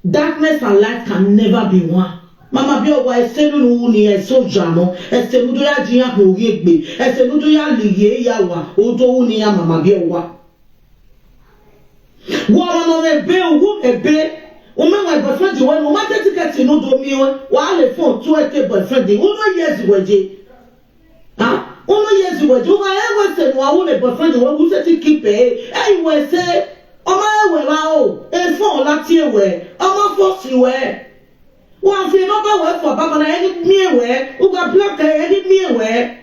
darkness and light can never be one. Mama Biowa, ese nu nu ni eso jamo, ese nu do ya jiya ho ye gbe, ese nu do ya li ye ya wa, o do wu ni ya Mama Biowa. Wo ma no me be, wu me be, u me wa boyfriend we, u ma te ticket nu do mi we, wa le phone tu e ke boyfriend, u no yes we je. Ah, u no yes we je, u ma e we se nu a u le boyfriend we, u se ti keep e, e we se, o ma e we la o, e phone la ti e we, o ma force we. Wa fi no ba we for baba na any mi e we, u ga block e any mi e we.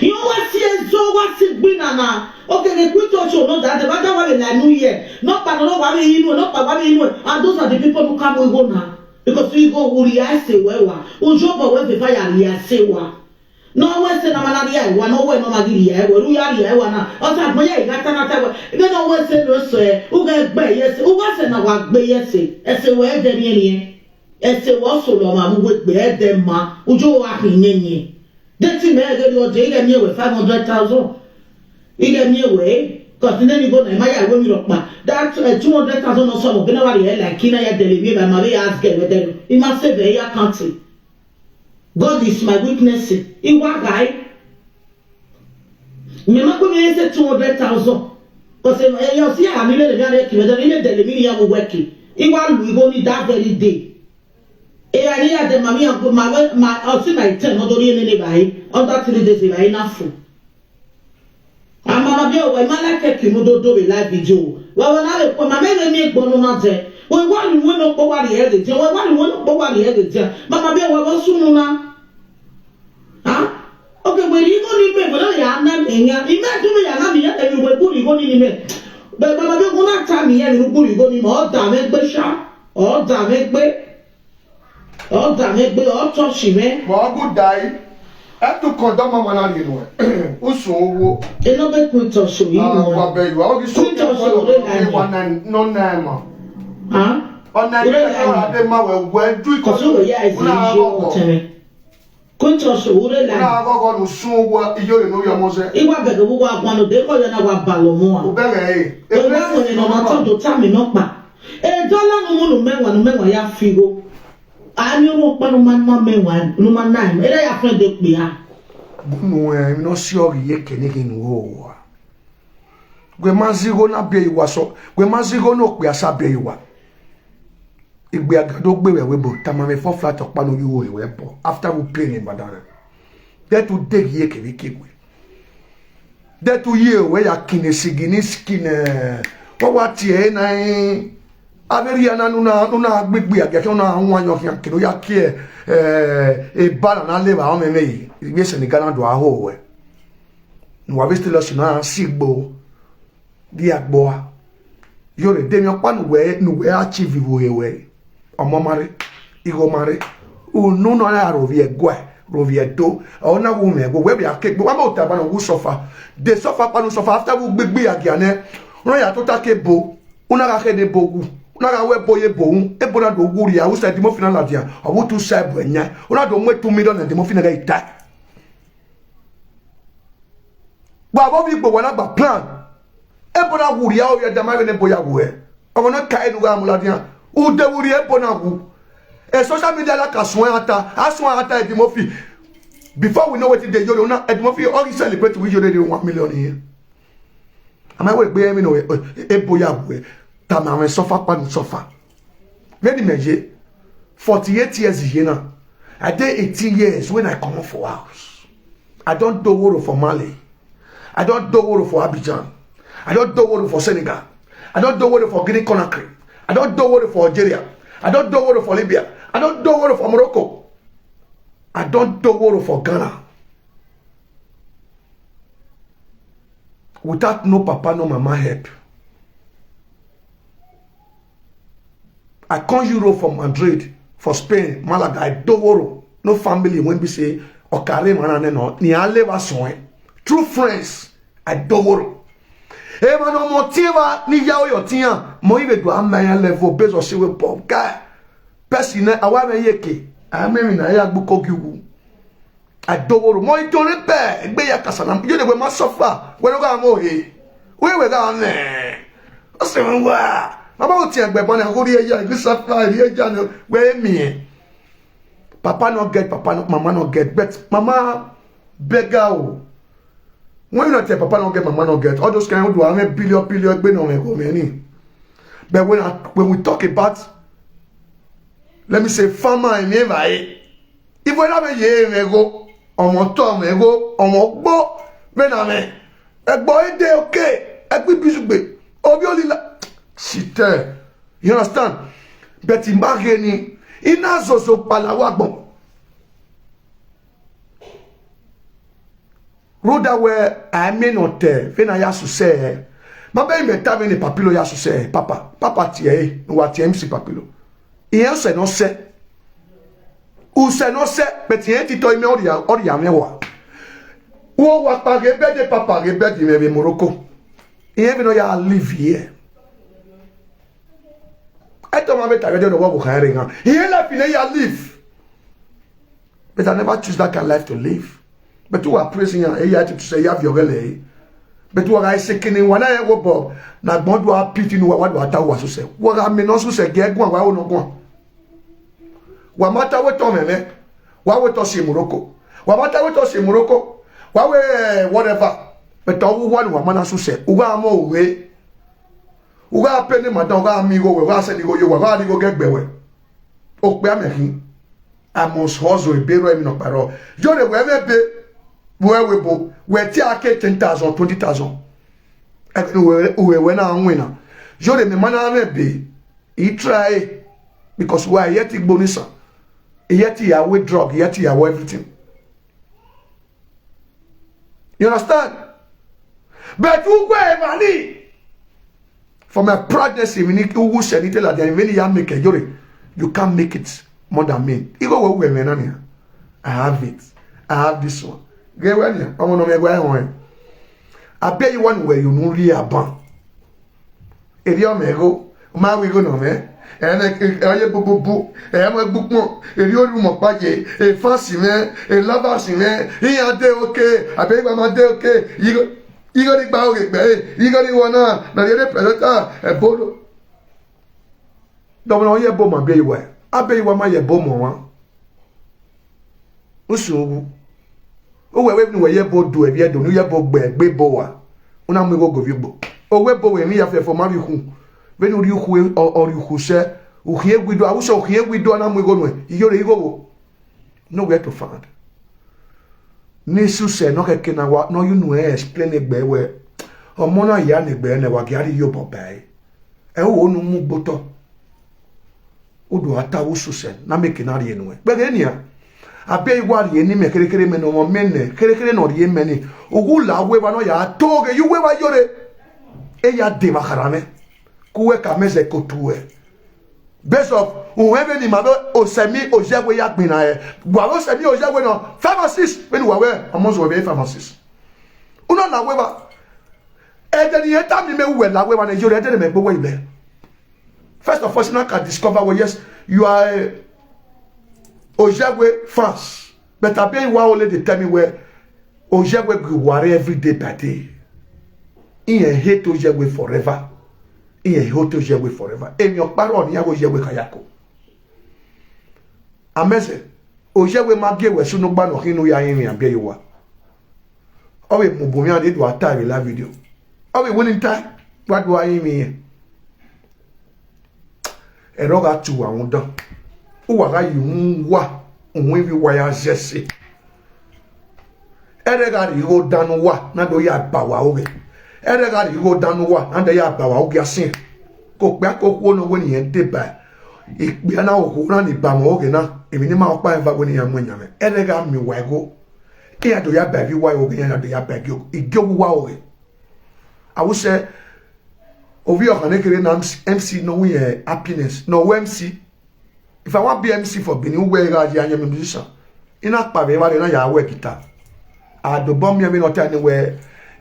Yo wa si ezo wa si gbina na. Okay, the quick touch o no da, the matter wa le la nu ye. No pa no wa le inu, no pa wa le inu. And those are the people who come we go na. Because we go uri I say we wa. Ujo bo we fe fire ri I say wa. No we se na mana ri I wa, no we no ma gi ri I wa, ru ya ri I wa na. O sa mo ye ga ta na ta we. Be no we se no se, u ga gbe ye se, u ga se na wa gbe ye se. E se we de ni ni. Ese wo so lo ma mu we gbe e de ma. Ujo wa ki nyenye. De ti me ge ri o de ge mi we five hundred thousand. Ile mi ewe, cause ne ni go na ma ya we mi ropa. That uh, two hundred thousand or so, be na wa ye like kina ya dele mi ba ma be ask get with them. He must save the account. God is my witness. He wa guy. Me ma ko me say two hundred thousand. Cause eh, you see, I mean, le mi are ki with them. Ile dele mi ya wo work. He wa lu go ni that very day. E ya ni ya de ma mi ya go ma we ma o si na ten no do ni ni ba. On that three days ba enough. Amama bi owe ma like ki mu do do we live video. Wa wa na le ko ma me le mi gbo nu na je. We wa ni we no po wa ri e de je. We wa ni we no po wa ri e de je. Mama bi owe wo sunu na. Ha? Okay, we ri go ni me, we na ya na me nya. I me do me ya na me ya e we bu ri go ni ni me. Be mama bi go na ta mi ya ni bu ri go ni mo. O da me gbe sha. O da me gbe. O da me gbe, o to shi me. Mo gu dai. E tu kon do mama na ri nu e. Usun owo. E no be kun to so yi Ah, mo. Wa be you. O gi so Kun to so re na ni. Wa na no na ma. Ha? O na Ure ni na wa ni. Be ma we we du Ko ko. So ya is Una yi go o go. Teme. Kun to so ure na ni. Una go go nu sun owo iyo re no yo mo se. Iwa be go wa kwa no de ko ya na wa ba lo mo. O be re e. E Ure na mo ni no ma to do ta mi no pa. E dollar no mo no me wa no me wa ya figo. Ani o pa no ma ma me wa no ma na. E da ya friend de pe a. Gunu e mi no si ori ye kene kinu o. Gwe mazigo na be iwa so. Gwe mazigo no pe asa be iwa. Igbe agado gbe we we bo. Tama me for flat okpa no you we bo. After we play ni badana. That to take ye kene kigwe. That to ye we ya kine sigini skin. Kwa wati e na e. Averi ya na nuna nuna gbigbi age ke na nwa yo kian kino ya kie. Eh, e bala na leva o me me yi. Igbe Senegal na do a ho we. Nwa be still us na sigbo. Di agbo a. Yo re de mi opa nu we nu we achieve wo ye we. Omo mare. Igo mare. Unu no na ro vie gwa. Ro vie do. O na wu me go we bi ake gbo. Wa mo ta ba no wu suffer. De suffer pa no suffer after wu gbigbi age ane. No ya to ta ke bo. Una ga he de bo wu. Una ga we bo ye bo wu. E bo na do wu ri a. U sa di mo fina la dia. O wu tu sa bo nya. Una do mo two million de mo fina ga ita. Gba bo bi gbo wa na gba plan. E bo na wu ri a o ya da ma ne bo ya wu e. O na ka e nu ga mu la dia. U de wu ri e bo na wu. E social media la ka sun ata. A sun ata e di mo fi. Before we know wetin dey yoro na e di mo fi o celebrate we yoro dey one million here. Am I wey gbe mi no e bo ya wu e. Ta ma me suffer pa no suffer. Many meje forty-eight years here now. I dey eighteen years when I comot for house. I don do woro for Mali. I don do woro for Abidjan. I don do woro for Senegal. I don do woro for Guinea Conakry. I don do woro for Algeria. I don do woro for Libya. I don do woro for Morocco. I don do woro for Ghana. Without no papa, no mama help. I come Europe from Madrid, for Spain, Malaga, I doworo. No family when be say okare mana ne no ni ale va son. True friends, I doworo. E ma no mo tieva ni ya oyo tian mo ive do amaya level bezo se we pop guy. Person na awa me yeke. Ame mi na ya gbuko giwu. Adoworo mo itore pe egbe ya kasana yo de we ma suffer we no ga mo he we we ga ne o se won wa mama o ti egbe bona go ri eya gbe suffer ri eya no we mi e. Papa no get, papa no, mama no get, but mama beggar o. When you not tell papa no get, mama no get, all those kind of do a billion billion egbe no me go me ni. But when I, when we talk about, let me say, farmer in Evae, if we have a year me go, ọmọ tọ me go, ọmọ gbó me na me, ẹgbọ ede oke, ẹgbẹ bisugbe, obi olila, site. You understand? But imagine, ina zozo palawa gbọn. Roda we I may not tell, when I ask to say, my baby me tell me papilo ya to say, papa, papa tie, no what M C papilo. He answer no say. U say no say, but he ain't to me or ya or ya me wa. Wo wa pa ge be de papa ge be di me be Morocco. He even know ya live here. I told my better I don't know what we can ring. He ain't life in ya live. But I never choose that kind of life to live. But you are praising him, he had to say, you have your belly. But wa ga ese kini wa na ye wo bo. Na gbon do a pity nu wa wa do ata wa suse. Wa ga me no suse ge gun wa wo no gun. Wa mata we to me me. Wa we to si Morocco. Wa mata we to si Morocco. Wa we, eh, whatever. But to wa nu wa mana suse. U ga mo we. U ga pe ni madan, u ga mi go we, u ga se ni go yo we, u ga ni go ge gbe we. O pe ame hin. I must hustle, e be ro emi no paro. Yo re we me be. We we bo. We ti a ke ten thousand, twenty thousand. E we, we, we na win na. Yo re me mana me be. He try. Because we yet igbonisa. Yet ya we drug, yet ya we everything. You understand? But who go money? For my pregnancy, we need who said it like that. When you make a jury, you can't make it more than me. You go where we are. I have it. I have this one. Get where you? I'm gonna make where I want. I bet you one where you know really a ban. Eri ome ego, ma we go no me. Ene oye bububu, e mo gbukpon, eri oru mo paje, e fancy me, e lovers me, I ya de okay, I bet you ma de okay. You go, you go ni gba oge gbe, you go ni wona, na the presenter, e bolo. Domo no ye bo ma be iwe. Abe iwe ma ye bo mo wa. Usu ogu. Uwe we ni we ye bo du e bi e do ni ye bo gbe gbe bo wa. Una mu go go bi gbo. Owe bo we mi ya fe fo ma bi hu. Be ni ri hu e, o ri hu se. U hie gwido, awuso u hie gwido na mu go no e. Iyo re igo wo. Nowhere to find. Ni suse no ke ke na wa no you know e explain egbe we. Omo na ya ni egbe ne wa gi ari yo bo bai. E o nu mu gboto. Udu ata wo suse na make na ri enu e. Gbe ge ni a. Abe iwa ri eni me kere kere me no mo me ne. Kere kere no ri me ni. Ugu la we ba no ya to ge yu we ba yo re. E ya de ma kara me. Ku we ka me ze ko tu e. Base of uwe be ni ma be osemi oje we ya gbin na e. Gwa osemi oje we no. Five or six. Be ni wa we. Omo zo be five or six. Uno la we ba. E de ni e ta mi me we la we ba ne yo re de me gbo we ibe. First of all, Sina can discover, well, yes, you are a Ojegwe fans. But I bet you only they tell me where Ojegwe go worry every day by day. He hate Ojegwe forever. He hate Ojegwe forever. And your parent, you Ojegwe Kayako. Amese, Ojegwe ma ge we sunu gba no hinu ya yin mi abe yo wa. Owe mo bo mi ade do ata we la video. Owe winning time. What do I mean? Ero ga tu wa won dan. U wa ga yi won wa. Won bi wa ya zese. Ere ga ri go danu wa na do ya ba wa oge. Ere ga ri go danu wa na do ya ba wa oge asin. Ko pe ko ku no we ni en de ba. Ipe na o ku na ni ba mo oge na. Emi ni ma o pa en va we ni ya mo nya me. Ere ga mi wa go. E ya do ya ba bi wa oge ya do ya ba gi. Igi ogu wa oge. I will say, ovi ọha na ekere na MC no we eh, happiness. No we MC. If I want be MC for Benin, we ga di anya musician. Ina pa be wa na ya we guitar. Ado bom ya me no tell ni we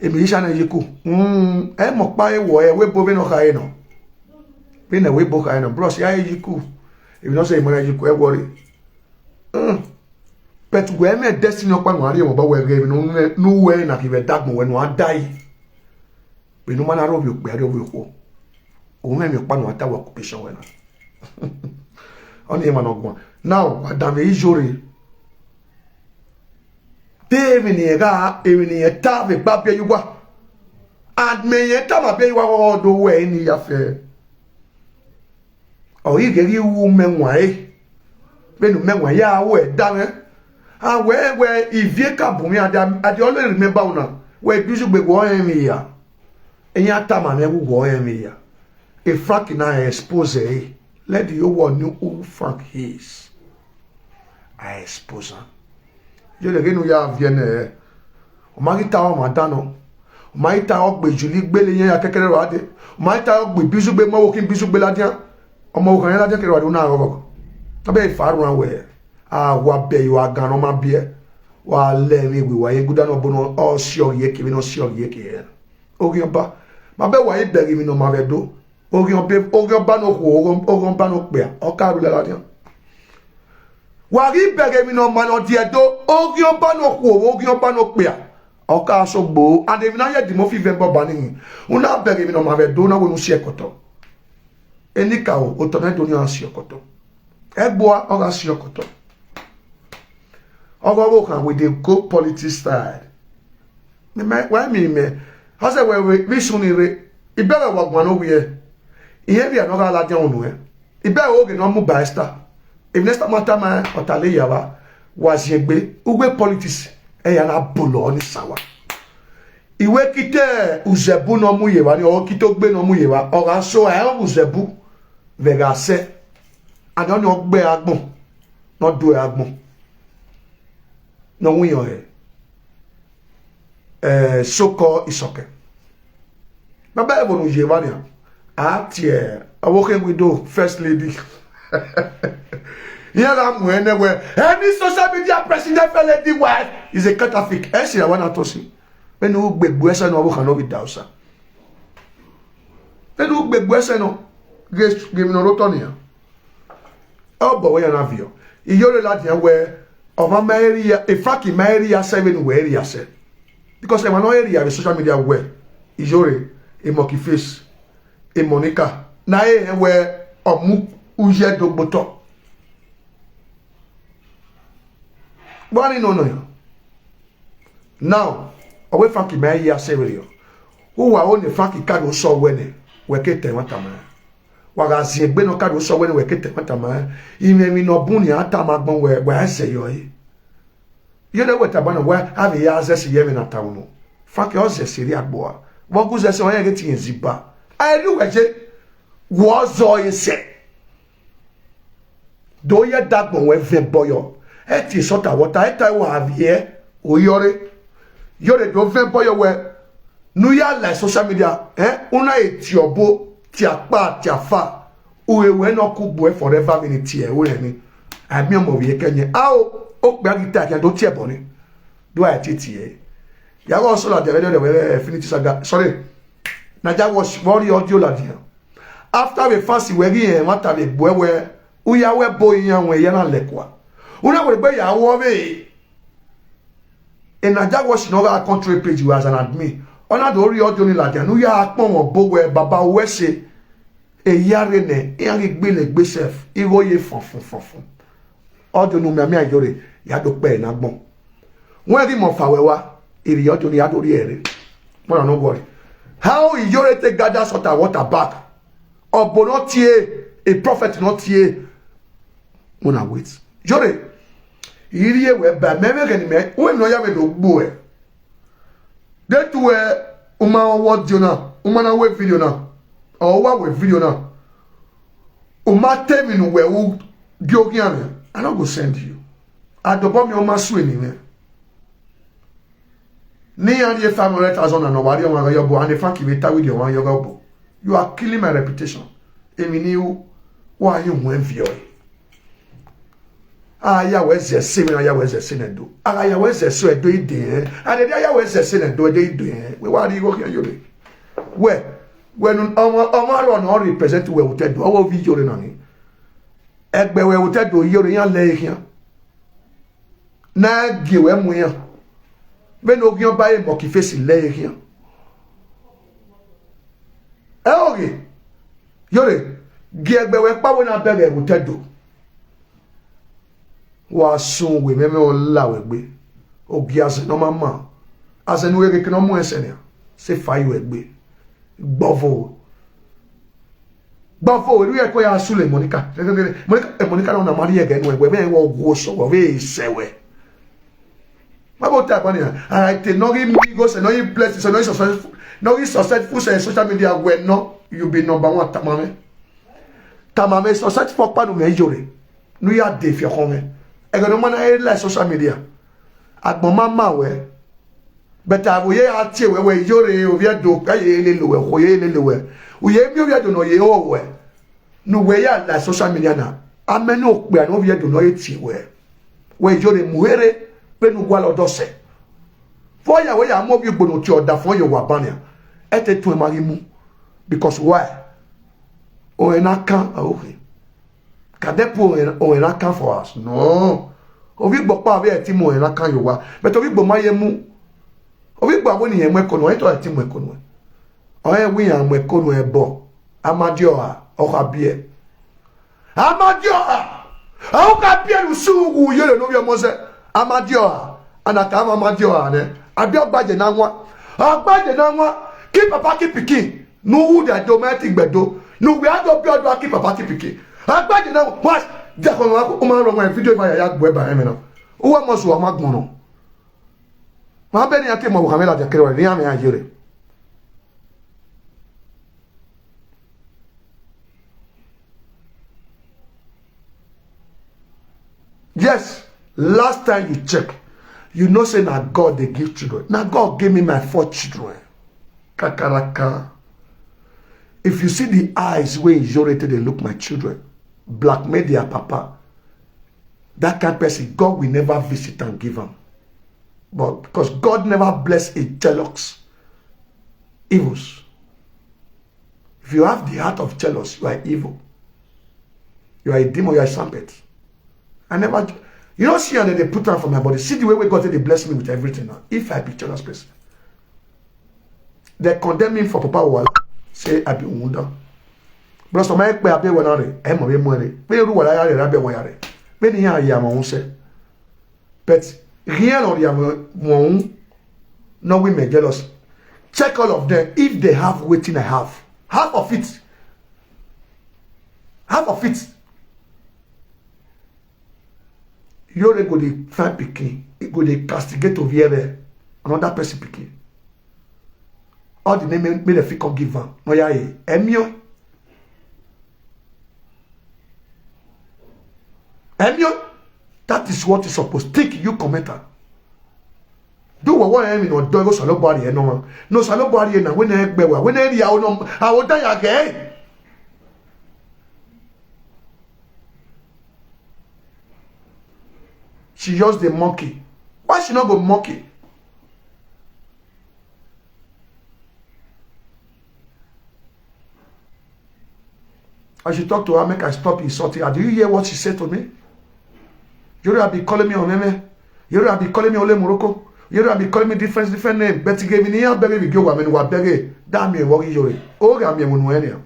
a musician na yiku. Mm, e mo pa e wo e we bo be no ka e no. Be na we bo ka e no. Bros ya e yiku. If you don't say mo na yiku e worry. Mm. But we me destiny okpa no ari mo ba we ge no no we na ki we dagmo we no adai. We no mana ro bi okpe ari obi ko. O me mi okpa no ata we occupation we na. Oni e ma no gwa. Now, Adam e ijore. Te emi ni e ga, emi ni e ta ve gba be yuwa. And me e ta ma be yuwa o do we ni ya fe. O yi ge gi wu me nwa e. Be nu me nwa ya we da me. A we we ivie ka bu mi ade ade always remember una. We bizu gbe go en mi ya. Enya ta ma me wu go en mi ya. E Frank na expose e. Let the whole world know who Frank is. I expose am. Yo le genu ya vie ne. O ma gita o ma dano. O ma gita o gbe juli gbele yen ya kekere wa de. O ma gita o gbe bizu gbe mo wo kin bizu gbe la dia. O mo wo kan la dia kere wa de na ro. Tabe faru an we. A wa be yo agan no ma bi e. Wa le mi gbe wa ye guda no bono o si o ye ke mi no si o ye ke. Ogi oba. Ma be wa ye be mi no ma be do. Ogi obe ogi oba no ku ogi oba no pe. O ka ru la la dia. Wa ri be mi no ma no die do. Ogi oba no ku ogi oba no pe. Oka so gbo, and if na ye di mo fi vembo bani. Una beg mi no ma ve do na wo nu si ekoto. Enika o, oto na do ni a si okoto. Egboa, oga si okoto. Oga wo kan with the go politics style. Me, me, why me, me? I say, we, we, we soon re. Ibere wa gwan owie. Ihe bi anoga la dia onu e. Ibere oge no mu ba esta. If next matter ma otale yawa. Wa ziegbe. Ugwe politics. E ya na bolo oni sawa. Iwe kite uzebu no mu yewa, ni o kite ogbe no mu yewa. Oga so e uzebu. Vega se. Ani oni ogbe agbon. No do e agbon. No wi yo e. Eh, so-called Isoke. Baba evo nu yewa ni. Ati e. Awo ke we do first lady. Here I'm when we any social media president for lady wife is a counterfeit. E si awa na tosi. Menu gbegbu ese no awo kan no bi dausa. Menu gbegbu ese no. Ge, ge mi no rotonia. Oh, but we are not view. Iyore la dia we. Of my area, in fact, in my area, seven we area se. Because I'm no area with social media we. Iyore, a monkey face, a Monica. Na e we omu uje dogboto. Wani no no yo. Now, owe Frankie me ya severio. Who wa one Frankie ka do so wene, we ke te wanta ma. Wa ga ziegbe no ka do so wene, we ke te wanta ma. Ime mi no buni ata ma gbon we, we ese yo e. You know what abana we have ya zesi ye me na ta uno. Frankie o zesi ri agbo a. Wo gu zesi o ye ke ti yin ziba. I do we je. Wo zo ese. Do ye dagbon we vembo yo. E ti sota wota, e ta wa vie. O yore. Yore do vembo yo we. Nu ya la social media. Eh? Una e ti obo, ti apa, ti afa. Uwe we no ku gbo e forever minute e. Uwe ni. Abi omo wie kenye. A o. O pe agita ki do ti e bo ni. Do I ti ti e. Ya go so la de de de finish saga. Sorry. Na ja watch worry audio la dia. After we fancy we gi en, what have we we. Uya we boy yan we ya na lekwa. Una we be ya wo we. E na ja watch no ga country page we as an admin. Ona do ri audio ni la dia. Nu ya pon won bo we baba we se. E ya re ne, e ya ri gbele gbe self. Iwo ye fun fun fun fun. Audio nu mi ami ayore. Ya do pe na gbon. When the mo fa we wa, iri audio ni ya do ri ere. Mo no worry. How Iyore take gather salt and water back? Obo no tie, a prophet no tie. Mo na wait. Iyore, iri e we ba me me ke ni me. We no ya me do gbo e. De tu we uma wo video na, uma na we video na. O wa we video na. Uma te mi nu we u gi ogi ame. I no go send you. Adobo mi o ma su eni me. Ni a ye five hundred thousand and nobody on your bo and the fact you tell with your one your bo. You are killing my reputation. Emi ni u wa yin wen fi o. Aya we ze se mi aya we ze se ne do. Aya we ze se do ide. Ade aya we ze se ne do de ide. We wa ri go ke yo le. We we nu omo omo ro no represent we u te do. Owo video re na ni. Egbe we u te do yo re yan le yan. Na gi we mu yan. Be no gi oba e mo ki face le yan. E o gi. Yo re. Gi egbe we pa we na be we u te do. Wa sun we me me o la we gbe. O gi ase no mama. Ase nu we ke no mu ese ne. Se fa yo egbe. Gbovo. Gbovo we ri e ko ya sule Monica. Monica, e Monica no na mari e ge nu we we wo go so we se we. Ma bo ta bani. I te no give me go se no give bless se no give successful. No give successful se social media we no. You be number one tamame. Tamame successful pa nu me yo re. Nu ya de fi ko me. E ge no mana e la social media. Agbon mama we. But a wo ye a tie we we yo re o vie do ka ye le lo we ko ye le lo we. U ye mi o vie do no ye o we. Nu we ya la social media na. Ame no pe no vie do no ye tie we. We yo re mu here pe nu gwa lo do se. Fo ya we ya mo bi gbono ti o da fo yo wa bania. E te tun e ma ri mu. Because why? O e na kan a o he. Kadepu o e na kan for us. No. Ovi gbo pa ve ti mo e na kan yo wa. But ovi gbo ma ye mu. Obi gba wo ni ye mwe kono, e to ati mwe kono. O ye wi ya mwe kono e bo. Amadioha, o ka bie. Amadioha. O ka bie lu su wu yele no bi omo se. Amadioha. Ana ka ma Amadioha ne. Abi ogbaje na nwa. Ogbaje na nwa. Ki papa ki pikin. Nu wu de do me ti gbedo. Nu wi a do bi odo ki papa ki pikin. Ogbaje na nwa. Wa de ko ma ko ma ro nwa video ba ya ya gbe ba e me na. Uwa mo su wa ma gbon no. Ma be ni ate mo wa me la de kere wa ni ame a yere. Yes, last time you check, you know say na God dey give children. Na God give me my four children. Kakaraka. If you see the eyes wey Ijore take dey look my children, blackmail their papa, that kind person, God will never visit and give am. But because God never bless a jealous evils. If you have the heart of jealous, you are evil. You are a demon, you are a serpent. I never, you don't see how they put am for my body. See the way wey God take dey bless me with everything now. If I be jealous person, they condemn me for Papa Wala. Say I be Wunda. Bro, so my pe abe wana re, e mo be mo re. Pe ru wala ya re, abe waya re. Pe ni ya ya mo se. But rien on ya mo, no women jealous. Check all of them. If they have wetin I have, half of it, half of it, Ijore go dey find pikin, e go dey castigate Oviere, another person pikin. All the name make dem fit come give am. No ya e, Emio. Emio, that is what you suppose think, you commenter. Do what, what Emio no do, go salo body e no man. No salo body e na, when e gbe wa, when e ri awo no, awo da ya ge. She just dey monkey. Why she no go monkey? I should talk to her, make I stop insulting her. Do you hear what she said to me? Ijore have been calling me Omeme. Ijore have been calling me Ole Morocco. Ijore have been calling me different, different name. But he gave me the beg, we go, I mean, what beg? Damn me, what Ijore? Oh, damn me, when we are.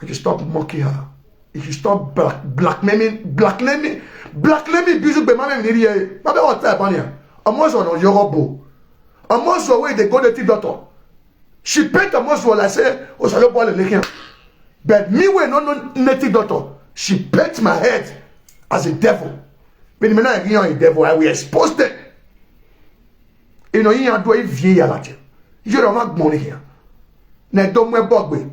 If you stop mocking her, if you stop black, blackmailing, blackmailing, blackmailing, business be man in here. But what type on here? Almost on your bo. Almost the way they go to the doctor. She paint almost what I say, Osalo Bole Lekian. But me, when no, no native doctor, she paint my head as a devil. When me not a devil, I will expose them. You know, you are doing V A a lot. You don't want money here. Na do mwe bogbe.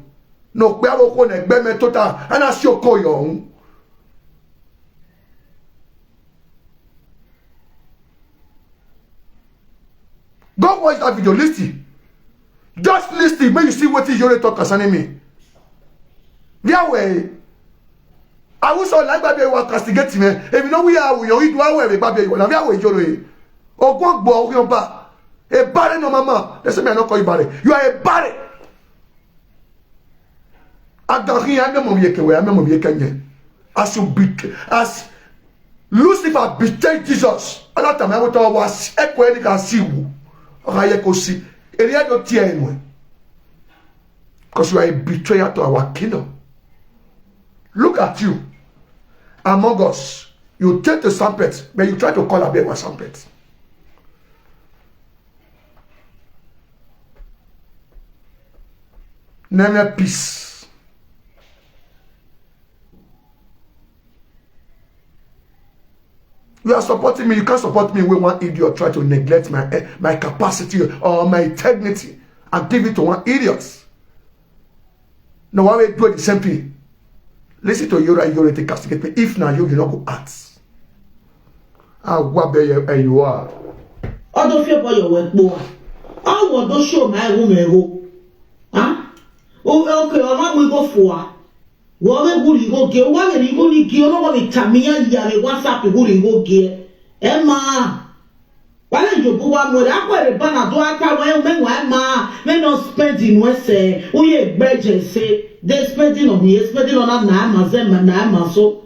No pe awo ko na egbe me tota. Ana si oko yo hun. Go watch that video, listen. Just listen, make you see what Ijore talk concerning me. There way. I was all like Babi wa castigate me. If you know we are, we you do away with Babi wa. There way, Ijore. Ogwogbo, Ogwogbo. A barren no mama. They say me I not call you barren. You are a barren. Agahi, I remember we ke, I remember we ke nye. As you be, as Lucifer betrayed Jesus, another time I was ekwe ni ka si wu. Oka ye ko si. Eri e do tie enwe. Because you are a betrayer to our kingdom. Look at you. Among us, you take the trumpet, but you try to call Abewa trumpet. Never peace. You are supporting me. You can't support me when one idiot try to neglect my, eh, my capacity or my integrity and give it to one idiot. No, why we do the same thing? Listen to Ijore, Ijore take castigate me. If na you, you no go act. Ah, what be you, eh, you are. Odo fie boy we po. Awo do show my room e ho. Huh? Oh, okay, o ma we go for. Wo me guri go ge, wa le ni go ni ge, o no go mi tamia ya le WhatsApp guri go ge. E ma. Wale yo bu wa mo ra ko re bana do ata we me wa ma. Me no spend in we se. U ye gbeje se. They spending on me, spending on na ma ze ma na ma so.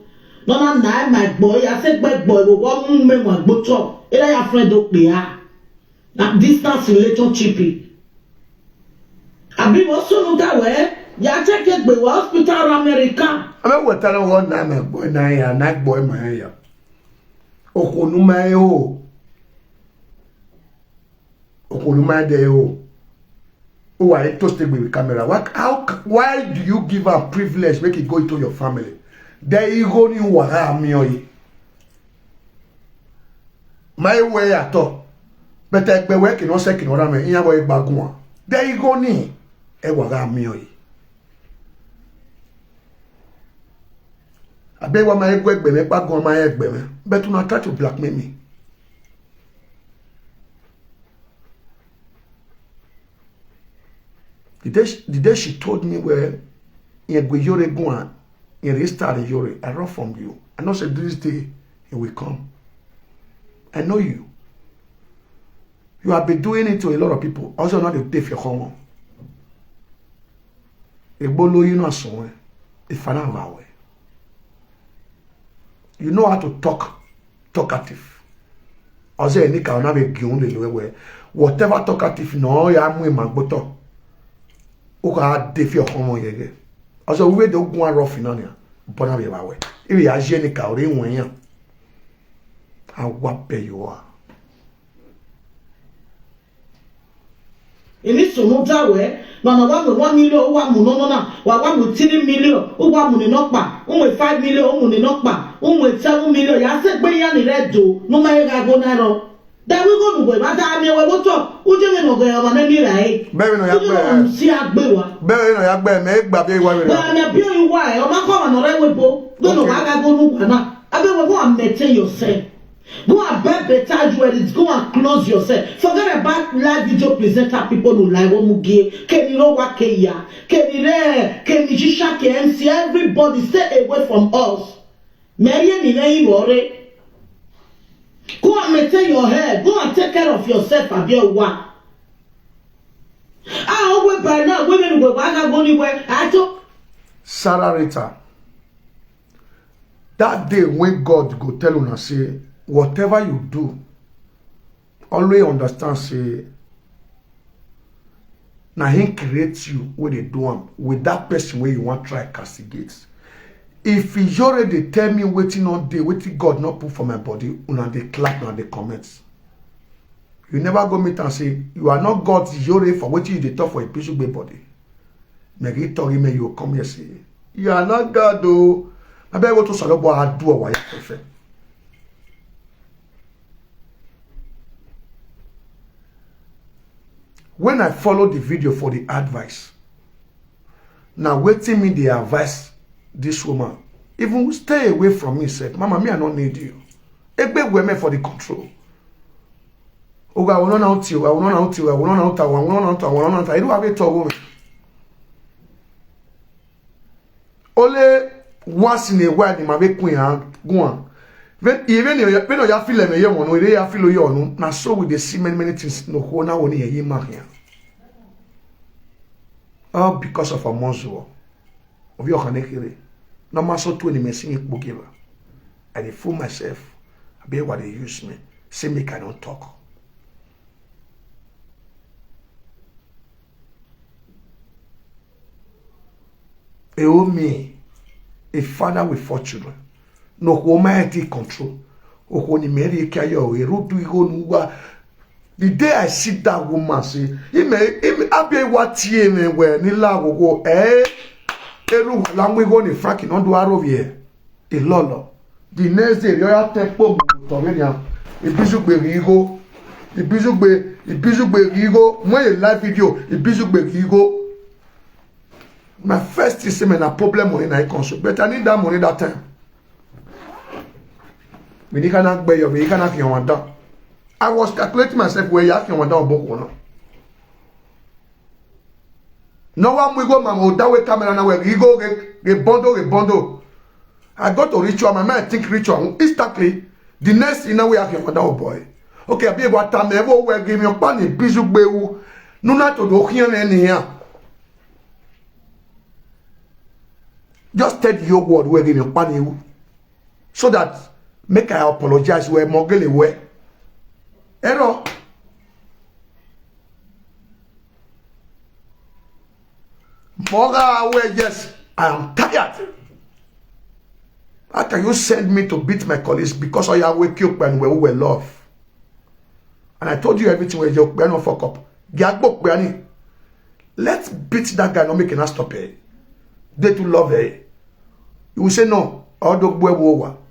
Nona na my boy, I say bad boy, we go move me my go chop. Ela ya friend o pe ha. Na distance relationship. Abi wo sunu ta we, ya check it be hospital America. Ame wo ta no wo na me boy na ya, na boy ma ya. Okonu ma e o. Okonu ma de o. Who are you to stay with camera? What, how, why do you give a privilege make it go into your family? There you go ni wara mi oyi. My way at all. But I be working on second or me. Iya boy bagua. There you go ni. E wara mi oyi. Abe wa ma egwe gbe me, pa gun ma egbe me. But una try to blackmail me. The day, she, the day she told me, well, you go yore go and you restart the yore, I run from you. I know say this day it will come. I know you. You have been doing it to a lot of people. Also, not the day for your home. Egbolo, you know, so if I don't, you know how to talk, talkative. Also, any kind of a gion, whatever talkative, no, ya mu magboto. O ka de fi okomo yege. Also, we do go rough in on ya. Bona be bawe. If you are any kind of way, I what pay you are. Ini sunu dawe, mana wa mu one million, wa mu no no na, wa wa mu three million, wa mu ni no pa, wa mu five million, wa mu ni no pa, wa mu seven million, ya se gbe ya ni re do, no ma ye ga go na ro. Da we go nu we, ba da mi we wo to, u je we no go ya wa na mi ra e. Bẹ́ẹ̀ ni ọ̀yá gbẹ́. Si agbe wa. Bẹ́ẹ̀ ni ọ̀yá gbẹ́, mẹ́ gbà bí wá rẹ̀. Ba na bi o wa e, o ma ko wa no re we bo, go no wa ga go nu wa na. Abi we go and maintain yourself. Go and buy better jewelry. Go and close yourself. Forget about live video presenter people who like Omugie. Keniro Wakeya. Kenire, Kenijisha, K M C. Everybody stay away from us. Mary ni na worry. Go and maintain your hair. Go and take care of yourself, Abiowa. Ah, oh, we by now, women go back and go anywhere. I took Sarah Rita. That day when God go tell una say, whatever you do, always understand say, na him create you wey dey do am with that person wey you wan try castigate. If you already tell me wetin no dey, wetin God no put for my body, una dey clap, una dey comment. You never go meet am say, you are not God, Yore, for wetin you dey talk for a bishop body. Megi tori me you come here say, you are not God o. Abeg go to Salobo adu owa ya fefe. When I follow the video for the advice, now wetin me dey advise this woman, even stay away from me sef. Mama, me I no need you. Egbe women for the control. Oga, I will not out you, I will not out you, I will not out, I will not out, I will not out. I do have a talk woman. Only once in a while, the man will queen and go on. When, even if you, when you feel like you want, you feel you know. Now so we dey see many, many things. No, who now only a man here. All because of a monzo. Of your hanekere. No matter to any messing you give. I dey fool myself. I be what they use me. Say make I don't talk. E o me, a father with four children. No, who my take control. O ko ni meri ke yo, e ro du igo nu wa. The day I see that woman say, ime, ime, abia wa tie me we, ni la go go, eh, eru wa la mu igo ni Frank no do aro vie. Ilolo. The next day, the other ten po to me ya. Ibizugbe rigo. Ibizugbe, Ibizugbe rigo. When you live video, Ibizugbe rigo. My first thing say, man, a problem money na e come so. But I need that money that time. We need kana gbe yo, we need kana fi won down. I was calculating myself where you have won down boko na. No one we go, man, oh, that way camera now where we go, we, we bundle, we bundle. I got to ritual, my mind think ritual. Instantly, the next thing now we have your mother, oh boy. Okay, I be able to tell me, oh, where give me a pan in Bizu Bewu. No, not to do here and here. Just tell your word, where give me a pan in. so that make I apologize. Where Mogele where? Error. Moga where? Yes, I am tired. How can you send me to beat my colleagues because I wake you when we were love? And I told you everything. Where you no fuck up. Giagbo Kweani. Let's beat that guy, not making us stop it. They too love it. You will say no. Odogbo Ewowa.